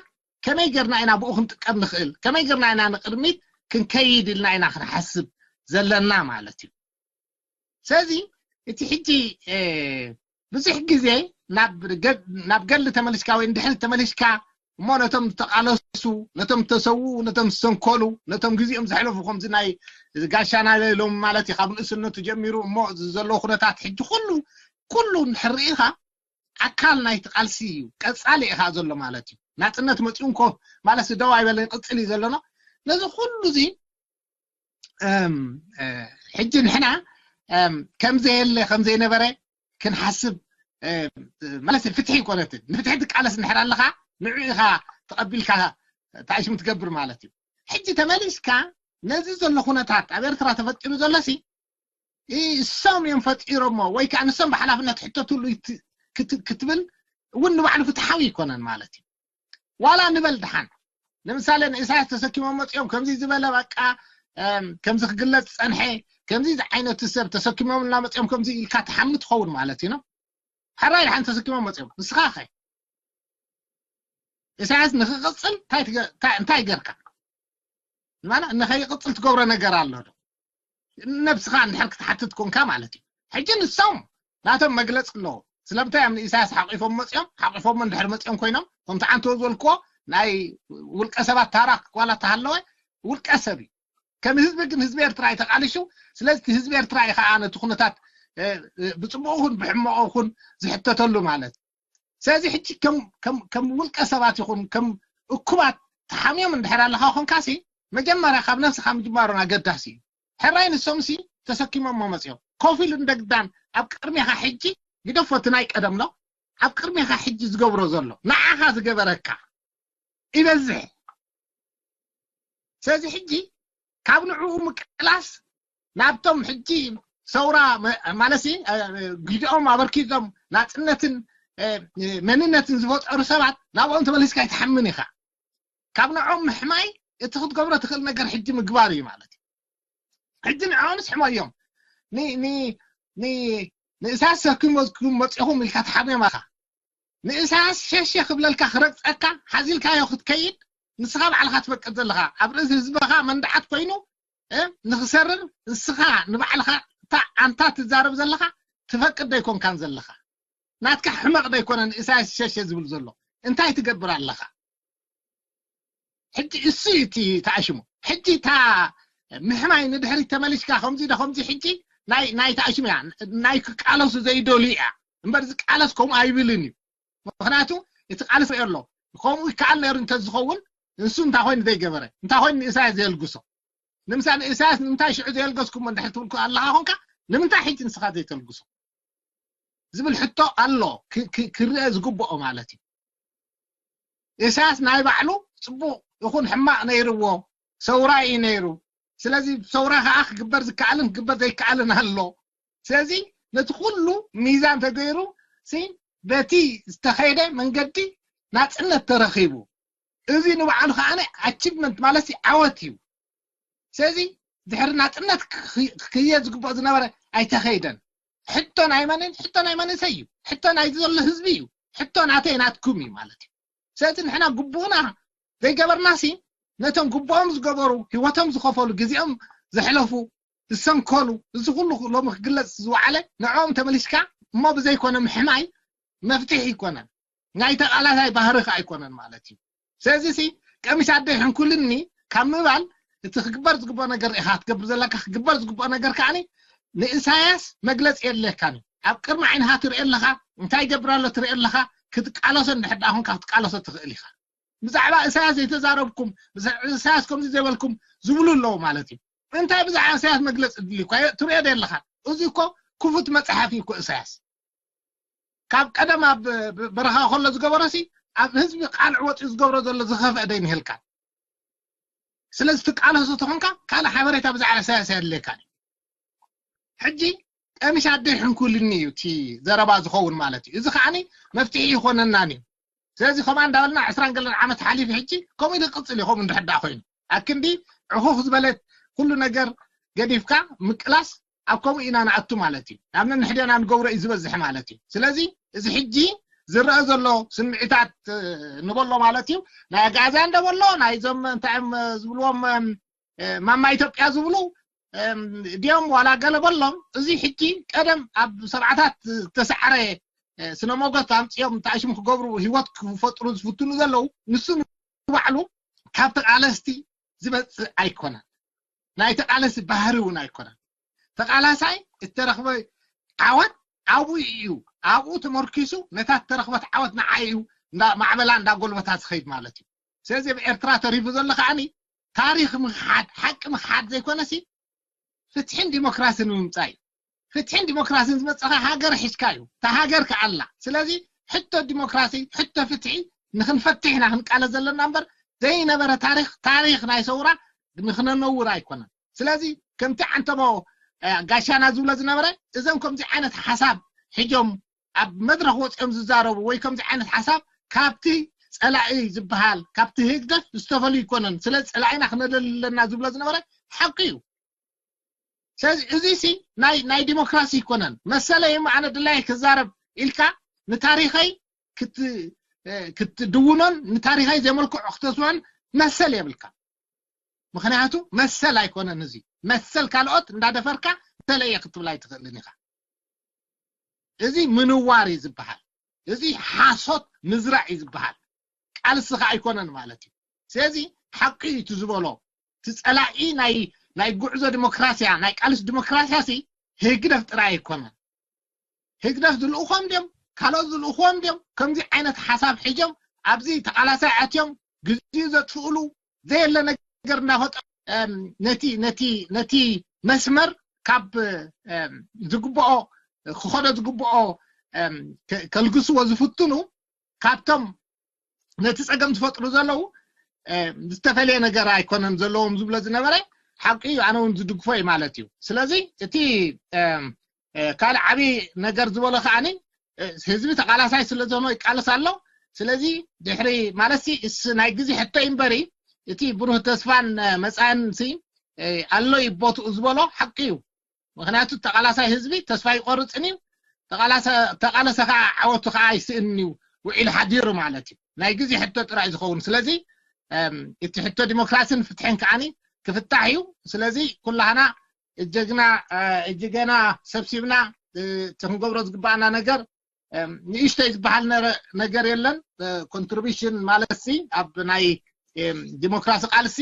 ከመይ ገርና ኢና ብኡ ክንጥቀም ንኽእል፣ ከመይ ገርና ኢና ንቕድሚት ክንከይድ ኢልና ኢና ክንሓስብ ዘለና ማለት እዩ። ስለዚ እቲ ሕጂ ብዙሕ ግዜ ናብ ገድሊ ተመልሽካ ወይ ንድሕሪት ተመልሽካ እሞ ነቶም ዝተቓለሱ፣ ነቶም ዝተሰውኡ፣ ነቶም ዝሰንከሉ፣ ነቶም ግዜኦም ዘሕለፉ ከምዚ ናይ ጋሻና ሎም ማለት እዩ ካብ ንእስነቱ ጀሚሩ እሞ ዘለዎ ኩነታት ሕጂ ኩሉ ኩሉ እንድሕር ርኢኻ ኣካል ናይቲ ቃልሲ እዩ፣ ቀጻሊ ኢኻ ዘሎ ማለት እዩ። ናጽነት መጺኡ እንኮ ማለት ደው ኣይበለን ይቕጽል እዩ ዘሎና። ነዚ ኩሉ እዚ ሕጂ ንሕና ከምዘየለ ከምዘይነበረ ክንሓስብ ማለት ፍትሒ ይኮነትን። ንፍትሒ ትቃለስ እንድሕር ኣለኻ ንዑ ኢኻ ተቐቢልካ ታእሽም ትገብር ማለት እዩ። ሕጂ ተመሊስካ ነዚ ዘሎ ኩነታት ኣብ ኤርትራ ተፈጢሩ ዘሎ ሲ እሶም እዮም ፈጢሮሞ ወይ ከዓ ንሶም ብሓላፍነት ሕተትሉ ክትብል እውን ንባዕሉ ፍትሓዊ ይኮነን ማለት እዩ። ዋላ ንበል ድሓን ንምሳሌ ንኢሳያስ ተሰኪሞም መፂኦም ከምዚ ዝበለ በቃ ከምዚ ክግለፅ ፀንሐ ከምዚ ዓይነት ሰብ ተሰኪሞም እና መፂኦም ከምዚ ኢልካ ትሓሚ ትኸውን ማለት እዩ። ሕራይ ድሓን ተሰኪሞም መፂኦም ንስኻ ኸ ኢሳያስ ንክቕፅል እንታይ ገርካ? ማለት ንኸይቕፅል ትገብሮ ነገር ኣሎ ዶ? ነብስኻ እንድሕር ክትሓትት ኮንካ ማለት እዩ። ሕጂ ንሶም ናቶም መግለፂ ኣለዎ። ስለምንታይ እዮም ንኢሳያስ ሓቂፎም መፂኦም? ሓቂፎሞ እንድሕር መፂኦም ኮይኖም ከምቲ ዓንተዎ ዝበልክዎ ናይ ውልቀ ሰባት ታራ ዋላ ተሃለወ ውልቀ ሰብ እዩ። ከም ህዝቢ ግን ህዝቢ ኤርትራ እዩ ተቃሊሹ። ስለዚ ህዝቢ ኤርትራ እዩ ከዓ ነቲ ኩነታት ብፅቡቁ ይኹን ብሕመቁ ይኹን ዝሕተተሉ ማለት። ስለዚ ሕጂ ከም ውልቀ ሰባት ይኹን ከም እኩባት ተሓሚዮም እንድሕር ኣለካ ኮንካሲ መጀመርያ ካብ ነብስካ ምጅማሩን ኣገዳሲ እዩ። ሕራይ ንሶምሲ ተሰኪሞሞ መፅዮም ኮፍ ኢሉ እንደግዳን ኣብ ቅድሜኻ ሕጂ ግደፎ እቲ ናይ ቀደም ሎ ኣብ ቅድሜኻ ሕጂ ዝገብሮ ዘሎ ንዓኻ ዝገበረካ ይበዝሕ። ስለዚ ሕጂ ካብ ንዕኡ ምቅላስ ናብቶም ሕጂ ሰውራ ማለት ግዲኦም ኣበርኪቶም ናፅነትን መንነትን ዝፈጠሩ ሰባት ናብኦም ተመሊስካ ይትሓምን ኢኻ። ካብ ንዕኦም ምሕማይ እቲ ክትገብሮ ትኽእል ነገር ሕጂ ምግባር እዩ ማለት እዩ። ሕጂ ንዕኦምስ ሕመዮም ንእሳስ ሰኪሞኩም መፂኹም ኢልካ ትሓምዮም ኣኻ። ንእሳስ ሸሸ ክብለልካ ክረግፀካ ሓዚልካዮ ክትከይድ ንስኻ ባዕልኻ ትፈቅድ ዘለኻ ኣብ ርእሲ ህዝብኻ መንድዓት ኮይኑ ንክሰርር ንስኻ ንባዕልኻ እታ ኣንታ ትዛረብ ዘለኻ ትፈቅድ ዶ ኣይኮንካን ዘለኻ? ናትካ ሕመቕ ዶ ኣይኮነን ኢሳያስ ሸሸ ዝብል ዘሎ? እንታይ ትገብር ኣለኻ? ሕጂ እሱ እዩ እቲ ተኣሽሙ። ሕጂ እታ ምሕማይ ንድሕሪት ተመሊሽካ ከምዚ ዶ ከምዚ ሕጂ ናይ ናይ ተኣሽሙ እያ ናይ ክቃለሱ ዘይደልዩ እያ እምበር ዝቃለስ ከምኡ ኣይብልን እዩ። ምክንያቱ እቲ ቃልሲ ኣሎ ከምኡ ይከኣል ነይሩ እንተዝኸውን ንሱ እንታይ ኮይኑ ዘይገበረ እንታይ ኮይኑ ንኢሳያስ ዘየልግሶ ንምሳሌ ኢሳያስ ንምንታይ ሽዑ ዘየልገስኩሞ እንድሕር ትብል ኣለካ ኮንካ ንምንታይ ሕጂ ንስኻ ዘይተልግሶ ዝብል ሕቶ ኣሎ ክርአ ዝግብኦ ማለት እዩ። ኢሳያስ ናይ ባዕሉ ፅቡቅ ይኹን ሕማቅ ነይርዎ ሰውራ እዩ ነይሩ ስለዚ ሰውራ ከዓ ክግበር ዝከኣልን ክግበር ዘይከኣልን ኣሎ። ስለዚ ነቲ ኩሉ ሚዛን ተገይሩ ሲ በቲ ዝተኸየደ መንገዲ ናፅነት ተረኺቡ። እዚ ንባዕሉ ከዓ ኣቺቭመንት ማለት ዓወት እዩ። ስለዚ ድሕሪ ናፅነት ክክየድ ዝግብኦ ዝነበረ ኣይተኸይደን። ሕቶ ናይ መንን? ሕቶ ናይ መንእሰይ እዩ። ሕቶ ናይ ዘሎ ህዝቢ እዩ። ሕቶ ናተይ ናትኩም እዩ ማለት እዩ። ስለዚ ንሕና ግቡእና ዘይገበርናሲ ነቶም ግቡኦም ዝገበሩ፣ ህይወቶም ዝኸፈሉ፣ ግዜኦም ዘሕለፉ፣ ዝሰንከሉ፣ እዚ ኩሉ ሎሚ ክግለፅ ዝወዓለ ንዕኦም ተመሊስካ እሞ ብዘይኮነ ምሕማይ መፍትሒ ኣይኮነን። ናይ ተቓላሳይ ባህሪ ከዓ ኣይኮነን ማለት እዩ። ስለዚ ሲ ቀሚሽ ኣደይ ሕንኩልኒ ካብ ምባል እቲ ክግበር ዝግብኦ ነገር ኢኻ ክትገብር ዘለካ። ክግበር ዝግብኦ ነገር ከዓኒ ንእሳያስ መግለፂ የድልየካን እዩ። ኣብ ቅድሚ ዓይንኻ ትርኢ ኣለኻ፣ እንታይ ይገብር ኣሎ ትርኢ ኣለኻ። ክትቃለሶ እንድሕር ደኣ ኮንካ ክትቃለሶ ትኽእል ኢኻ። ብዛዕባ እሳያስ ዘይተዛረብኩም፣ ብዛዕባ እሳያስ ከምዚ ዘይበልኩም ዝብሉ ኣለዉ ማለት እዩ። እንታይ ብዛዕባ እሳያስ መግለፂ ድልዩ እኳ ትርእዮ ዶ ኣለኻ? እዚ እኮ ክፉት መፅሓፍ እዩ እኮ እሳያስ። ካብ ቀደም ኣብ በረኻ ከሎ ዝገበሮሲ ኣብ ህዝቢ ቃልዕ ወፂኡ ዝገብሮ ዘሎ ዝኸፍአ ዶ ይንህልካ? ስለዚ ትቃለሶ ተኾንካ ካልእ ሓበሬታ ብዛዕባ ኢሳያስ ኣየድልየካን እዩ። ሕጂ ቀሚሽ ኣደይ ሕንኩልኒ እዩ እቲ ዘረባ ዝኸውን ማለት እዩ። እዚ ከዓኒ መፍትሒ ይኾነናን እዩ። ስለዚ ከምኣ እንዳበልና ዕስራን ገለን ዓመት ሓሊፉ ሕጂ ከምኡ ኢሉ ክቕፅል እዩ። ከምኡ እንድሕር ደኣ ኮይኑ ኣክንዲ ዕኹኽ ዝበለት ኩሉ ነገር ገዲፍካ ምቅላስ ኣብ ከምኡ ኢና ንኣቱ ማለት እዩ። ናብ ነንሕድና ንገብሮ እዩ ዝበዝሕ ማለት እዩ። ስለዚ እዚ ሕጂ ዝረአ ዘሎ ስምዒታት ንበሎ ማለት እዩ። ናይ ኣግኣዝያን ዶ በሎ ናይዞም እንታይ እዮም ዝብልዎም ማማ ኢትዮጵያ ዝብሉ ድዮም ዋላ ገለ በሎም። እዚ ሕጂ ቀደም ኣብ ሰብዓታት ዝተሳዕረ ስነ ሞገት ኣምፅኦም እንታይ ሽሙ ክገብሩ ህይወት ክፈጥሩ ዝፍትኑ ዘለዉ ንሱ ንባዕሉ ካብ ተቃለስቲ ዝመፅእ ኣይኮነን። ናይ ተቃለሲ ባህሪ እውን ኣይኮነን። ተቃላሳይ እተረኽበ ዓወት ኣብኡ እዩ። ኣብኡ ተመርኪሱ ነታ እተረኽበት ዓወት ንዓ እዩ ማዕበላ እንዳጎልበታ ዝኸይድ ማለት እዩ። ስለዚ ኣብ ኤርትራ ተሪፉ ዘሎ ከዓኒ ታሪኽ ምኽሓድ ሓቂ ምኽሓድ ዘይኮነሲ ፍትሕን ዲሞክራሲን ንምምፃእ እዩ። ፍትሕን ዲሞክራሲን ዝመፀኻ ሃገር ሒዝካ እዩ። እታ ሃገር ከኣላ ስለዚ ሕቶ ዲሞክራሲ ሕቶ ፍትሒ ንክንፈትሕ ኢና ክንቃለስ ዘለና እምበር ዘይነበረ ታሪኽ ታሪኽ ናይ ሰውራ ንክነነውር ኣይኮነን። ስለዚ ከምቲ ዓንተቦ ጋሻና ዝብሎ ዝነበረ እዞም ከምዚ ዓይነት ሓሳብ ሒዞም ኣብ መድረኽ ወፂኦም ዝዛረቡ ወይ ከምዚ ዓይነት ሓሳብ ካብቲ ፀላኢ ዝበሃል ካብቲ ህግደፍ ዝተፈልዩ ኣይኮነን። ስለዚ ፀላኢና ክነለሊ ኣለና ዝብሎ ዝነበረ ሓቂ እዩ። ስለዚ እዚ ሲ ናይ ናይ ዲሞክራሲ ኣይኮነን። መሰለይ እሞ ኣነ ድላየ ክዛረብ ኢልካ ንታሪኸይ ክትድውኖን ንታሪኸይ ዘመልክዖ ክተስምዖን መሰል የብልካ። ምኽንያቱ መሰል ኣይኮነን። እዚ መሰል ካልኦት እንዳደፈርካ ተለየ ክትብል ኣይትኽእልን ኢኻ። እዚ ምንዋር እዩ ዝበሃል። እዚ ሓሶት ምዝራእ እዩ ዝበሃል። ቃልስኻ ኣይኮነን ማለት እዩ። ስለዚ ሓቂ እዩ እቲ ዝበሎ እቲ ፀላኢ ናይ ናይ ጉዕዞ ዲሞክራሲያ ናይ ቃልስ ዲሞክራሲያ ሲ ህግደፍ ጥራይ ኣይኮነን። ህግደፍ ዝልእኾም ድዮም ካልኦት ዝልእኽዎም ድዮም ከምዚ ዓይነት ሓሳብ ሒዞም ኣብዚ ተቃላሳይ ኣትዮም ግዜኡ ዘጥፍእሉ ዘየለ ነገር እናፈጠሩ ነቲ ነቲ ነቲ መስመር ካብ ዝግብኦ ክኸዶ ዝግብኦ ከልግስዎ ዝፍትኑ ካብቶም ነቲ ፀገም ዝፈጥሩ ዘለዉ ዝተፈለየ ነገር ኣይኮነን ዘለዎም ዝብሎ ዝነበረ ሓቂ እዩ። ኣነ እውን ዝድግፎ እዩ ማለት እዩ። ስለዚ እቲ ካልእ ዓብዪ ነገር ዝበሎ ከዓኒ ህዝቢ ተቃላሳይ ስለ ዝኾነ ይቃለስ ኣሎ። ስለዚ ድሕሪ ማለት ሲ እስ ናይ ግዜ ሕቶ እዩ እምበሪ እቲ ብሩህ ተስፋን መፃን ሲ ኣሎ እዩ ቦትኡ ዝበሎ ሓቂ እዩ። ምክንያቱ ተቃላሳይ ህዝቢ ተስፋ ይቆርፅን እዩ። ተቃላሰ ከዓ ዓወቱ ከዓ ኣይስእንን እዩ። ውዒሉ ሓዲሩ ማለት እዩ። ናይ ግዜ ሕቶ ጥራይ ዝኸውን ስለዚ እቲ ሕቶ ዲሞክራሲን ፍትሕን ከዓኒ ክፍታሕ እዩ። ስለዚ ኩላህና እጀግና እጅገና ሰብሲብና እቲ ክንገብሮ ዝግባኣና ነገር ንእሽተይ ዝበሃል ነገር የለን። ኮንትሪቢሽን ማለት ሲ ኣብ ናይ ዲሞክራሲ ቃልሲ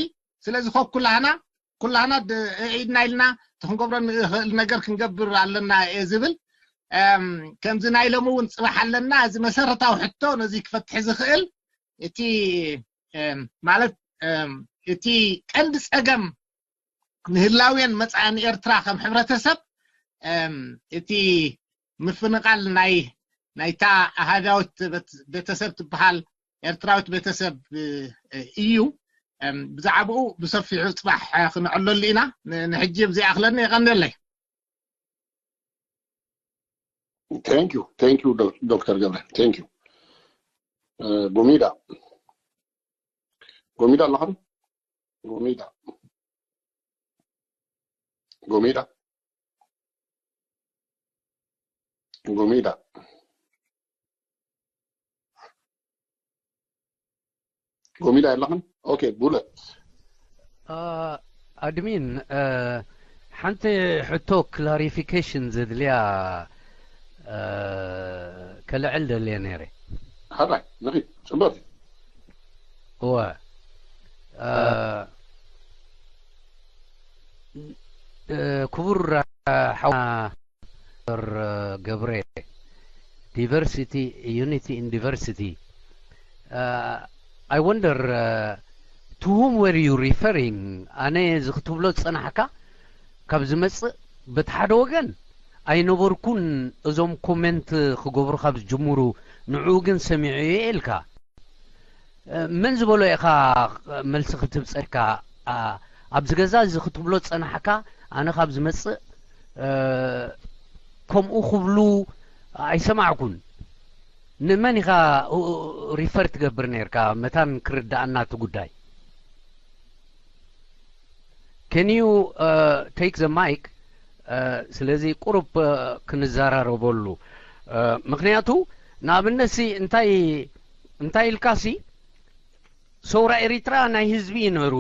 ስለዚ ኮ ኩላህና ኩላህና ኢድና ኢልና እቲ ክንገብሮ ንኽእል ነገር ክንገብር ኣለና እየ ዝብል። ከምዚ ናይ ሎሚ እውን ፅባሕ ኣለና። እዚ መሰረታዊ ሕቶ ነዚ ክፈትሒ ዝኽእል እቲ ማለት እቲ ቀንዲ ፀገም ንህላውያን መፃኢ ንኤርትራ ከም ሕብረተሰብ እቲ ምፍንቓል ናይ ናይታ ኣሃዳዊት ቤተሰብ ትበሃል ኤርትራዊት ቤተሰብ እዩ። ብዛዕባኡ ብሰፊሑ ፅባሕ ክንዕለሉ ኢና። ንሕጂ ብዚኣ ክለኒ የቐንለይ። Thank you, thank you, Doctor ገብረ, thank you. ጎሚዳ፣ ጎሚዳ ኣለኻ? ጎሚዳ፣ ጎሚዳ፣ ጎሚዳ፣ ጎሚዳ የለኽን? ኦኬ፣ ቡለ። ኣድሚን፣ ሓንቲ ሕቶ ክላሪፊኬሽን ዘድልያ ከልዕል ደልየ ነይረ። ሓራይ ንኺድ፣ ጽቡቕ። እወ፣ ክቡር ሓውና ዶክተር ገብረ፣ diversity, unity in diversity. I wonder, to whom were you referring? ኣነ እዚ ክትብሎ ዝጸናሕካ ካብ ዝመጽእ፣ በቲ ሓደ ወገን ኣይነበርኩን እዞም ኮመንት ክገብሩ ካብ ዝጅምሩ፣ ንዕኡ ግን ሰሚዑ እየ ኢልካ። መን ዝበሎ ኢኻ መልሲ ክትብ ጸድካ? ኣብዚ ገዛ እዚ ክትብሎ ዝጸናሕካ፣ ኣነ ካብ ዝመጽእ ከምኡ ክብሉ ኣይሰማዕኩን። ንመን ኢኻ ሪፈር ትገብር ነርካ? መታን ክርዳኣና እቲ ጉዳይ። Can you take the mic? ስለዚ ቁሩብ ክንዘራረበሉ። ምክንያቱ ንኣብነት ሲ እንታይ እንታይ ኢልካ ሲ፣ ሰውራ ኤሪትራ ናይ ህዝቢ እዩ ነሩ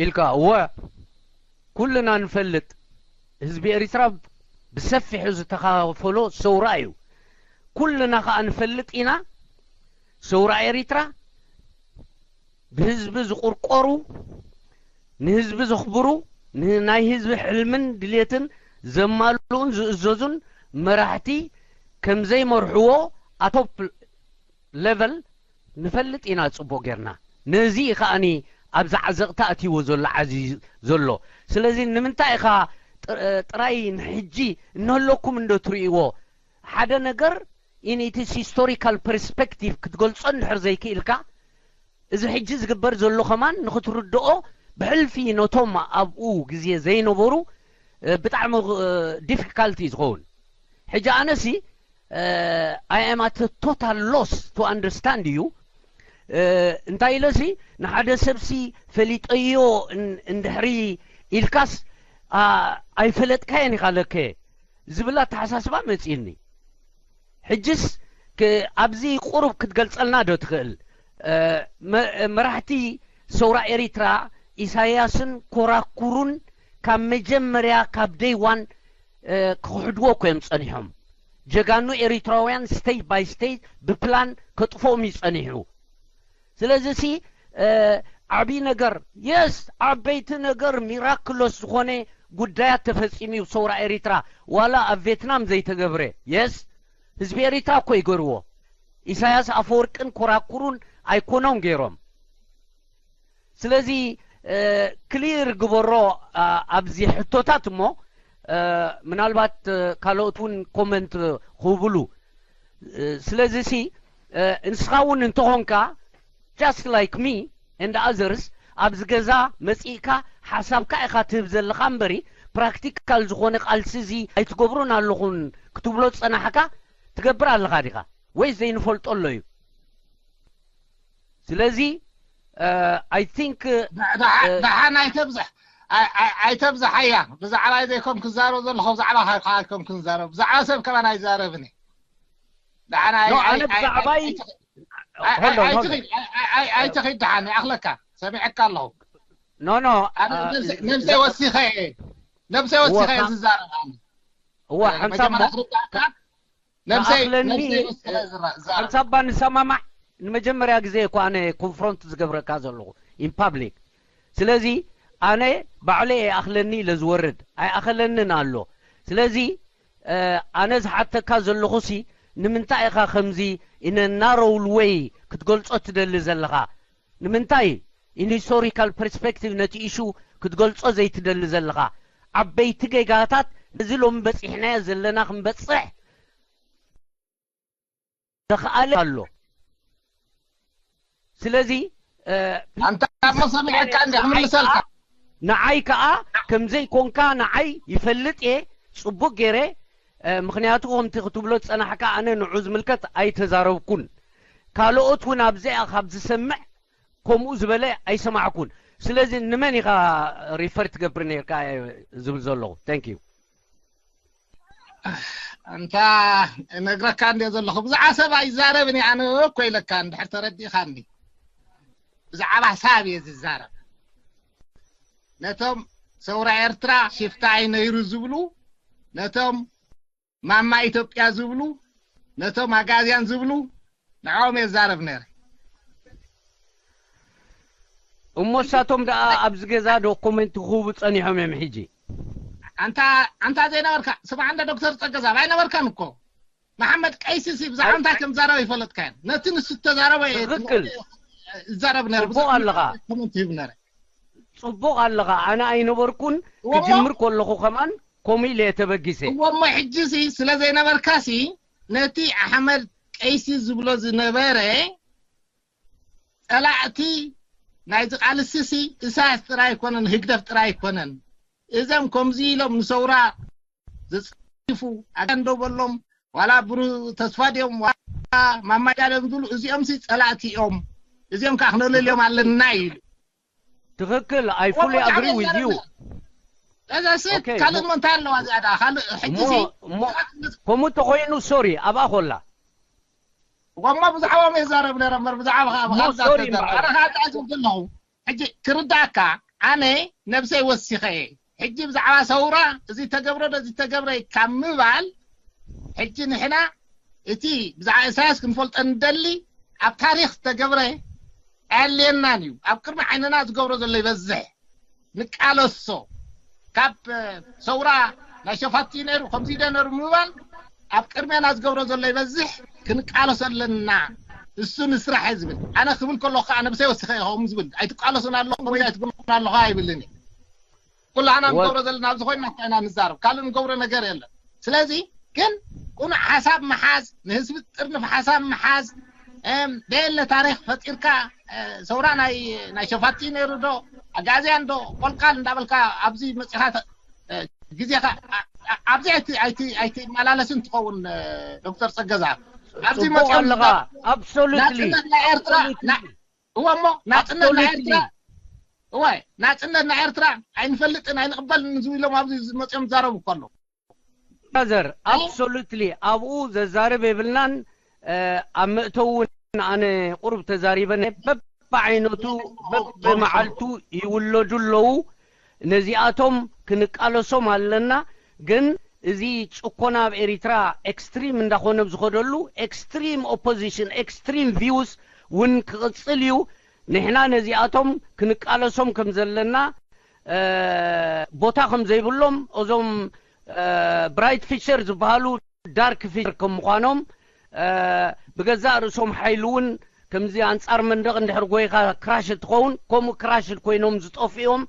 ኢልካ። እወ፣ ኩልና ንፈልጥ፣ ህዝቢ ኤሪትራ ብሰፊሑ ዝተኻፈሎ ሰውራ እዩ። ኩልና ከኣ ንፈልጥ ኢና፣ ሰውራ ኤሪትራ ብህዝቢ ዝቁርቆሩ፣ ንህዝቢ ዘኽብሩ፣ ንናይ ህዝቢ ሕልምን ድሌትን ዘማልኡን ዝእዘዙን መራሕቲ ከም ዘይመርሕዎ ኣቶፕ ሌቨል ንፈልጥ ኢና ጽቡቕ ጌርና። ነዚ እዩ ከኣኒ ኣብዚ ዓዘቕቲ ኣትይዎ ዘሎ ዓዚ ዘሎ። ስለዚ ንምንታይ ኢኻ ጥራይ ንሕጂ እንህለኩም እንዶ ትርእይዎ? ሓደ ነገር in its historical perspective ክትገልጾ እንድሕር ዘይክኢልካ፣ እዚ ሕጂ ዝግበር ዘሎ ከማን ንኽትርድኦ ብሕልፊ ነቶም ኣብኡ ግዜ ዘይነበሩ ብጣዕሚ ዲፊካልቲ እዩ ዝኸውን። ሕጂ ኣነሲ I am at a total loss to understand you። እንታይ ኢለሲ ንሓደ ሰብሲ ፈሊጠዮ እንድሕሪ ኢልካስ ኣይፈለጥካየን ኢኻ ለከ ዝብል ኣተሓሳስባ መጺእኒ። ሕጅስ ኣብዚ ቁሩብ ክትገልጸልና ዶ ትኽእል? መራሕቲ ሰውራ ኤሪትራ ኢሳያስን ኮራኩሩን ካብ መጀመርያ ካብ ደይ ዋን ክኽሕድዎ እኮ እዮም ጸኒሖም። ጀጋኑ ኤሪትራውያን ስቴጅ ባይ ስቴጅ ብፕላን ከጥፍኦም እዩ ጸኒሑ። ስለዚ ሲ ዓብዪ ነገር የስ ዓበይቲ ነገር ሚራክሎስ ዝኾነ ጉዳያት ተፈጺሙ እዩ ሰውራ ኤሪትራ ዋላ ኣብ ቬትናም ዘይተገብረ የስ ህዝቢ ኤሪትራ እኮ ይገርዎ። ኢሳያስ ኣፈወርቅን ኮራኩሩን ኣይኮኖም ገይሮም። ስለዚ ክሊር ግበሮ ኣብዚ ሕቶታት እሞ ምናልባት ካልኦት እውን ኮመንት ክህብሉ። ስለዚ ሲ ንስኻ እውን እንተኾንካ just like me and others ኣብዚ ገዛ መጺእካ ሓሳብካ ኢኻ ትህብ ዘለኻ እምበሪ ፕራክቲካል ዝኾነ ቃልሲ እዚ ኣይትገብሩን ኣለኹን ክትብሎ ዝጸናሕካ ትገብር ኣለኻ ዲኻ? ወይስ ዘይንፈልጦ ኣሎ እዩ? ስለዚ I think ደሓን ኣይተብዝሕ ኣይተብዝሕ ኣያ ብዛዕባ ዘይኮም ክዛረብ ዘለኹ ብዛዕባ ካልካ ኣይኮም ክንዛረብ ብዛዕባ ሰብ ከማን ኣይዛረብን ኣነ ብዛዕባይ ኣይትኺድ ደሓን ይኣኽለካ ሰሚዐካ ኣለኹ no no ነብሰይ ወሲኸ ነብሰይ ወሲኸ ዝዛረብ እዋ ሓንሳብ ነብሰይ ሓንሳብ እባ ንሰማማዕ ንመጀመርያ ግዜ እኮ ኣነ ኮንፍሮንት ዝገብረካ ዘለኹ in public ስለዚ ኣነ ባዕለይ ኣይኣኽለኒ ኢለ ዝወርድ ኣይኣኸለንን ኣሎ ስለዚ ኣነ ዝሓተካ ዘለኹሲ ንምንታይ ኢኻ ከምዚ in a narrow way ክትገልጾ ትደሊ ዘለኻ ንምንታይ in historical perspective ነቲ issue ክትገልጾ ዘይትደሊ ዘለኻ ዓበይቲ ጌጋታት ነዚ ሎሚ በጺሕናዮ ዘለና ክንበጽሕ ዘኽኣለ ኣሎ ስለዚ ኣንታ እሞ ሰሚዐካ እንዲ ክምልሰልካ። ንዓይ ከኣ ከም ዘይኮንካ ንዓይ ይፈልጥ እየ ጽቡቕ ገይረ። ምኽንያቱ ከምቲ ክትብሎ ዝጸናሕካ ኣነ ንዑ ዝምልከት ኣይተዛረብኩን። ካልኦት እውን ኣብዚኣ ካብ ዝሰምዕ ከምኡ ዝበለ ኣይሰማዕኩን። ስለዚ ንመን ኢኻ ሪፈር ትገብር ነርካ ዝብል ዘለኹ። Thank you። ኣንታ እነግረካ እንደ ዘለኹ ብዛዕባ ሰብ ኣይዛረብን እየ ኣነ እኮ ኢለካ እንድሕር ተረዲእኻኒ። ብዛዕባ ሰብ እየ ዝዛረብ። ነቶም ሰውራ ኤርትራ ሽፍታ እዩ ነይሩ ዝብሉ፣ ነቶም ማማ ኢትዮጵያ ዝብሉ፣ ነቶም ኣጋዝያን ዝብሉ ንዕኦም እየ ዝዛረብ ነይረ። እሞ እሳቶም ደኣ ኣብዚ ገዛ ዶ ኮሜንት ክህቡ ጸኒሖም እዮም ሕጂ? ኣንታ ኣንታ ዘይነበርካ ስማዕ እንደ ዶክተር ጸገዛብ ኣይነበርካን እኮ። መሓመድ ቀይሲ ሲ ብዛዕባ እንታይ ከም ዛረበ ይፈለጥካ እዮም። ነቲ ንሱ ዝተዛረበ እየ ትኽክል። ዝዛረብ ነይረ። ጽቡቕ ኣለኻ። ኮመንት ይህብ ነይረ። ጽቡቕ ኣለኻ። ኣነ ኣይነበርኩን። እወ እሞ- ክጅምር ከለኹ ከማን ከምኡ ኢለ እየ ተበጊሰ። እወ እሞ ሕጂ ሲ ስለ ዘይነበርካ ሲ ነቲ ኣሕመድ ቀይሲ ዝብሎ ዝነበረ ጸላእቲ ናይዚ ቃልሲ ሲ ኢሳያስ ጥራይ ኣይኮነን፣ ህግደፍ ጥራይ ኣይኮነን። እዞም ከምዚ ኢሎም ንሰውራ ዝጽፉ ኣጋንዶ በሎም ዋላ ብሩ ተስፋ ድዮም ዋላ ማማጃ ድዮም ዝብሉ እዚኦም ሲ ጸላእቲ እዮም። እዚኦም ከዓ ክነለልዮም ኣለና ኢሉ። ትኽክል። I fully agree with you። እዛ ሲ Okay፣ ካልእ ሞ- ሞ እንታይ ኣለዋ ዝያዳ ካልእ ሕጂ እሞ ሲ እሞ ከምኡ ተኾይኑ ሶሪ ኣብኣ ኮላ ወማ ብዛዕባኦም የዛረብ ነረ እምበር ብዛዕባ ከዓ እሞ ብኻልእ ሶሪ ተዛረብ። እምበኣር። ኣነ ከዓ እንታይ ዝብል ዘለኹ ሕጂ ክርዳእካ ኣነ ነብሰይ ወሲኸ እየ። ሕጂ ብዛዕባ ሰውራ እዚ ተገብረ ዶ እዚ ተገብረ ካብ ምባል ሕጂ ንሕና እቲ ብዛዕባ ኢሳያስ ክንፈልጦ ንደሊ ኣብ ታሪክ ዝተገብረ ኣየድልየናን እዩ። ኣብ ቅድሚ ዓይንና ዝገብሮ ዘሎ ይበዝሕ። ንቃለሶ ካብ ሰውራ ናይ ሸፋቲ ነይሩ ከምዚ ደ ነሩ ምባል ኣብ ቅድሜና ዝገብሮ ዘሎ ይበዝሕ። ክንቃለሶ ኣለና። እሱ ንስራሕ እየ ዝብል ኣነ ክብል ከለኹ ከዓ ነብሰይ ወሲኸ እየ ከምኡ ዝብል ኣይትቃለሱን ኣለኹም ወይ ኣይትግምዑን ኣለኹ ኣይብልን እየ። ኩላህና ወ- ንገብሮ ዘለና ኣብዚ ኮይና ኢና ንዛረብ ካልእ ንገብሮ ነገር የለን። ስለዚ ግን ቁኑዕ ሓሳብ ምሓዝ ንህዝቢ ጥርንፍ ሓሳብ ምሓዝ እም፣ ደየለ ታሪክ ፈጢርካ እ፣ ሰውራ ናይ ናይ ሸፋቲ ነይሩ ዶ ኣጋዝያን ዶ ቆልቃል እንዳበልካ ኣብዚ መፂኻ ተ- እ፣ ግዜኻ ኣ- ኣ- ኣብዚ ኣይቲ- ኣይቲ- ኣይትመላለስን ትኸውን እ፣ ዶክተር ጸገዛ ኣብዚ ጽቡቕ መፂኦም ኣለኻ። ዝዛረቡ Absolutely. ናፅነት ናይ ኤርትራ Absolutely. ና- እወ እሞ ናፅነት ናይ ኤርትራ Absolutely. እወ ናፅነት ናይ ኤርትራ ኣይንፈልጥን ኣይንቕበልን ዝብሎም ኣብዚ መፂኦም ዝዛረቡ እኮ ኣለዉ። Brother, absolutely ኣብኡ ዘዛርብ የብልናን። ኣብ መእተዊ እውን ኣነ ቁሩብ ተዛሪበ በብዓይነቱ በብመዓልቱ ይውለዱ ኣለዉ። ነዚኣቶም ክንቃለሶም ኣለና። ግን እዚ ጭኮና ኣብ ኤሪትራ ኤክስትሪም እንዳኾነ ኣብ ዝኸደሉ ኤክስትሪም ኦፖዚሽን ኤክስትሪም ቪውስ እውን ክቕጽል እዩ። ንሕና ነዚኣቶም ክንቃለሶም ከም ዘለና ቦታ ከም ዘይብሎም እዞም ብራይት ፊቸር ዝበሃሉ ዳርክ ፊቸር ከም ምዃኖም ብገዛእ ርእሶም ሓይሊ እውን ከምዚ ኣንጻር መንደቕ እንድሕር ጎይኻ ክራሽ እትኸውን ከምኡ ክራሽ ኮይኖም ዝጠፍኡ እዮም።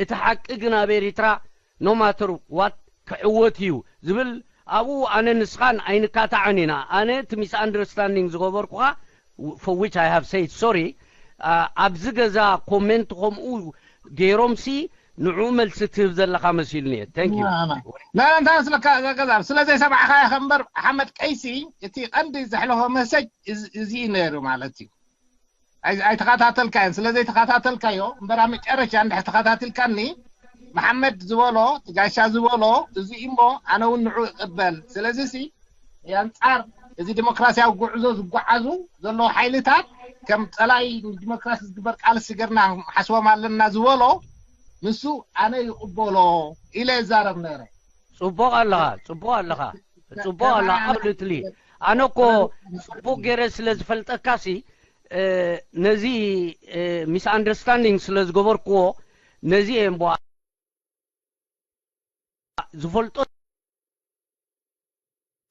እቲ ሓቂ ግን ኣብ ኤሪትራ no matter what ክዕወት እዩ ዝብል ኣብኡ ኣነ ንስኻን ኣይንካታዕን ኢና። ኣነ እቲ ሚስ ኣንደርስታንዲንግ ዝገበርኩኻ for which I have said sorry ኣብዚ ገዛ ኮሜንት ከምኡ ገይሮምሲ ንዕኡ መልሲ ትህብ ዘለኻ መሲሉኒ እየ። Thank you። ና እንታይ መስለካ እዛ ገዛ ስለ ዘይሰማዕኻዮ ከ እምበር ሓመድ ቀይሲ እቲ ቀንዲ ዘሕለፎ መሰጅ እዚ እዩ ነይሩ ማለት እዩ። ኣይተኸታተልካዮን ስለ ዘይተኸታተልካዮ እምበር ኣብ መጨረሻ እንድሕር ተኸታቲልካኒ መሓመድ ዝበሎ ጋሻ ዝበሎ እዚ እሞ ኣነ እውን ንዑ እቅበል። ስለዚ ሲ ኣንጻር እዚ ዲሞክራሲያዊ ጉዕዞ ዝጓዓዙ ዘለዉ ሓይልታት ከም ጸላኢ ንዲሞክራሲ ዝግበር ቃልሲ ገርና ሓስቦም ኣለና ዝበሎ ንሱ ኣነ ይቕበሎ ኢለ ይዛረብ ነይረ። ጽቡቕ ኣለኻ፣ ጽቡቕ ኣለኻ፣ ጽቡቕ ኣለኻ። ኣብሉትሊ ኣነ እኮ ጽቡቕ ገይረ ስለ ዝፈልጠካሲ ነዚ ሚስ ኣንደርስታንዲንግ ስለ ዝገበርክዎ ነዚ እየ እምበኣር ዝፈልጦ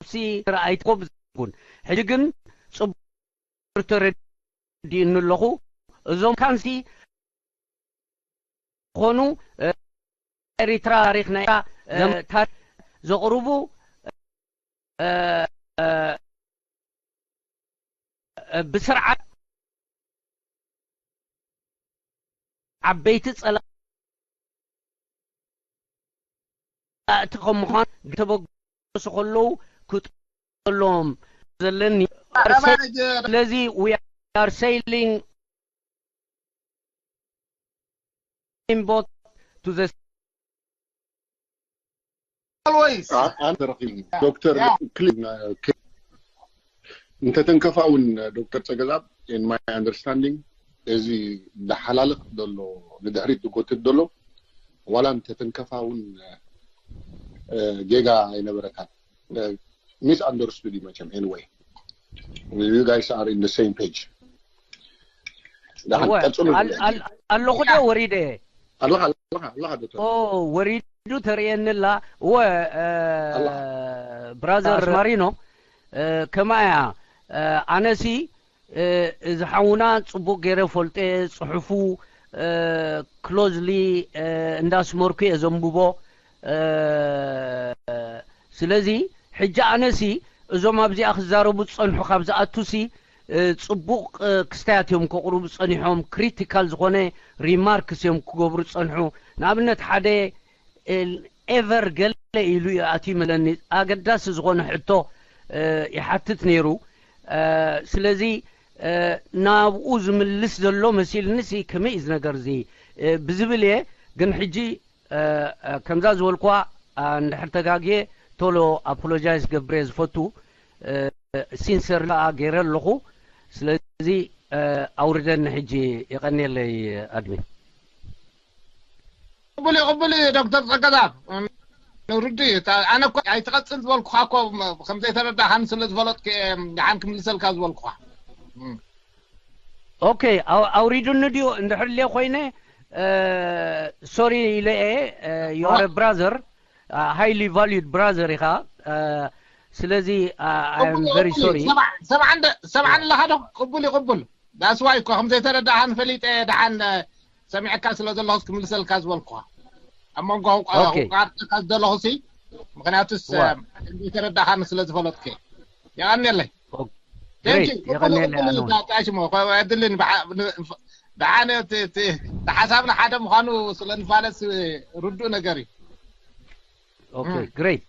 ሲ ረኣይትኮ ብዝኩን ሕጂ ግን ጽቡቕ ተረዲእኒ ኣለኹ። እዞም ካንሲ ዝኾኑ ኤሪትራ ታሪክ ናይ ታሪክ ዘቕርቡ ብስርዓት ዓበይቲ ጸላእቲ ከም ምዃን ተበገሱ ከለዉ ክጥሎም ዘለኒ። ስለዚ we are sailing in boat to the Always. ኣንተ ረኺቡ ዶክተር ክሊን እንተተንከፋ እውን ዶክተር ጸገዛብ in my understanding እዚ ዝሓላልኽ ዘሎ ንድሕሪት ዝጎትት ዘሎ ዋላ እንተተንከፋ እውን ጌጋ ኣይነበረካን። Misunderstood እዩ መቸም። Anyway you guys are in the same page. ኣለኹ ደ ወሪደ ኣለኻ ኣለኻ ኣለኻ ዶክተር ወሪዱ ተርእየኒ ኣላ። እወ ብራዘር ማሪኖ ከማያ ኣነሲ እዚ ሓውና ጽቡቕ ገይረ ፈልጠ ጽሑፉ ክሎዝሊ እንዳስመርኩ እየ ዘንብቦ። ስለዚ ሕጂ ኣነሲ እዞም ኣብዚኣ ክዛረቡ ዝጸንሑ ካብ ዝኣቱሲ ጽቡቕ ክስታያት እዮም ከቕርቡ ጸኒሖም። ክሪቲካል ዝኾነ ሪማርክስ እዮም ክገብሩ ጸንሑ። ንኣብነት ሓደ ኤቨር ገለ ኢሉ እዩ ኣትዩ መለኒ ኣገዳሲ ዝኾነ ሕቶ ይሓትት ነይሩ። ስለዚ ናብኡ ዝምልስ ዘሎ መሲልንሲ ከመይ እዩ ነገር እዚ ብዝብል እየ። ግን ሕጂ ከምዛ ዝበልኳ እንድሕር ተጋግየ ቶሎ ኣፖሎጃይዝ ገብረ ዝፈቱ ሲንሰር ከዓ ገይረ ኣለኹ። ስለዚ ኣውርደኒ ሕጂ። የቐንየለይ ኣድሚን። ቅቡል እዩ ቅቡል እዩ ዶክተር ጸገዛብ ርዱ እዩ። ኣነ እኮ ኣይትቐጽል ዝበልኩኻ እኮ ከም ዘይተረዳኻኒ ስለ ዝፈለጥኩ እየ ደሓን ክምልሰልካ ዝበልኩኻ። ኦኬ ኣውሪዱኒ ድዩ? እንድሕር ለ ኮይነ ሶሪ ኢለ እየ። You are a brother, highly valued brother ኢኻ። ስለዚ I am very sorry። ሰብዓን ኣለኻ ዶ? ቅቡል እዩ ቅቡል። That's why እኮ ከም ዘይተረዳእካኒ ፈሊጠ ደሓን ሰሚዐካ ስለ ዘለኹስ ክምልሰልካ ዝበልኩኻ ኣብ መንጎ ኣቋርጠካ ዘለኹ ሲ ምክንያቱስ ከም ዘይተረዳእካኒ ስለ ዝፈለጥኩ የቐንየለይ። የቐንየለይ። ሽሞ ዕድልን ደሓን ተሓሳብና ሓደ ምዃኑ ስለ ንፋለስ ርዱእ ነገር እዩ። ኦኬ ግሬት።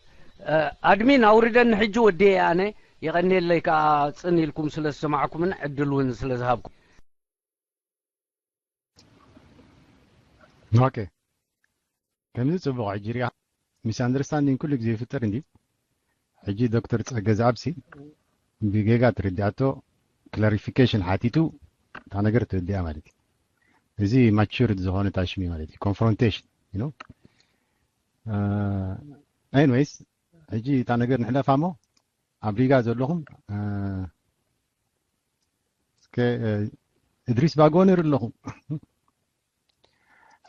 ኣድሚን ኣውርደኒ ሕጂ ወዲየ ኣነ። የቐንየለይ ከዓ ጽን ኢልኩም ስለ ዝሰማዕኩምን ዕድል እውን ስለ ዝሃብኩም። ኦኬ ከምዚ ጽቡቕ። ሕጂ ሪኣ ሚስ ኣንደርስታንዲንግ ኩሉ ግዜ ይፍጠር እንዲ። ሕጂ ዶክተር ጸገ ዝኣብሲ ብጌጋ ትርዲኣቶ ክላሪፊኬሽን ሓቲቱ እታ ነገር ትርዲኣ ማለት እዩ። እዚ ማቹርድ ዝኾነ ታሽሚ ማለት እዩ። ኮንፍሮንቴሽን you know። ኤኒዌይስ ሕጂ እታ ነገር ንሕለፋ እሞ ኣብ ሪጋ ዘለኹም እስከ እድሪስ ባጎ ነር ኣለኹ።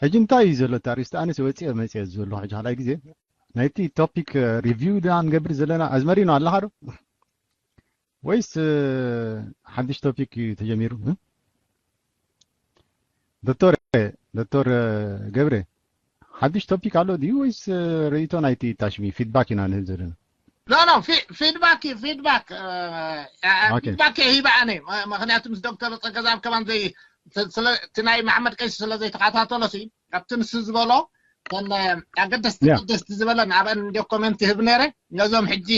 ሕጂ እንታይ እዩ ዘሎ እቲ ኣርእስቲ? ኣነስ ወፂኦ መፅኦ ዘሎ ሕጂ ካልኣይ ግዜ ናይቲ ቶፒክ ሪቪው ዳ ንገብር ዘለና። ኣዝመሪኖ ኣለኻ ዶ ወይስ ሓድሽ ቶፒክ እዩ ተጀሚሩ? ዶክተር ዶክተር ገብረ ሓድሽ ቶፒክ ኣሎ ድዩ ወይስ ርእይቶ ናይቲ ታሽሚ ፊድባክ ኢና ንህብ ዘለና? ኖ ኖ ፊድባክ ፊድባክ ፊድባክ ሂበ ኣነ። ምክንያቱ ምስ ዶክተር ጸገዛብ ከማን ዘይ እቲ ናይ መሓመድ ቀይሲ ስለ ዘይተኸታተሎ ሲ ካብቲ ንሱ ዝበሎ ተን ኣገደስቲ ኣገደስቲ ዝበለን ኣብአን እንደ ኮሜንት ይህብ ነይረ። ነዞም ሕጂ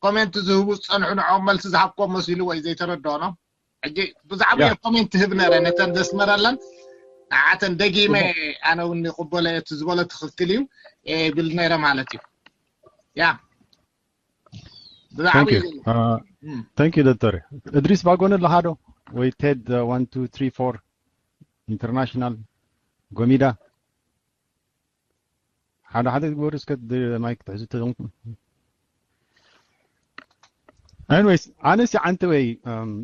ኮሜንት ዝህቡ ዝጸንሑ ንዕኦም መልሲ ዝሃብኮም መሲሉ ወይ ዘይተረድኦ ነው። ሕጂ ብዛዕባ ኮሜንት ህብ ነረ ነተን ዘስመረለን ንዓተን ደጊመ ኣነ እውን ይቕበሎ እቲ ዝበሎ ትኽክል እዩ ብል ነረ ማለት እዩ። ያ Thank you ዶክተር። እድሪስ ባጎነ ኣለኻ ዶ ወይ ቴድ ዋን ቱ ትሪ ፎር ኢንተርናሽናል ጎሚዳ ሓደ ሓደ ግበሩ እስከ ማይክ ትሕዙ ተዘንኩ። Anyways ኣነ ሲ ዓንተ ወይ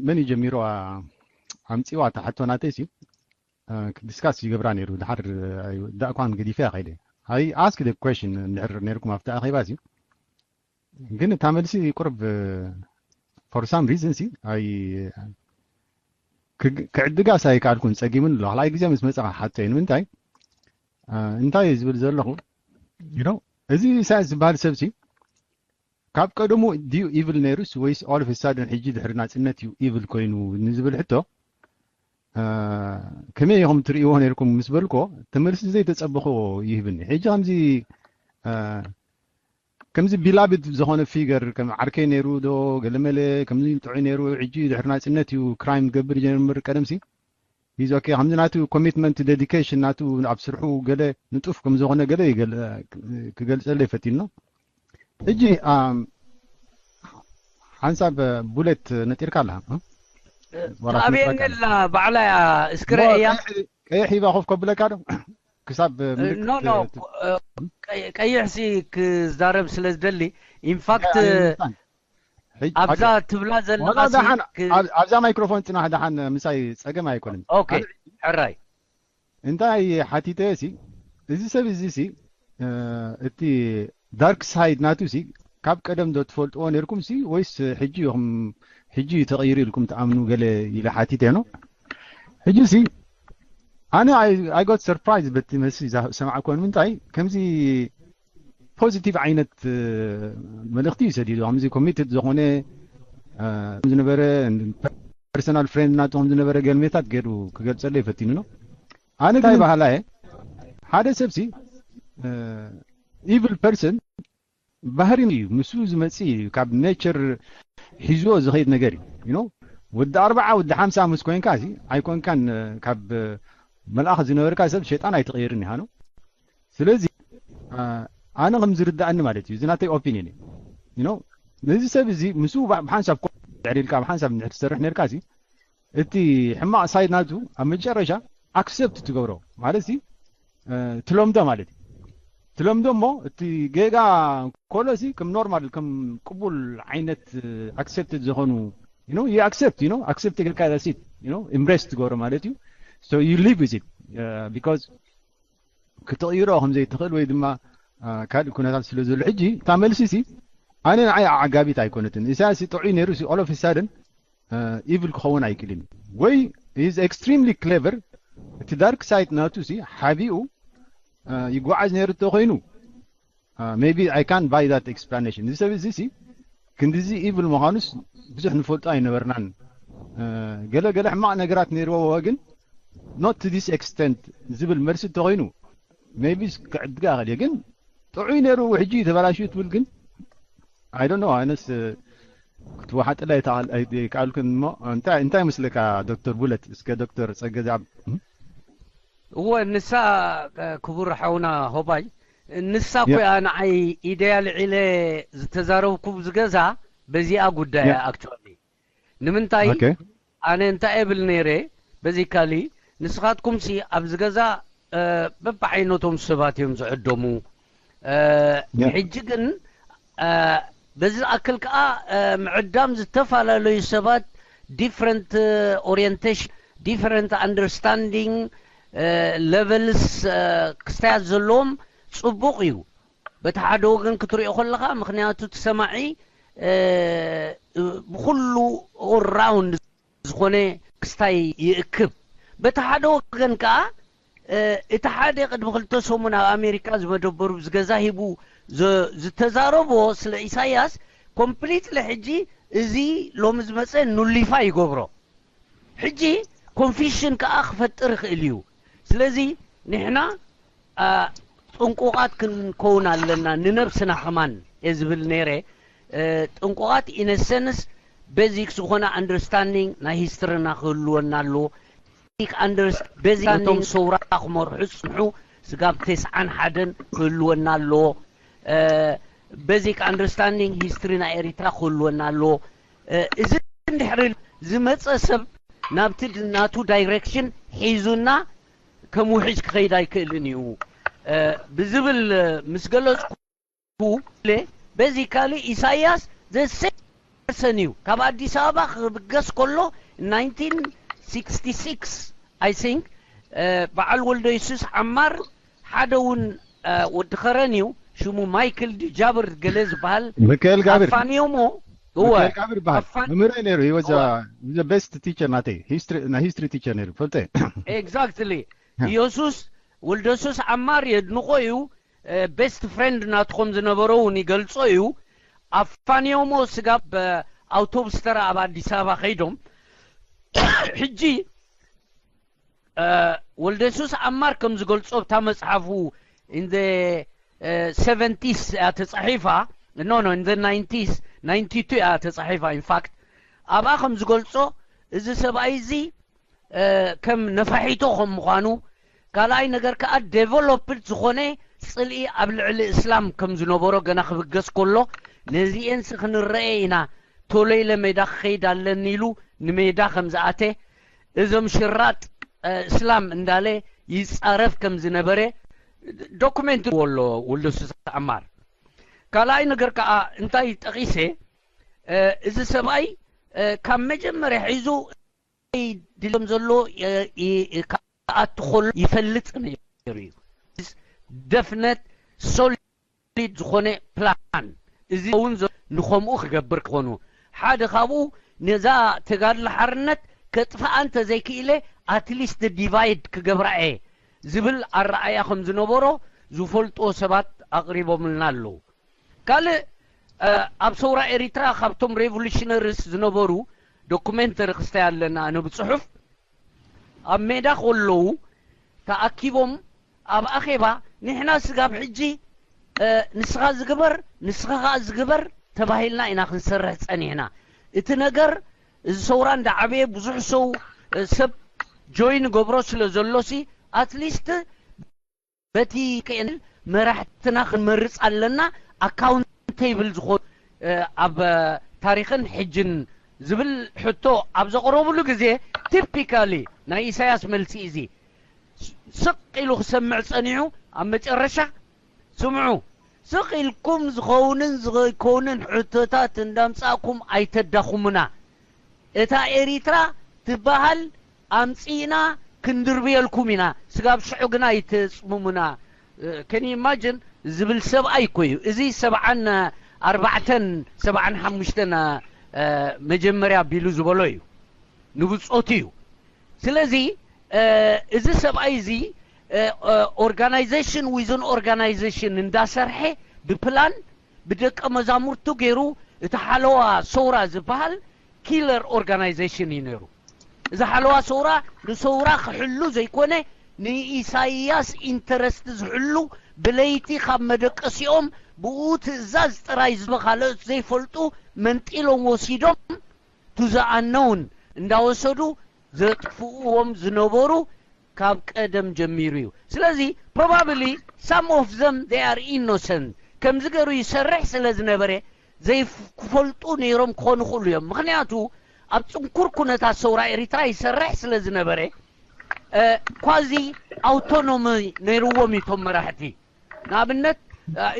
መን እዩ ጀሚሩ ኣምፂዋ ተሓቶ ናተይ ሲ ክዲስካስ ይገብራ ነይሩ ድሓር ዳእኳን ገዲፈ ከይደ I ask the question እንድሕር ነይርኩም ኣብቲ ኣኼባ ሲ ግን እታ መልሲ ቁርብ for some reason ሲ ኣይ ክዕድጋስ ኣይከኣልኩን ጸጊሙን ኣሎ ካልኣይ ግዜ ምስ መጻ ሓቶ እዩ ንምንታይ እንታይ እዩ ዝብል ዘለኹ you know እዚ ኢሳያስ ዝበሃል ሰብ ሲ ካብ ቀደሙ ድዩ evil ነይሩስ ወይስ all of a sudden ሕጂ ድሕሪ ናጽነት እዩ evil ኮይኑ ንዝብል ሕቶ ከመይ ኢኹም ትርእይዎ ነርኩም ምስ በልኮ፣ ተመልሲ ዘይተጸበኹ ይህብኒ። ሕጂ ከምዚ ከምዚ ቢላብድ ዝኾነ ፊገር ከም ዓርከይ ነይሩ ዶ ገለመለ ከምዚ ጥዑይ ነይሩ፣ ሕጂ ድሕሪ ናጽነት እዩ ክራይም ገብር ጀምር። ቀደምሲ ሂዝ ኦኬ ከምዚ ናቱ ኮሚትመንት ዴዲኬሽን ናቱ ኣብ ስርሑ ገለ ንጡፍ ከም ዝኾነ ገለ ክገልጸለይ ፈቲኖ። ሕጂ ሓንሳብ ቡሌት ነጢርካ ኣላ። ተኣብየኒ ኣላ ባዕላ እያ እስክረ እያ። ቀይሕ ሂባ ኮፍ ከብለካ ዶ ክሳብ ኖ ኖ ቀይሕ ሲ ክዛረብ ስለ ዝደሊ ኢንፋክት ኣብዛ ትብላ ዘለካ ኣብዛ ማይክሮፎን ጽናሕ ደሓን ምሳይ ጸገም ኣይኮነን። ኦኬ ሕራይ እንታይ ሓቲተ ሲ እዚ ሰብ እዚ ሲ እቲ ዳርክ ሳይድ ናቱ ሲ ካብ ቀደም ዶ ትፈልጥዎ ነርኩም ሲ ወይስ ሕጂ ኢኹም ሕጂ ተቐይሩ ኢልኩም ትኣምኑ ገለ ኢለ ሓቲተ ነው። ሕጂ ሲ ኣነ I got surprise በቲ መሲ ሰማዕኮን ምንታይ ከምዚ ፖዚቲቭ ዓይነት መልእኽቲ እዩ ሰዲዱ። ከምዚ ኮሚትድ ዝኾነ ዝነበረ ፐርሰናል ፍሬንድ ናቱ ከም ዝነበረ ገልሜታት ገይሩ ክገልጸለይ ፈቲኑ ነው። ኣነ እንታይ ባህላ እየ ሓደ ሰብሲ ኢቭል ፐርሰን ባህሪ እዩ፣ ምስኡ ዝመጽእ እዩ፣ ካብ ኔቸር ሒዝዎ ዝኸይድ ነገር እዩ። You know ወዲ ኣርባዓ ወዲ ሓምሳ ምስ ኮንካ ሲ ኣይኮንካን፣ ካብ መልኣኽ ዝነበርካ ሰብ ሸይጣን ኣይትቕይርን ኢኻ ነው። ስለዚ ኣነ ከም ዝርዳእኒ ማለት እዩ፣ እዚ ናተይ ኦፒኒየን እዩ። You know ነዚ ሰብ እዚ ምስኡ ብሓንሳብ ኮ ድሕሪ ኢልካ ብሓንሳብ እንድሕር ትሰርሕ ነርካ ሲ እቲ ሕማቕ ሳይድ ናቱ ኣብ መጨረሻ ኣክሰፕት ትገብሮ ማለት ሲ ትለምዶ ማለት እዩ። ትለምዶ እሞ እቲ ጌጋ ኮሎ ሲ ከም ኖርማል ከም ቅቡል ዓይነት ኣክሰፕትድ ዝኾኑ you know you accept you know accept ጌርካ that's it you know embrace ትገብሮ ማለት እዩ። So you live with it because ክትቕይሮ ከም ዘይትኽእል ወይ ድማ ካልእ ኩነታት ስለ ዘሎ ሕጂ እታ መልሲ ሲ ኣነ ንዓይ ኣዓጋቢት ኣይኮነትን። ኢሳያስ ጥዑይ ነይሩ ሲ all of a sudden ኢቭል ክኸውን ኣይክእልን ወይ is extremely clever። እቲ ዳርክ ሳይድ ናቱ ሲ ሓቢኡ ይጓዓዝ ነይሩ እንተኾይኑ maybe I can buy that explanation። እዚ ሰብ እዚ ሲ ክንዲዚ ኢቭል ምዃኑስ ብዙሕ ንፈልጦ ኣይነበርናን። ገለ ገለ ሕማቕ ነገራት ነይርዎ ግን not to this extent ዝብል መልሲ እንተኾይኑ maybe ክዕድጋ እኽእል እየ። ግን ጥዑይ ነይሩ ሕጂ ተበላሽዩ ትብል ግን I don't know ኣነስ ክትወሓጠላ ይከኣልክን እሞ እንታይ እንታይ ይመስለካ ዶክተር ቡለት? እስከ ዶክተር ጸገዛብ እወ ንሳ ክቡር ሓውና ሆባይ ንሳ ኮያ ንዓይ ኢደያ ልዒለ ዝተዛረብኩ ዝገዛ በዚኣ ጉዳያ actually ንምንታይ ኣነ እንታይ እብል ነይረ basically ንስኻትኩም ሲ ኣብዚ ገዛ በብዓይነቶም ሰባት እዮም ዝዕደሙ ሕጂ ግን በዚ ዝኣክል ከዓ ምዕዳም ዝተፈላለዩ ሰባት different orientation different understanding levels ክስታያት ዘለዎም ፅቡቕ እዩ በቲ ሓደ ወገን ክትሪኦ ከለካ ምክንያቱ እቲ ሰማዒ ብኩሉ all round ዝኾነ ክስታይ ይእክብ በቲ ሓደ ወገን ከዓ እቲ ሓደ ቅድሚ ክልተ ሰሙን ኣብ ኣሜሪካ ዝመደበሩ ዝገዛ ሂቡ ዝተዛረቦ ስለ ኢሳያስ completely ሕጂ እዚ ሎሚ ዝመፀ ኑሊፋ ይገብሮ ሕጂ confusion ከዓ ክፈጥር ይኽእል እዩ ስለዚ ንሕና ጥንቁቓት ክንከውን ኣለና ንነብስና ከማን እየ ዝብል ነይረ ጥንቁቓት in a sense basic ዝኾነ understanding ናይ history ና ክህልወና ኣለዎ basic understanding ሰውራ ክመርሑ ዝፅንሑ ስጋብ ተስዓን ሓደን ክህልወና ኣለዎ basic understanding history ናይ ኤሪትራ ክህልወና ኣለዎ እዚ እንድሕሪ ዝመፀ ሰብ ናብቲ ናቱ direction ሒዙና ከም ውሕጅ ክኸይድ ኣይክእልን እዩ ብዝብል ምስ ገለፅኩ basically ኢሳያስ the same person እዩ ካብ ኣዲስ ኣበባ ክብገስ ከሎ nineteen sixty-six I think በዓል ወልደ የሱስ ዓማር ሓደ እውን ወዲ ከረን እዩ ሽሙ ማይክል ዲጃብር ገለ ዝበሃል ሚካኤል ጋብር ኣፋንዮሞ እወ ሚካኤል ጋብር ይበሃል መምህረይ ነይሩ he was the best teacher ናተይ ናይ history teacher ነይሩ ፈልጠ exactly ኢየሱስ ወልደሱስ ዓማር የድንቆ እዩ best friend ናትኾም ዝነበሮ እውን ይገልጾ እዩ ኣፋንዮሞ ስጋብ ኣውቶቡስ ተራ ኣብ ኣዲስ ኣበባ ከይዶም ሕጂ ወልደሱስ ኣማር ከም ዝገልጾ ኣብታ መጽሓፉ in the seventies እያ ተጻሒፋ። No, no, in the nineties, ninety two እያ ተጻሒፋ። In fact ኣብኣ ከም ዝገልጾ፣ እዚ ሰብኣይ እዚ ከም ነፋሒቶ ከም ምዃኑ፣ ካልኣይ ነገር ከኣ ዴቨሎፕድ ዝኾነ ጽልኢ ኣብ ልዕሊ እስላም ከም ዝነበሮ ገና ክብገስ ከሎ፣ ነዚኤንሲ ክንረኤ ኢና፣ ቶሎ ኢለ ሜዳ ክኸይድ ኣለኒ ኢሉ ንሜዳ ከም ዝኣተ፣ እዞም ሽራጥ እስላም እንዳለ ይጻረፍ ከም ዝነበረ ዶኩሜንት ኣሎ። ወልደሱስ ኣማር ካልኣይ ነገር ከኣ እንታይ ጠቒሰ፣ እዚ ሰብኣይ ካብ መጀመርያ ሒዙ ድልዮም ዘሎ ክኣቱ ከሎ ይፈልጥ ነይሩ እዩ። ደፍነት ሶሊድ ዝኾነ ፕላን፣ እዚ እውን ንኸምኡ ክገብር ክኾኑ፣ ሓደ ካብኡ ነዛ ተጋድሎ ሓርነት ከጥፍኣ እንተዘይክኢለ፣ ኣትሊስት ዲቫይድ ክገብራ እየ ዝብል ኣረኣያ ከም ዝነበሮ ዝፈልጥዎ ሰባት ኣቕሪቦምልና ኣለዉ። ካልእ ኣብ ሰውራ ኤሪትራ ካብቶም ሬቮሉሽነሪስ ዝነበሩ ዶኩሜንተሪ ክስታይ ኣለና፣ ኣነ ብጽሑፍ ኣብ ሜዳ ከለዉ ተኣኪቦም ኣብ ኣኼባ፣ ንሕና ስጋብ ሕጂ ንስኻ ዝግበር፣ ንስኻ ከኣ ዝግበር ተባሂልና ኢና ክንሰርሕ ጸኒሕና። እቲ ነገር፣ እዚ ሰውራ እንዳዓበየ ብዙሕ ሰው ሰብ ጆይን ገብሮ ስለ ዘሎሲ፣ ኣትሊስት በቲ ክእል መራሕትና ክንመርጽ ኣለና። ኣካውንቴብል ዝኾኑ ኣብ ታሪኽን ሕጅን ዝብል ሕቶ ኣብ ዘቕረብሉ ግዜ፣ ቲፒካሊ ናይ ኢሳያስ መልሲ እዚ። ስቕ ኢሉ ክሰምዕ ጸኒሑ፣ ኣብ መጨረሻ ስምዑ፣ ስቕ ኢልኩም ዝኸውንን ዘይከውንን ሕቶታት እንዳምጻእኩም ኣይተዳኹሙና። እታ ኤሪትራ ትበሃል ኣምጺእና ክንድርብየልኩም ኢና፣ ስጋብ ሽዑ ግና ኣይተጽምሙና። ከን ኢማጅን ዝብል ሰብኣይ እኮ እዩ። እዚ ሰብዓን ኣርባዕተን ሰብዓን ሓሙሽተን መጀመርያ ቢሉ ዝበሎ እዩ፣ ንብጾቱ እዩ። ስለዚ እዚ ሰብኣይ እዚ ኦርጋናይዜሽን ዊዝን ኦርጋናይዜሽን እንዳሰርሐ፣ ብፕላን ብደቀ መዛሙርቱ ገይሩ፣ እቲ ሓለዋ ሰውራ ዝበሃል ኪለር ኦርጋናይዜሽን እዩ ነይሩ። እዚ ሓለዋ ሰውራ ንሰውራ ክሕሉ ዘይኮነ፣ ንኢሳይያስ ኢንተረስት ዝሕሉ፣ ብለይቲ ካብ መደቀሲኦም ብኡ ትእዛዝ ጥራይ ዝብ ካልኦት ዘይፈልጡ መንጢሎም ወሲዶም፣ ቱ ዘ ኣነውን እንዳወሰዱ ዘጥፍእዎም ዝነበሩ ካብ ቀደም ጀሚሩ እዩ። ስለዚ ፕሮባብሊ ሳም ኦፍ ዘም ዴይ ኣር ኢኖሰንት፣ ከምዚ ገይሩ ይሰርሕ ስለ ዝነበረ ዘይክፈልጡ ነይሮም ክኾኑ ይኽእሉ እዮም። ምኽንያቱ ኣብ ጽንኩር ኩነታት ሰውራ ኤሪትራ ይሰርሕ ስለ ዝነበረ ኳዚ ኣውቶኖሚ ነይርዎም እዩ እቶም መራሕቲ። ንኣብነት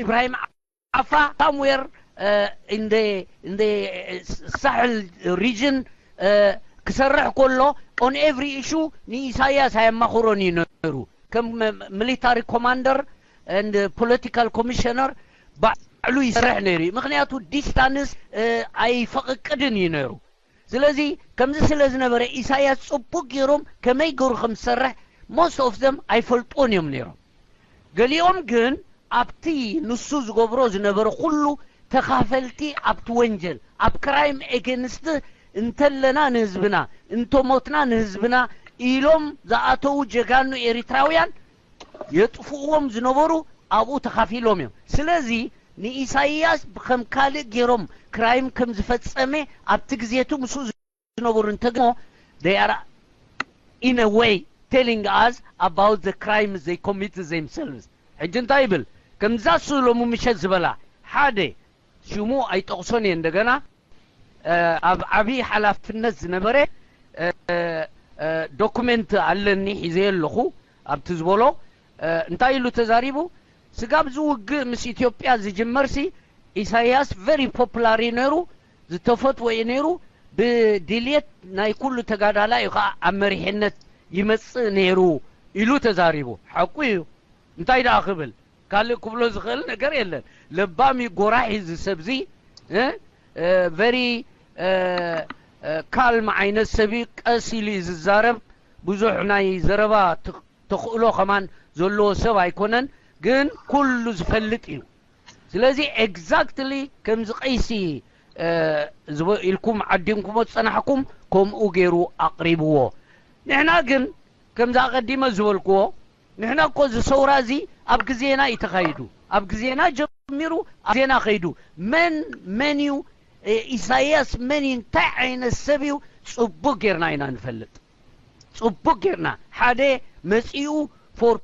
ኢብራሂም ዓፋ ሳምዌር እንደ እንደ ሳሕል ሪጅን ክሰርሕ ከሎ ኦን ኤቭሪ ኢሹ ንኢሳያስ ኣየማኽሮን እዩ ነይሩ። ከም ሚሊታሪ ኮማንደር ኤንድ ፖለቲካል ኮሚሽነር ባዕሉ ይሰርሕ ነይሩ እዩ። ምኽንያቱ ዲስታንስ ኣይፈቕቅድን እዩ ነይሩ። ስለዚ ከምዚ ስለ ዝነበረ ኢሳያስ ጽቡቅ ገይሮም ከመይ ገይሩ ከም ዝሰርሕ ሞስት ኦፍ ዘም ኣይፈልጥዎን እዮም ነይሮም። ገሊኦም ግን ኣብቲ ንሱ ዝገብሮ ዝነበረ ኩሉ ተኻፈልቲ ኣብቲ ወንጀል ኣብ ክራይም ኤጌንስት እንተለና ንህዝብና እንተሞትና ንህዝብና ኢሎም ዝኣተዉ ጀጋኑ ኤሪትራውያን የጥፍእዎም ዝነበሩ ኣብኡ ተኻፊሎም እዮም። ስለዚ ንኢሳይያስ ብከም ካልእ ገይሮም ክራይም ከም ዝፈጸመ ኣብቲ ግዜቱ ምስኡ ዝነበሩ እንተግሞ they are in a way telling us about the crimes they commit themselves። ሕጂ እንታይ ይብል? ከምዛ እሱ ሎሚ ምሸት ዝበላ ሓደ ሽሙ ኣይጠቕሶን እየ እንደገና ኣብ ዓብዪ ሓላፍነት ዝነበረ ዶኩሜንት ኣለኒ ሒዘዮ ኣለኹ። ኣብቲ ዝበሎ እንታይ ኢሉ ተዛሪቡ? ስጋብ እዚ ውግእ ምስ ኢትዮጵያ ዝጅመርሲ ኢሳያስ ቨሪ ፖፑላር እዩ ነይሩ፣ ዝተፈትወ እዩ ነይሩ። ብድልየት ናይ ኩሉ ተጋዳላይ እዩ ከዓ ኣብ መሪሕነት ይመጽእ ነይሩ ኢሉ ተዛሪቡ። ሓቁ እዩ። እንታይ ደኣ ክብል ካልእ ክብሎ ዝኽእል ነገር የለን። ለባም እዩ፣ ጎራሕ እዩ እዚ ሰብዚ። ቨሪ ካልም ዓይነት ሰብ እዩ። ቀስ ኢሉ እዩ ዝዛረብ። ብዙሕ ናይ ዘረባ ተኽእሎ ከማን ዘለዎ ሰብ ኣይኮነን፣ ግን ኩሉ ዝፈልጥ እዩ። ስለዚ ኤግዛክትሊ ከምዚ ቀይሲ ኢልኩም ዓዲምኩሞ ዝጸናሕኩም ከምኡ ገይሩ ኣቕሪብዎ። ንሕና ግን ከምዚ ኣቐዲመ ዝበልክዎ፣ ንሕና እኮ እዚ ሰውራ እዚ ኣብ ግዜና እዩ ተኻይዱ። ኣብ ግዜና ጀሚሩ ኣብ ግዜና ከይዱ። መን መን እዩ፣ እ፣ ኢሳይያስ መን እዩ፣ እንታይ ዓይነት ሰብ እዩ፣ ጽቡቕ ጌርና ኢና ንፈልጥ። ጽቡቕ ጌርና። ሓደ መጺኡ for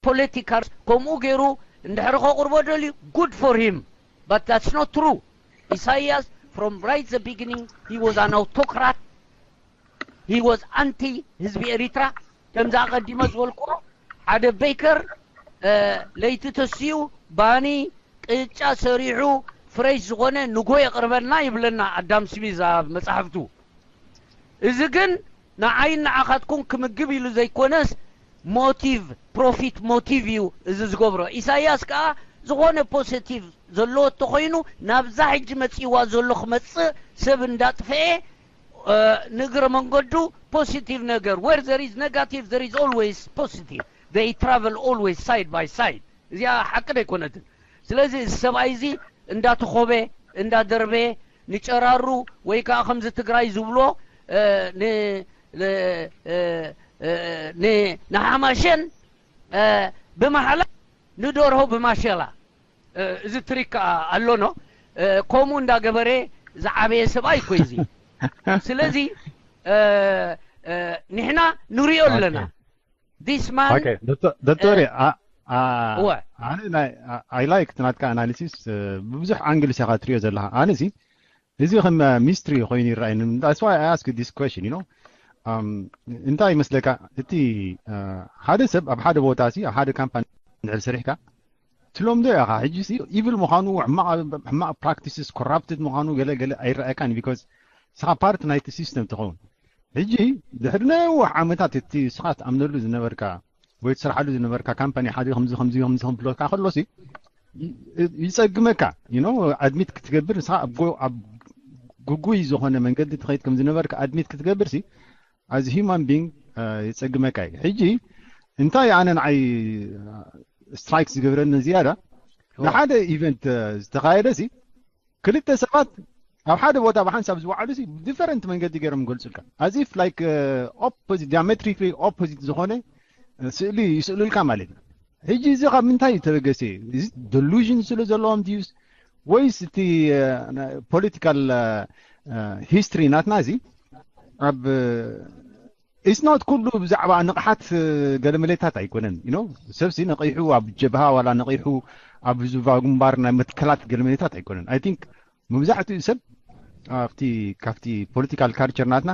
political ከምኡ ገይሩ እንድሕር ከቕርቦ ደልዩ፣ good for him, but that's not true. ኢሳይያስ from right the beginning he was an autocrat. He was anti ህዝቢ ኤሪትራ። ከምዚ ኣቐዲመ ዝበልክዎ፣ ሓደ ቤከር፣ እ፣ ለይቲ ተስዩ ባኒ ቅጫ ሰሪሑ ፍሬሽ ዝኾነ ንጎ የቕርበልና ይብለና ኣዳም ስሚዝ ኣብ መጻሕፍቱ። እዚ ግን ንዓይን ንዓኻትኩን ክምግብ ኢሉ ዘይኮነስ፣ ሞቲቭ፣ ፕሮፊት ሞቲቭ እዩ እዚ ዝገብሮ። ኢሳይያስ ከኣ ዝኾነ ፖዚቲቭ ዘለዎ እንተኾይኑ፣ ናብዛ ሕጂ መጺእዋ ዘሎ ክመጽእ ሰብ እንዳጥፍኤ፣ እ፣ ንእግረ መንገዱ ፖዚቲቭ ነገር፣ where there is negative there is always positive, they travel always side by side። እዚኣ ሓቂ ደይኮነትን። ስለዚ እዚ ሰብኣይ እዚ እንዳተኾበ እንዳደርበየ ንጨራሩ ወይ ከዓ ከምዚ ትግራይ ዝብሎ፣ እ፣ ን-፣ ን-፣ እ፣ እ፣ ን-፣ ንሓማሸን፣ እ፣ ብማሕላ ንደርሆ ብማሸላ፣ እ፣ እዚ ትሪክ ከዓ ኣሎኖ፣ እ፣ ከምኡ እንዳገበረ ዝዓበየ ሰብኣይ እኮ እዩ እዚ። ስለዚ፣ እ፣ እ፣ ንሕና ንሪኦ ኣለና። ኦኬ። This man ኦኬ፣ ዶክተር፣ ዶክተር፣ እ፣ አ- አ- እወ። ኣነ ናይ፣ አ- I like ናትካ ኣናሊሲስ፣ እ፣ ብብዙሕ ኣንግልስ ኢኻ ትሪኦ ዘለኻ። ኣነሲ እዚ ከም፣ እ፣ ሚስትሪ ኮይኑ ይረኣየኒ። That's why I ask this question, you know። ኣም፣ እንታይ ይመስለካ፣ እቲ፣ እ፣ ሓደ ሰብ ኣብ ሓደ ቦታ ሲ፣ ኣብ ሓደ ካምፓኒ እንድሕር ሰሪሕካ፣ ትለምዶ ኢኻ። ሕጂ ሲ ኢቪል ምዃኑ፣ ሕማቕ፣ ሕማቕ ፕራክቲስስ፣ ኮራፕትድ ምዃኑ ገለ ገለ ኣይረኣየካን፣ ቢኮዝ ንስኻ ፓርት ናይቲ ሲስተም ትኸውን። ሕጂ ድሕሪ ነዊሕ ዓመታት እቲ ንስኻ ትኣምነሉ ዝነበርካ ወይ ትሰርሓሉ ዝነበርካ ካምፓኒ ሓደ ከምዚ ከምዚ ከምዚ ክብለካ ከሎሲ ይ-፣ ይጸግመካ። You know፣ ኣድሚት ክትገብር ንስኻ ኣብ ጎ-፣ ኣብ ግጉይ ዝኾነ መንገዲ ትኸይድ ከም ዝነበርካ ኣድሚት ክትገብር ሲ፣ as human being፣ እ፣ ይጸግመካ እዩ። ሕጂ እንታይ ኣነ ንዓይ፣ እ፣ ስትራይክ ዝገብረኒ ዝያዳ፣ ንሓደ ኢቨንት፣ እ፣ ዝተኻየደ ሲ፣ ክልተ ሰባት ኣብ ሓደ ቦታ ብሓንሳብ ዝወዓሉ ሲ፣ ዲፈረንት መንገዲ ገይሮም ይገልጹልካ። As if like፣ እ፣ ኦፖዚት፣ ዲያሜትሪክሊ ኦፖዚት ዝኾነ፣ እ፣ ስእሊ ይስእሉልካ ማለት እዩ። ሕጂ እዚ ካብ ምንታይ እዩ ተበገሰ? እዚ ደሉዥን ስለ ዘለዎም ድዩስ ወይስ እቲ፣ እ፣ ፖለቲካል፣ እ፣ እ፣ ሂስትሪ ናትና እዚ ኣብ፣ እ፣ it's not ኩሉ ብዛዕባ ንቕሓት፣ እ፣ ገለመሌታት ኣይኮነን። You know፣ ሰብሲ ነቒሑ ኣብ ጀብሃ ዋላ ነቒሑ ኣብ ዙባ ግንባር ናይ መትከላት ገለመሌታት ኣይኮነን። I think መብዛሕትኡ ሰብ ኣብቲ፣ ካብቲ ፖለቲካል ካልቸር ናትና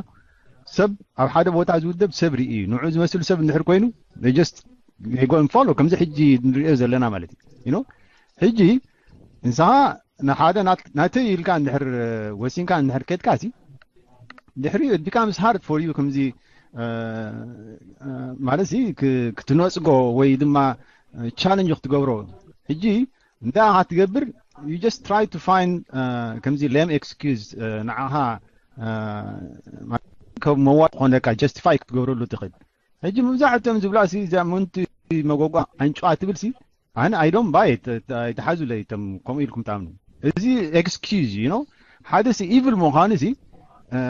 ሰብ ኣብ ሓደ ቦታ ዝውደብ ሰብ ርኢ እዩ። ንዑ ዝመስል ሰብ እንድሕር ኮይኑ they just they go and follow፣ ከምዚ ሕጂ ንሪኦ ዘለና ማለት እዩ። You know፣ ሕጂ ንስኻ ንሓደ ናት-፣ ናተይ ኢልካ እንድሕር ወሲንካ እንድሕር ከድካ ሲ፣ ድሕሪኡ it becomes hard for you ከምዚ፣ እ፣ እ፣ ማለት ሲ ክ-፣ ክትነጽጎ ወይ ድማ ቻለንጅ ክትገብሮ። ሕጂ እንታይ ኢኻ ትገብር? You just try to find፣ እ፣ ከምዚ ሌም ኤክስኪውዝ፣ እ፣ ንዓኻ፣ እ፣ ከም መዋጥ ዝኾነካ ጀስቲፋይ ክትገብረሉ ትኽእል። ሕጂ መብዛሕትኦም ዝብላ ሲ እዛ ምንቲ መጎጓ ኣንጭዋ ትብል ሲ፣ ኣነ I don't buy it፣ ኣይትሓዙለይ እቶም ከምኡ ኢልኩም ትኣምኑ። እዚ ኤክስኪውዝ እዩ ነው። ሓደ ሲ ኢቭል ምዃኑ ሲ፣ እ፣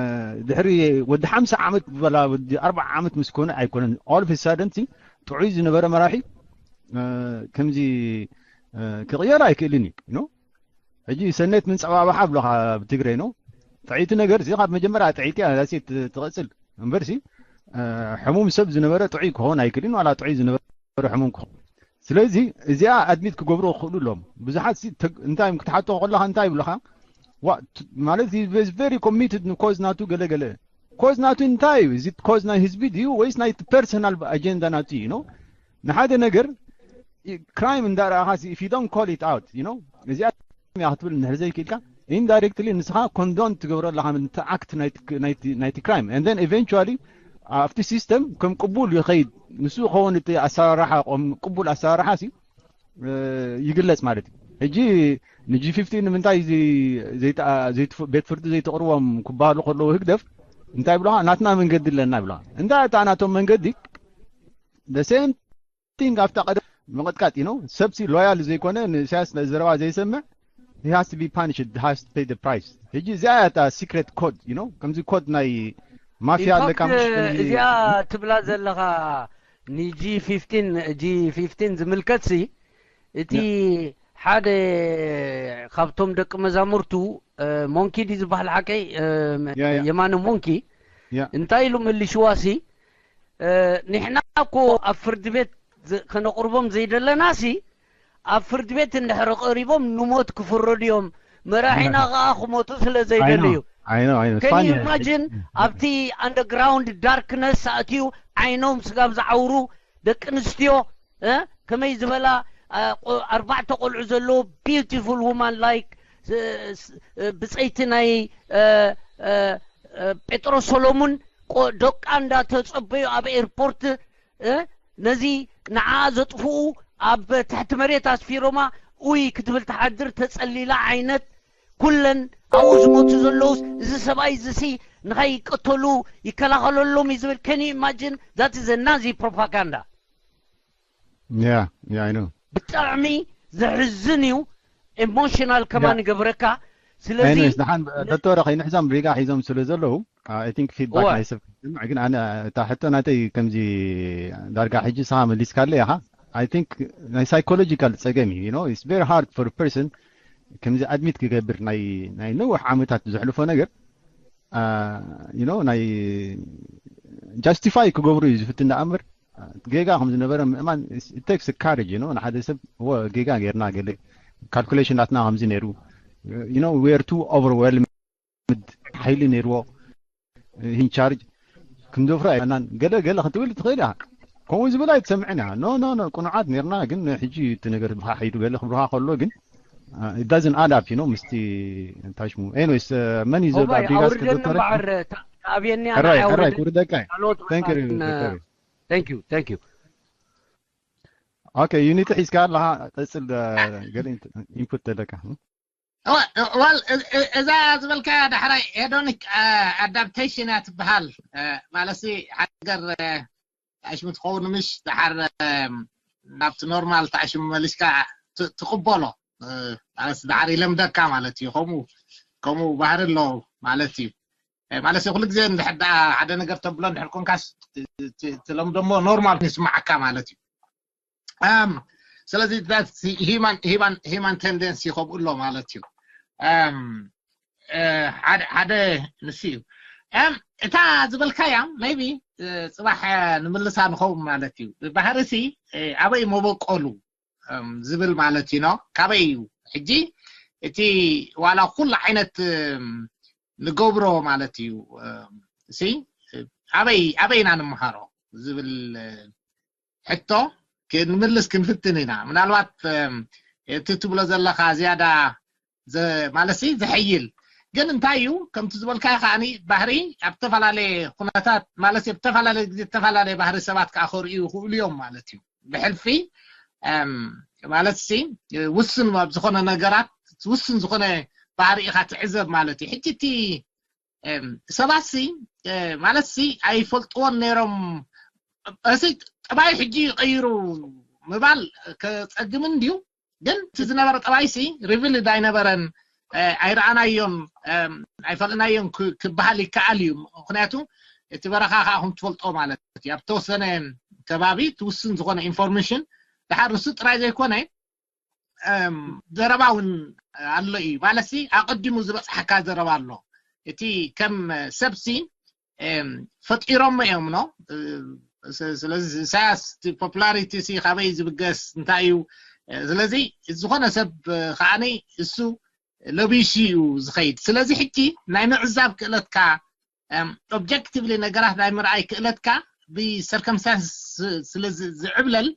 ድሕሪ ወዲ ሓምሳ ዓመት በላ ወዲ ኣርባዓ ዓመት ምስ ኮነ ኣይኮነን። All of a sudden ሲ ጥዑይ ዝነበረ መራሒ፣ እ፣ ከምዚ፣ እ፣ ክቕየር ኣይክእልን እዩ ነው። ሕጂ ሰነት ምን ጸባባሓ ብሎኻ ብትግረይ ነው። ጥዕይቲ ነገር ሲ ካብ መጀመርያ ጥዕይቲ እያ ሲ ት-፣ ትቐጽል። እምበር ሲ፣ እ፣ ሕሙም ሰብ ዝነበረ ጥዑይ ክኸውን ኣይክእልን፣ ዋላ ጥዑይ ዝነበረ ሕሙም ክኸውን። ስለዚ እዚኣ ኣድሚት ክገብሩ ክኽእሉ ኣለዎም። ብዙሓት ሲ ተግ-፣ እንታይ እዮም ክትሓቶ ከለኻ እንታይ ይብሉኻ? ዋ-፣ ት-፣ ማለት is very committed ንኮዝ ናቱ ገለ ገለ። ኮዝ ናቱ እንታይ እዩ? እዚ ኮዝ ናይ ህዝቢ ድዩ ወይስ ናይ ፐርሰናል ኣጀንዳ ናቱ እዩ ነው? ንሓደ ነገር ክራይም እንዳረኣኻ ሲ፣ if you don't call it out፣ you know፣ እዚኣ እያ ክትብል እንድሕር ዘይክኢልካ፣ ኢንዳይሬክትሊ ንስኻ ኮንዶን ትገብሮ ኣለኻ፣ ምእንቲ ኣክት ናይቲ፣ ናይቲ፣ ናይቲ ክራይም። And then eventually ኣብቲ ሲስተም ከም ቅቡል ይኸይድ። ንሱ ክኸውን እቲ ኣሰራርሓ፣ ቆም-፣ ቅቡል ኣሰራርሓ ሲ፣ እ፣ ይግለጽ ማለት እዩ። ሕጂ ንጂ ፊፍቲ ንምንታይ እዚ ዘይተ-፣ ዘይትፍ-፣ ቤት ፍርዲ ዘይተቕርቦም ክበሃሉ ከለዉ ህግደፍ እንታይ ይብሉኻ? ናትና መንገዲ ኣለና ይብሉኻ። እንታይ እታ ናቶም መንገዲ? The same thing ኣብታ ቀደም ምቕጥቃጥ እዩ ነው። ሰብሲ ሎያል ዘይኮነ ንኢሳያስ ዘረባ ዘይሰምዕ he has to be punished, has to pay the price። ሕጂ እዚኣ እያ እታ ሲክሬት ኮድ፣ you know፣ ከምዚ ኮድ ናይ ማፊያ ኣለካ ምሽ ከምዚ እዚኣ ትብላ ዘለኻ ንጂ ፊፍቲን ጂ ፊፍቲን ዝምልከት ሲ እቲ ሓደ ካብቶም ደቂ መዛሙርቱ ሞንኪ ዲ ዝበሃል ሓቀይ የማነ ሞንኪ እንታይ ኢሉ መልሽዋ ሲ ንሕና እኮ ኣብ ፍርዲ ቤት ከነቕርቦም ዘይደለና ሲ ኣብ ፍርዲ ቤት እንድሕር ቀሪቦም ንሞት ክፍረዱ እዮም መራሒና ከዓ ክሞቱ ስለ ዘይደልዩ ከይማጅን ኣብቲ underground darkness ኣእትዩ ዓይኖም ስጋብ ዝዓውሩ ደቂ ኣንስትዮ ከመይ ዝበላ ኣርባዕተ ቆልዑ ዘለዎ beautiful woman like ብፀይቲ ናይ ጴጥሮስ ሰሎሙን ደቃ እንዳተፀበዩ ኣብ ኤርፖርት ነዚ ንዓ ዘጥፍኡ ኣብ ትሕቲ መሬት ኣስፊሮማ ኡይ ክትብል ትሓድር ተፀሊላ ዓይነት ኩለን ኣብኡ ዝሞቱ ዘለውስ እዚ ሰብኣይ እዚሲ ንኸይቀተሉ ይከላኸለሎም እዩ ዝብል can you imagine that is a Nazi propaganda yeah yeah I know ብጣዕሚ ዘሕዝን እዩ emotional ከማን ይገብረካ ስለዚ ደክተር ከይንሕዞም ሪጋ ሒዞም ስለ ዘለዉ I think feedback ናይ ሰብ ክሰምዕ ግን ኣነ እታ ሕቶ ናተይ ከምዚ ዳርጋ ሕጂ ስኻ መሊስካለ ኢኻ I think ናይ psychological ጸገም እዩ you know it's very hard for a person ከምዚ admit ክገብር ናይ ናይ ነውሕ ዓመታት ዘሕልፎ ነገር you know ናይ justify ክገብሩ እዩ ዝፍትን ደኣ እምበር ጌጋ ከም ዝነበረ ምእማን it takes courage you know ንሓደ ሰብ ወ ጌጋ ጌርና ገለ calculation ናትና ከምዚ ነይሩ you know we are too overwhelmed ሓይሊ ነይርዎ in charge ክንደፍሮ ኣይናን ገለ ገለ ክትብል ትኽእል ኢኻ ከምኡ ዝብል ኣይትሰምዕን ኢኻ no no no ቅኑዓት ነርና ግን ሕጂ እቲ ነገር ብካ ሒዱ ገለ ክብልካ ከሎ ግን it doesn't add up you know ምስቲ እንታይ ሽሙ anyways መን እዩ ዘሎ ኣብ ዲጋስ ክደተረ ኣብየኒ ሕራይ ሕራይ ክውርደካ እዩ thank you thank you thank you okay unity ሒዝካ ኣለኻ ቀጽል ገለ input ዘለካ እዛ ዝበልካያ ዳሕራይ hedonic adaptation እያ ትበሃል ማለትሲ ሃገር ኣሽሙ ትኸውን ምሽ ድሓር ናብቲ normal ተኣሽሙ መሊስካ ትቕበሎ ማለት ድሓር ይለምደካ ማለት እዩ ከምኡ ከምኡ ባህሪ ኣለዎ ማለት እዩ ማለት ኩሉ ግዜ እንድሕር ደኣ ሓደ ነገር ተብሎ እንድሕር ኮንካስ ትለምዶ እሞ normal ይስማዓካ ማለት እዩ ስለዚ human tendency ከምኡ ኣሎ ማለት እዩ ሓደ ንሱ እዩ እታ ዝበልካያ maybe ፅባሕ ንምልሳ ንኸውን ማለት እዩ ባህርሲ ኣበይ መበቆሉ ዝብል ማለት እዩ ካበይ እዩ ሕጂ እቲ ዋላ ኩሉ ዓይነት ንገብሮ ማለት እዩ ሲ ኣበይ ኣበይ ኢና ንምሃሮ ዝብል ሕቶ ክንምልስ ክንፍትን ኢና ምናልባት እቲ ትብሎ ዘለካ ዝያዳ ማለት ሲ ዘሐይል ግን እንታይ እዩ ከምቲ ዝበልካ ከዓኒ ባህሪ ኣብ ዝተፈላለየ ኩነታት ማለት ኣብ ዝተፈላለየ ግዜ ዝተፈላለየ ባህሪ ሰባት ከዓ ከርእዩ ይኽእሉ እዮም ማለት እዩ ብሕልፊ ማለት ሲ ውስን ኣብ ዝኾነ ነገራት ውስን ዝኾነ ባህሪ ኢኻ ትዕዘብ ማለት እዩ ሕጂ እቲ ሰባት ሲ ማለት ሲ ኣይፈልጥዎን ነይሮም እዚ ጠባይ ሕጂ ይቀይሩ ምባል ከፀግምን ድዩ ግን እቲ ዝነበረ ጠባይ ሲ revealed ኣይነበረን ኣይረኣናዮን ኣይፈለጥናዮን ክበሃል ይከኣል እዩ ምክንያቱ እቲ በረኻ ከዓ ከም ትፈልጦ ማለት እዩ ኣብ ተወሰነ ከባቢ ትውስን ዝኾነ information ድሓር ንሱ ጥራይ ዘይኮነ ዘረባ እውን ኣሎ እዩ ማለት ሲ ኣቀዲሙ ዝበፅሓካ ዘረባ ኣሎ እቲ ከም ሰብ ሲ ፈጢሮሞ እዮም ኖ ስለዚ ኢሳያስ popularity ሲ ካበይ ዝብገስ እንታይ እዩ ስለዚ ዝኾነ ሰብ ከዓኒ እሱ ለቢሹ እዩ ዝኸይድ ስለዚ ሕጂ ናይ ምዕዛብ ክእለትካ objectively ነገራት ናይ ምርኣይ ክእለትካ ብ circumstance ስለ ዝዕብለል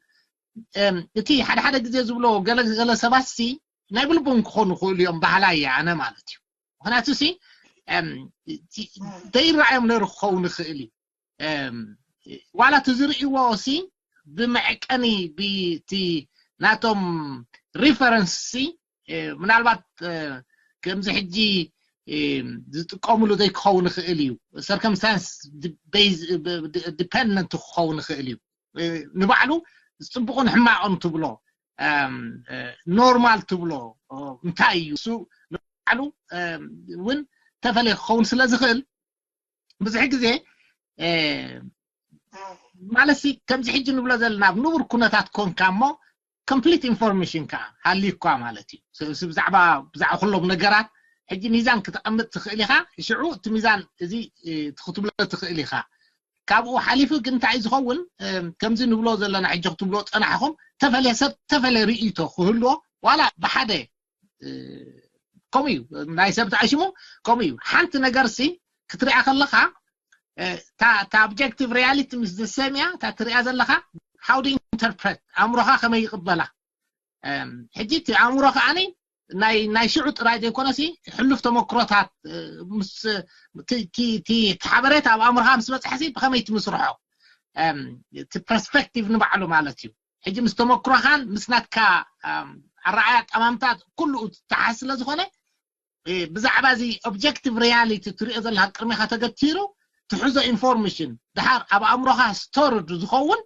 እቲ ሓደ ሓደ ግዜ ዝብሎ ገለ ገለ ሰባት ሲ ናይ ብልቦም ክኾኑ ይኽእሉ እዮም ባህላ እየ ኣነ ማለት እዩ ምክንያቱ ሲ ዘይረኣዮም ነሩ ክኸውን ይኽእል እዩ ዋላ እቲ ዝርእይዎ ሲ ብመዐቀኒ ብቲ ናቶም reference ሲ ምናልባት ከምዚ ሕጂ ዝጥቀምሉ ዘይክኸውን ይኽእል እዩ circumstance dependent ክኸውን ይኽእል እዩ ንባዕሉ ዝፅቡቕን ሕማቕን ትብሎ normal ትብሎ እንታይ እዩ እሱ ንባዕሉ እውን ተፈለየ ክኸውን ስለ ዝኽእል ብዙሕ ግዜ ማለት ከምዚ ሕጂ ንብሎ ዘለና ኣብ ንቡር ኩነታት ኮንካ እሞ complete information ከዓ ሃልዩኳ ማለት እዩ። ብዛዕባ ብዛዕባ ኩሎም ነገራት ሕጂ ሚዛን ክተቐምጥ ትኽእል ኢኻ። ሽዑ እቲ ሚዛን እዚ ክትብሎ ትኽእል ኢኻ። ካብኡ ሓሊፉ ግን እንታይ ዝኸውን? ከምዚ ንብሎ ዘለና ሕጂ ክትብሎ ፀናሕኹም ተፈለየ ሰብ ተፈለየ ርእይቶ ክህልዎ ዋላ ብሓደ ከምኡ እዩ። ናይ ሰብ ተኣሽሙ ከምኡ እዩ። ሓንቲ ነገር ሲ ክትሪኣ ከለኻ እታ objective reality ምስ ዝሰምያ እታ ትሪኣ ዘለኻ how do you interpret ኣእምሮኻ ከመይ ይቕበላ? ሕጂ እቲ ኣእምሮ ከዓኒ ናይ ናይ ሽዑ ጥራይ ዘይኮነሲ ሕሉፍ ተመክሮታት ምስ እቲ ሓበሬታ ኣብ ኣእምሮኻ ምስ በፅሐሲ ብኸመይ ትምስርሖ እቲ perspective ንባዕሉ ማለት እዩ። ሕጂ ምስ ተመክሮኻን ምስ ናትካ ኣረኣያ ኣጠማምታ ኩሉ ተሓስ ስለ ዝኾነ ብዛዕባ እዚ objective reality ትሪኦ ዘለካ ቅድሚኻ ተገቲሩ ትሕዞ information ድሓር ኣብ ኣእምሮኻ stored ዝኸውን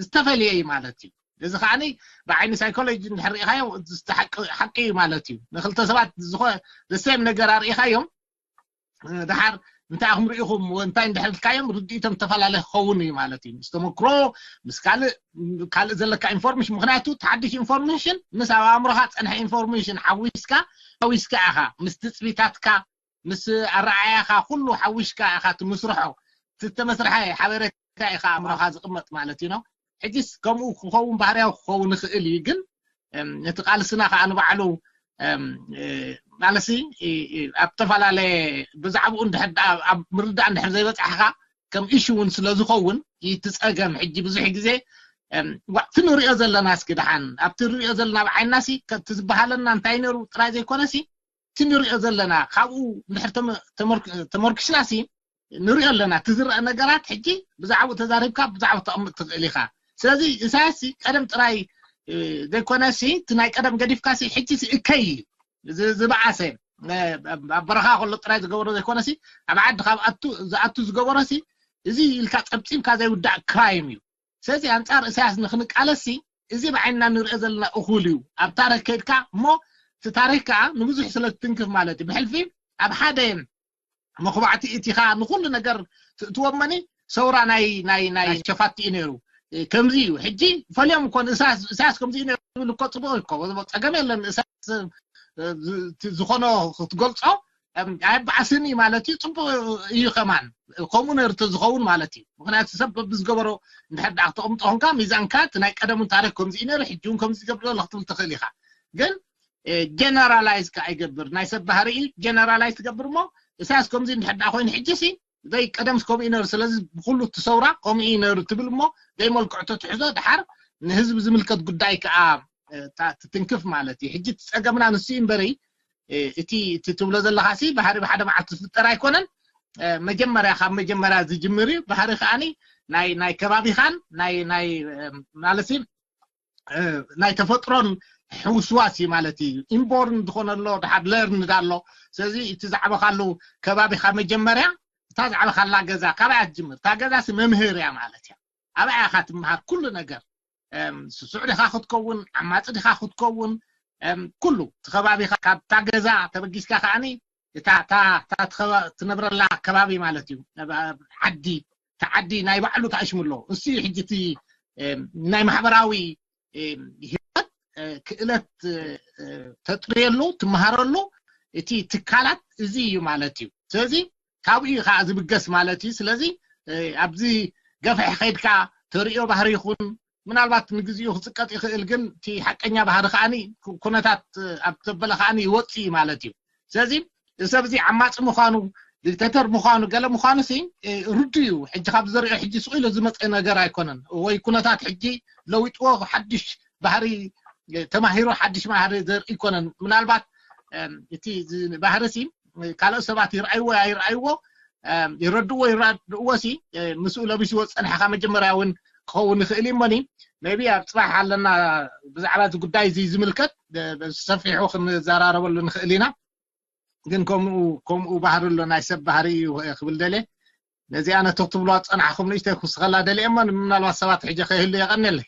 ዝተፈለየ እዩ ማለት እዩ። እዚ ከዓኒ ብዓይኒ psychology እንድሕር ርኢኻዮ ሓቂ እዩ ማለት እዩ። ንክልተ ሰባት ዝኾ the same ነገር ኣርኢኻዮም ድሓር እንታይ ኢኹም ርኢኹም እንታይ እንድሕር ኢልካዮም ርድኢቶም ዝተፈላለየ ክኸውን እዩ ማለት እዩ። ምስ ተመክሮ ምስ ካልእ ካልእ ዘለካ information ምክንያቱ ሓድሽ information ምስ ኣብ ኣእምሮኻ ፀንሐ information ሓዊስካ ሓዊስካ ኢኻ ምስ ትፅቢታትካ ምስ ኣረኣያኻ ኩሉ ሓዊስካ ኢኻ ትምስርሖ ዝተመስርሐ ሓበሬታ ኢኻ ኣእምሮኻ ዝቕመጥ ማለት እዩ። ሕጂስ ከምኡ ክኸውን ባህርያዊ ክኸውን ይኽእል እዩ ግን እቲ ቃልስና ከዓ ንባዕሉ ማለሲ ኣብ ዝተፈላለየ ብዛዕባኡ እንድሕር ኣብ ምርዳእ እንድሕር ዘይበፃሕካ ከም ኢሹ እውን ስለ ዝኸውን እቲ ፀገም ሕጂ ብዙሕ ግዜ እቲ ንሪኦ ዘለና እስኪ ደሓን ኣብቲ ንሪኦ ዘለና ብዓይናሲ እቲ ዝበሃለና እንታይ ነሩ ጥራይ ዘይኮነሲ እቲ ንሪኦ ዘለና ካብኡ እንድሕር ተመርኪስናሲ ንሪኦ ኣለና እቲ ዝረአ ነገራት ሕጂ ብዛዕባኡ ተዛሪብካ ብዛዕባ ተቕምጥ ትኽእል ኢኻ። ስለዚ ኢሳያስ ቀደም ጥራይ ዘይኮነሲ እቲ ናይ ቀደም ገዲፍካሲ ሕጂ እከይ እዩ ዝበኣሰ ኣብ በረኻ ከሎ ጥራይ ዝገበሮ ዘይኮነሲ ኣብ ዓዲ ካብ ዝኣቱ ዝገበሮሲ እዚ ኢልካ ፀብፂብካ ዘይውዳእ crime እዩ። ስለዚ ኣንፃር ኢሳያስ ንክንቃለሲ እዚ ብዓይንና ንሪኦ ዘለና እኹል እዩ። ኣብ ታሪክ ከይድካ እሞ እቲ ታሪክ ከዓ ንብዙሕ ስለ ትትንክፍ ማለት እዩ። ብሕልፊ ኣብ ሓደ መኹባዕቲ እቲኻ ንኩሉ ነገር ትእትዎ እመኒ ሰውራ ናይ ናይ ናይ ሸፋቲ እዩ ነይሩ። ከምዚ እዩ ሕጂ ፈልዮም እኮ ኢሳያስ ከምዚ እዩ ነይሩ ዝብል እኮ ፅቡቅ እኮ ፀገም የለን። ኢሳያስ ዝኾኖ ክትገልፆ ኣይበዓስን እዩ ማለት እዩ። ፅቡቅ እዩ ከማን ከምኡ ነይሩ ተዝኸውን ማለት እዩ። ምክንያቱ ሰብ በብዝገበሮ እንድሕር ደኣ ክተቕምጦ ኮንካ ሚዛንካ እቲ ናይ ቀደሙን ታሪክ ከምዚ እዩ ነይሩ ሕጂ እውን ከምዚ ዝገብር ዘሎ ክትብል ትኽእል ኢኻ። ግን ጀነራላይዝ ከ ኣይገብር ናይ ሰብ ባህሪ እዩ። ጀነራላይዝ ትገብር እሞ ኢሳያስ ከምዚ እንድሕር ደኣ ኮይኑ ሕጂ ሲ ዘይ ቀደምስ ከምኡ እዩ ነይሩ ስለዚ ብኩሉ እቲ ሰውራ ከምኡ እዩ ነይሩ ትብል እሞ ዘይ መልክዑ ተትሕዞ ድሓር ንህዝቢ ዝምልከት ጉዳይ ከዓ ትትንክፍ ማለት እዩ። ሕጂ እቲ ፀገምና ንሱ እዩ እምበሪ እቲ እቲ ትብሎ ዘለካ ሲ ባህሪ ብሓደ መዓልቲ ዝፍጠር ኣይኮነን። መጀመርያ ካብ መጀመርያ ዝጅምር እዩ። ባህሪ ከዓኒ ናይ ናይ ከባቢኻን ናይ ናይ ማለት ናይ ተፈጥሮን ሕውስዋስ እዩ ማለት እዩ። ኢንቦርን ዝኾነ ኣሎ ድሓር ለርንድ ኣሎ። ስለዚ እቲ ዛዕበካሉ ከባቢኻ መጀመርያ እታ ዛዕበካላ ገዛ ካበይ ትጅምር? እታ ገዛሲ መምህር እያ ማለት እያ። ኣበይ ኢኻ ትምሃር ኩሉ ነገር ስሱዕ ዲኻ ክትከውን ዓማፂ ዲኻ ክትከውን ኩሉ እቲ ከባቢኻ ካብታ ገዛ ተበጊስካ ከዓኒ እታ እታ እታ ትኸባ- ትነብረላ ከባቢ ማለት እዩ። ኣብ ዓዲ እቲ ዓዲ ናይ ባዕሉ ተኣሽሙ ኣሎ። እሱ እዩ ሕጂ እቲ ናይ ማሕበራዊ ህይወት ክእለት ተጥርየሉ ትመሃረሉ እቲ ትካላት እዚ እዩ ማለት እዩ። ስለዚ ካብኡ እዩ ከዓ ዝብገስ ማለት እዩ። ስለዚ ኣብዚ ገፍሕ ከይድካ ተርእዮ ባህሪ ይኹን ምናልባት ንግዚኡ ክፅቀጥ ይኽእል ግን እቲ ሓቀኛ ባህሪ ከዓኒ ኩነታት ኣብ ዘበለ ከዓኒ ይወፅእ እዩ ማለት እዩ። ስለዚ እዚ ሰብ እዚ ዓማፂ ምዃኑ ዲክተተር ምዃኑ ገለ ምዃኑ ሲ ርዱ እዩ። ሕጂ ካብ ዘሪኦ ሕጂ ስቕ ኢሉ ዝመፀ ነገር ኣይኮነን ወይ ኩነታት ሕጂ ለዊጥዎ ሓድሽ ባህሪ ተማሂሩ ሓድሽ ባህሪ ዘርኢ ይኮነን። ምናልባት እቲ ባህሪ ሲ ካልኦት ሰባት ይርኣይዎ ኣይርኣይዎ ይረድእዎ ይረድእዎ ሲ ምስኡ ለቢስዎ ዝፀንሐ ካብ መጀመርያ እውን ክኸውን ይኽእል እዩ እሞኒ maybe ኣብ ፅባሕ ኣለና ብዛዕባ እዚ ጉዳይ እዚ ዝምልከት ሰፊሑ ክንዘራረበሉ ንኽእል ኢና። ግን ከምኡ ከምኡ ባህሪ ኣሎ ናይ ሰብ ባህሪ እዩ ክብል ደልየ። ነዚኣ ነቶ ክትብልዋ ዝፀናሕኩም ንእሽተይ ክውስኸላ ደልየ እሞ ምናልባት ሰባት ሕጂ ከይህሉ የቐንየለይ።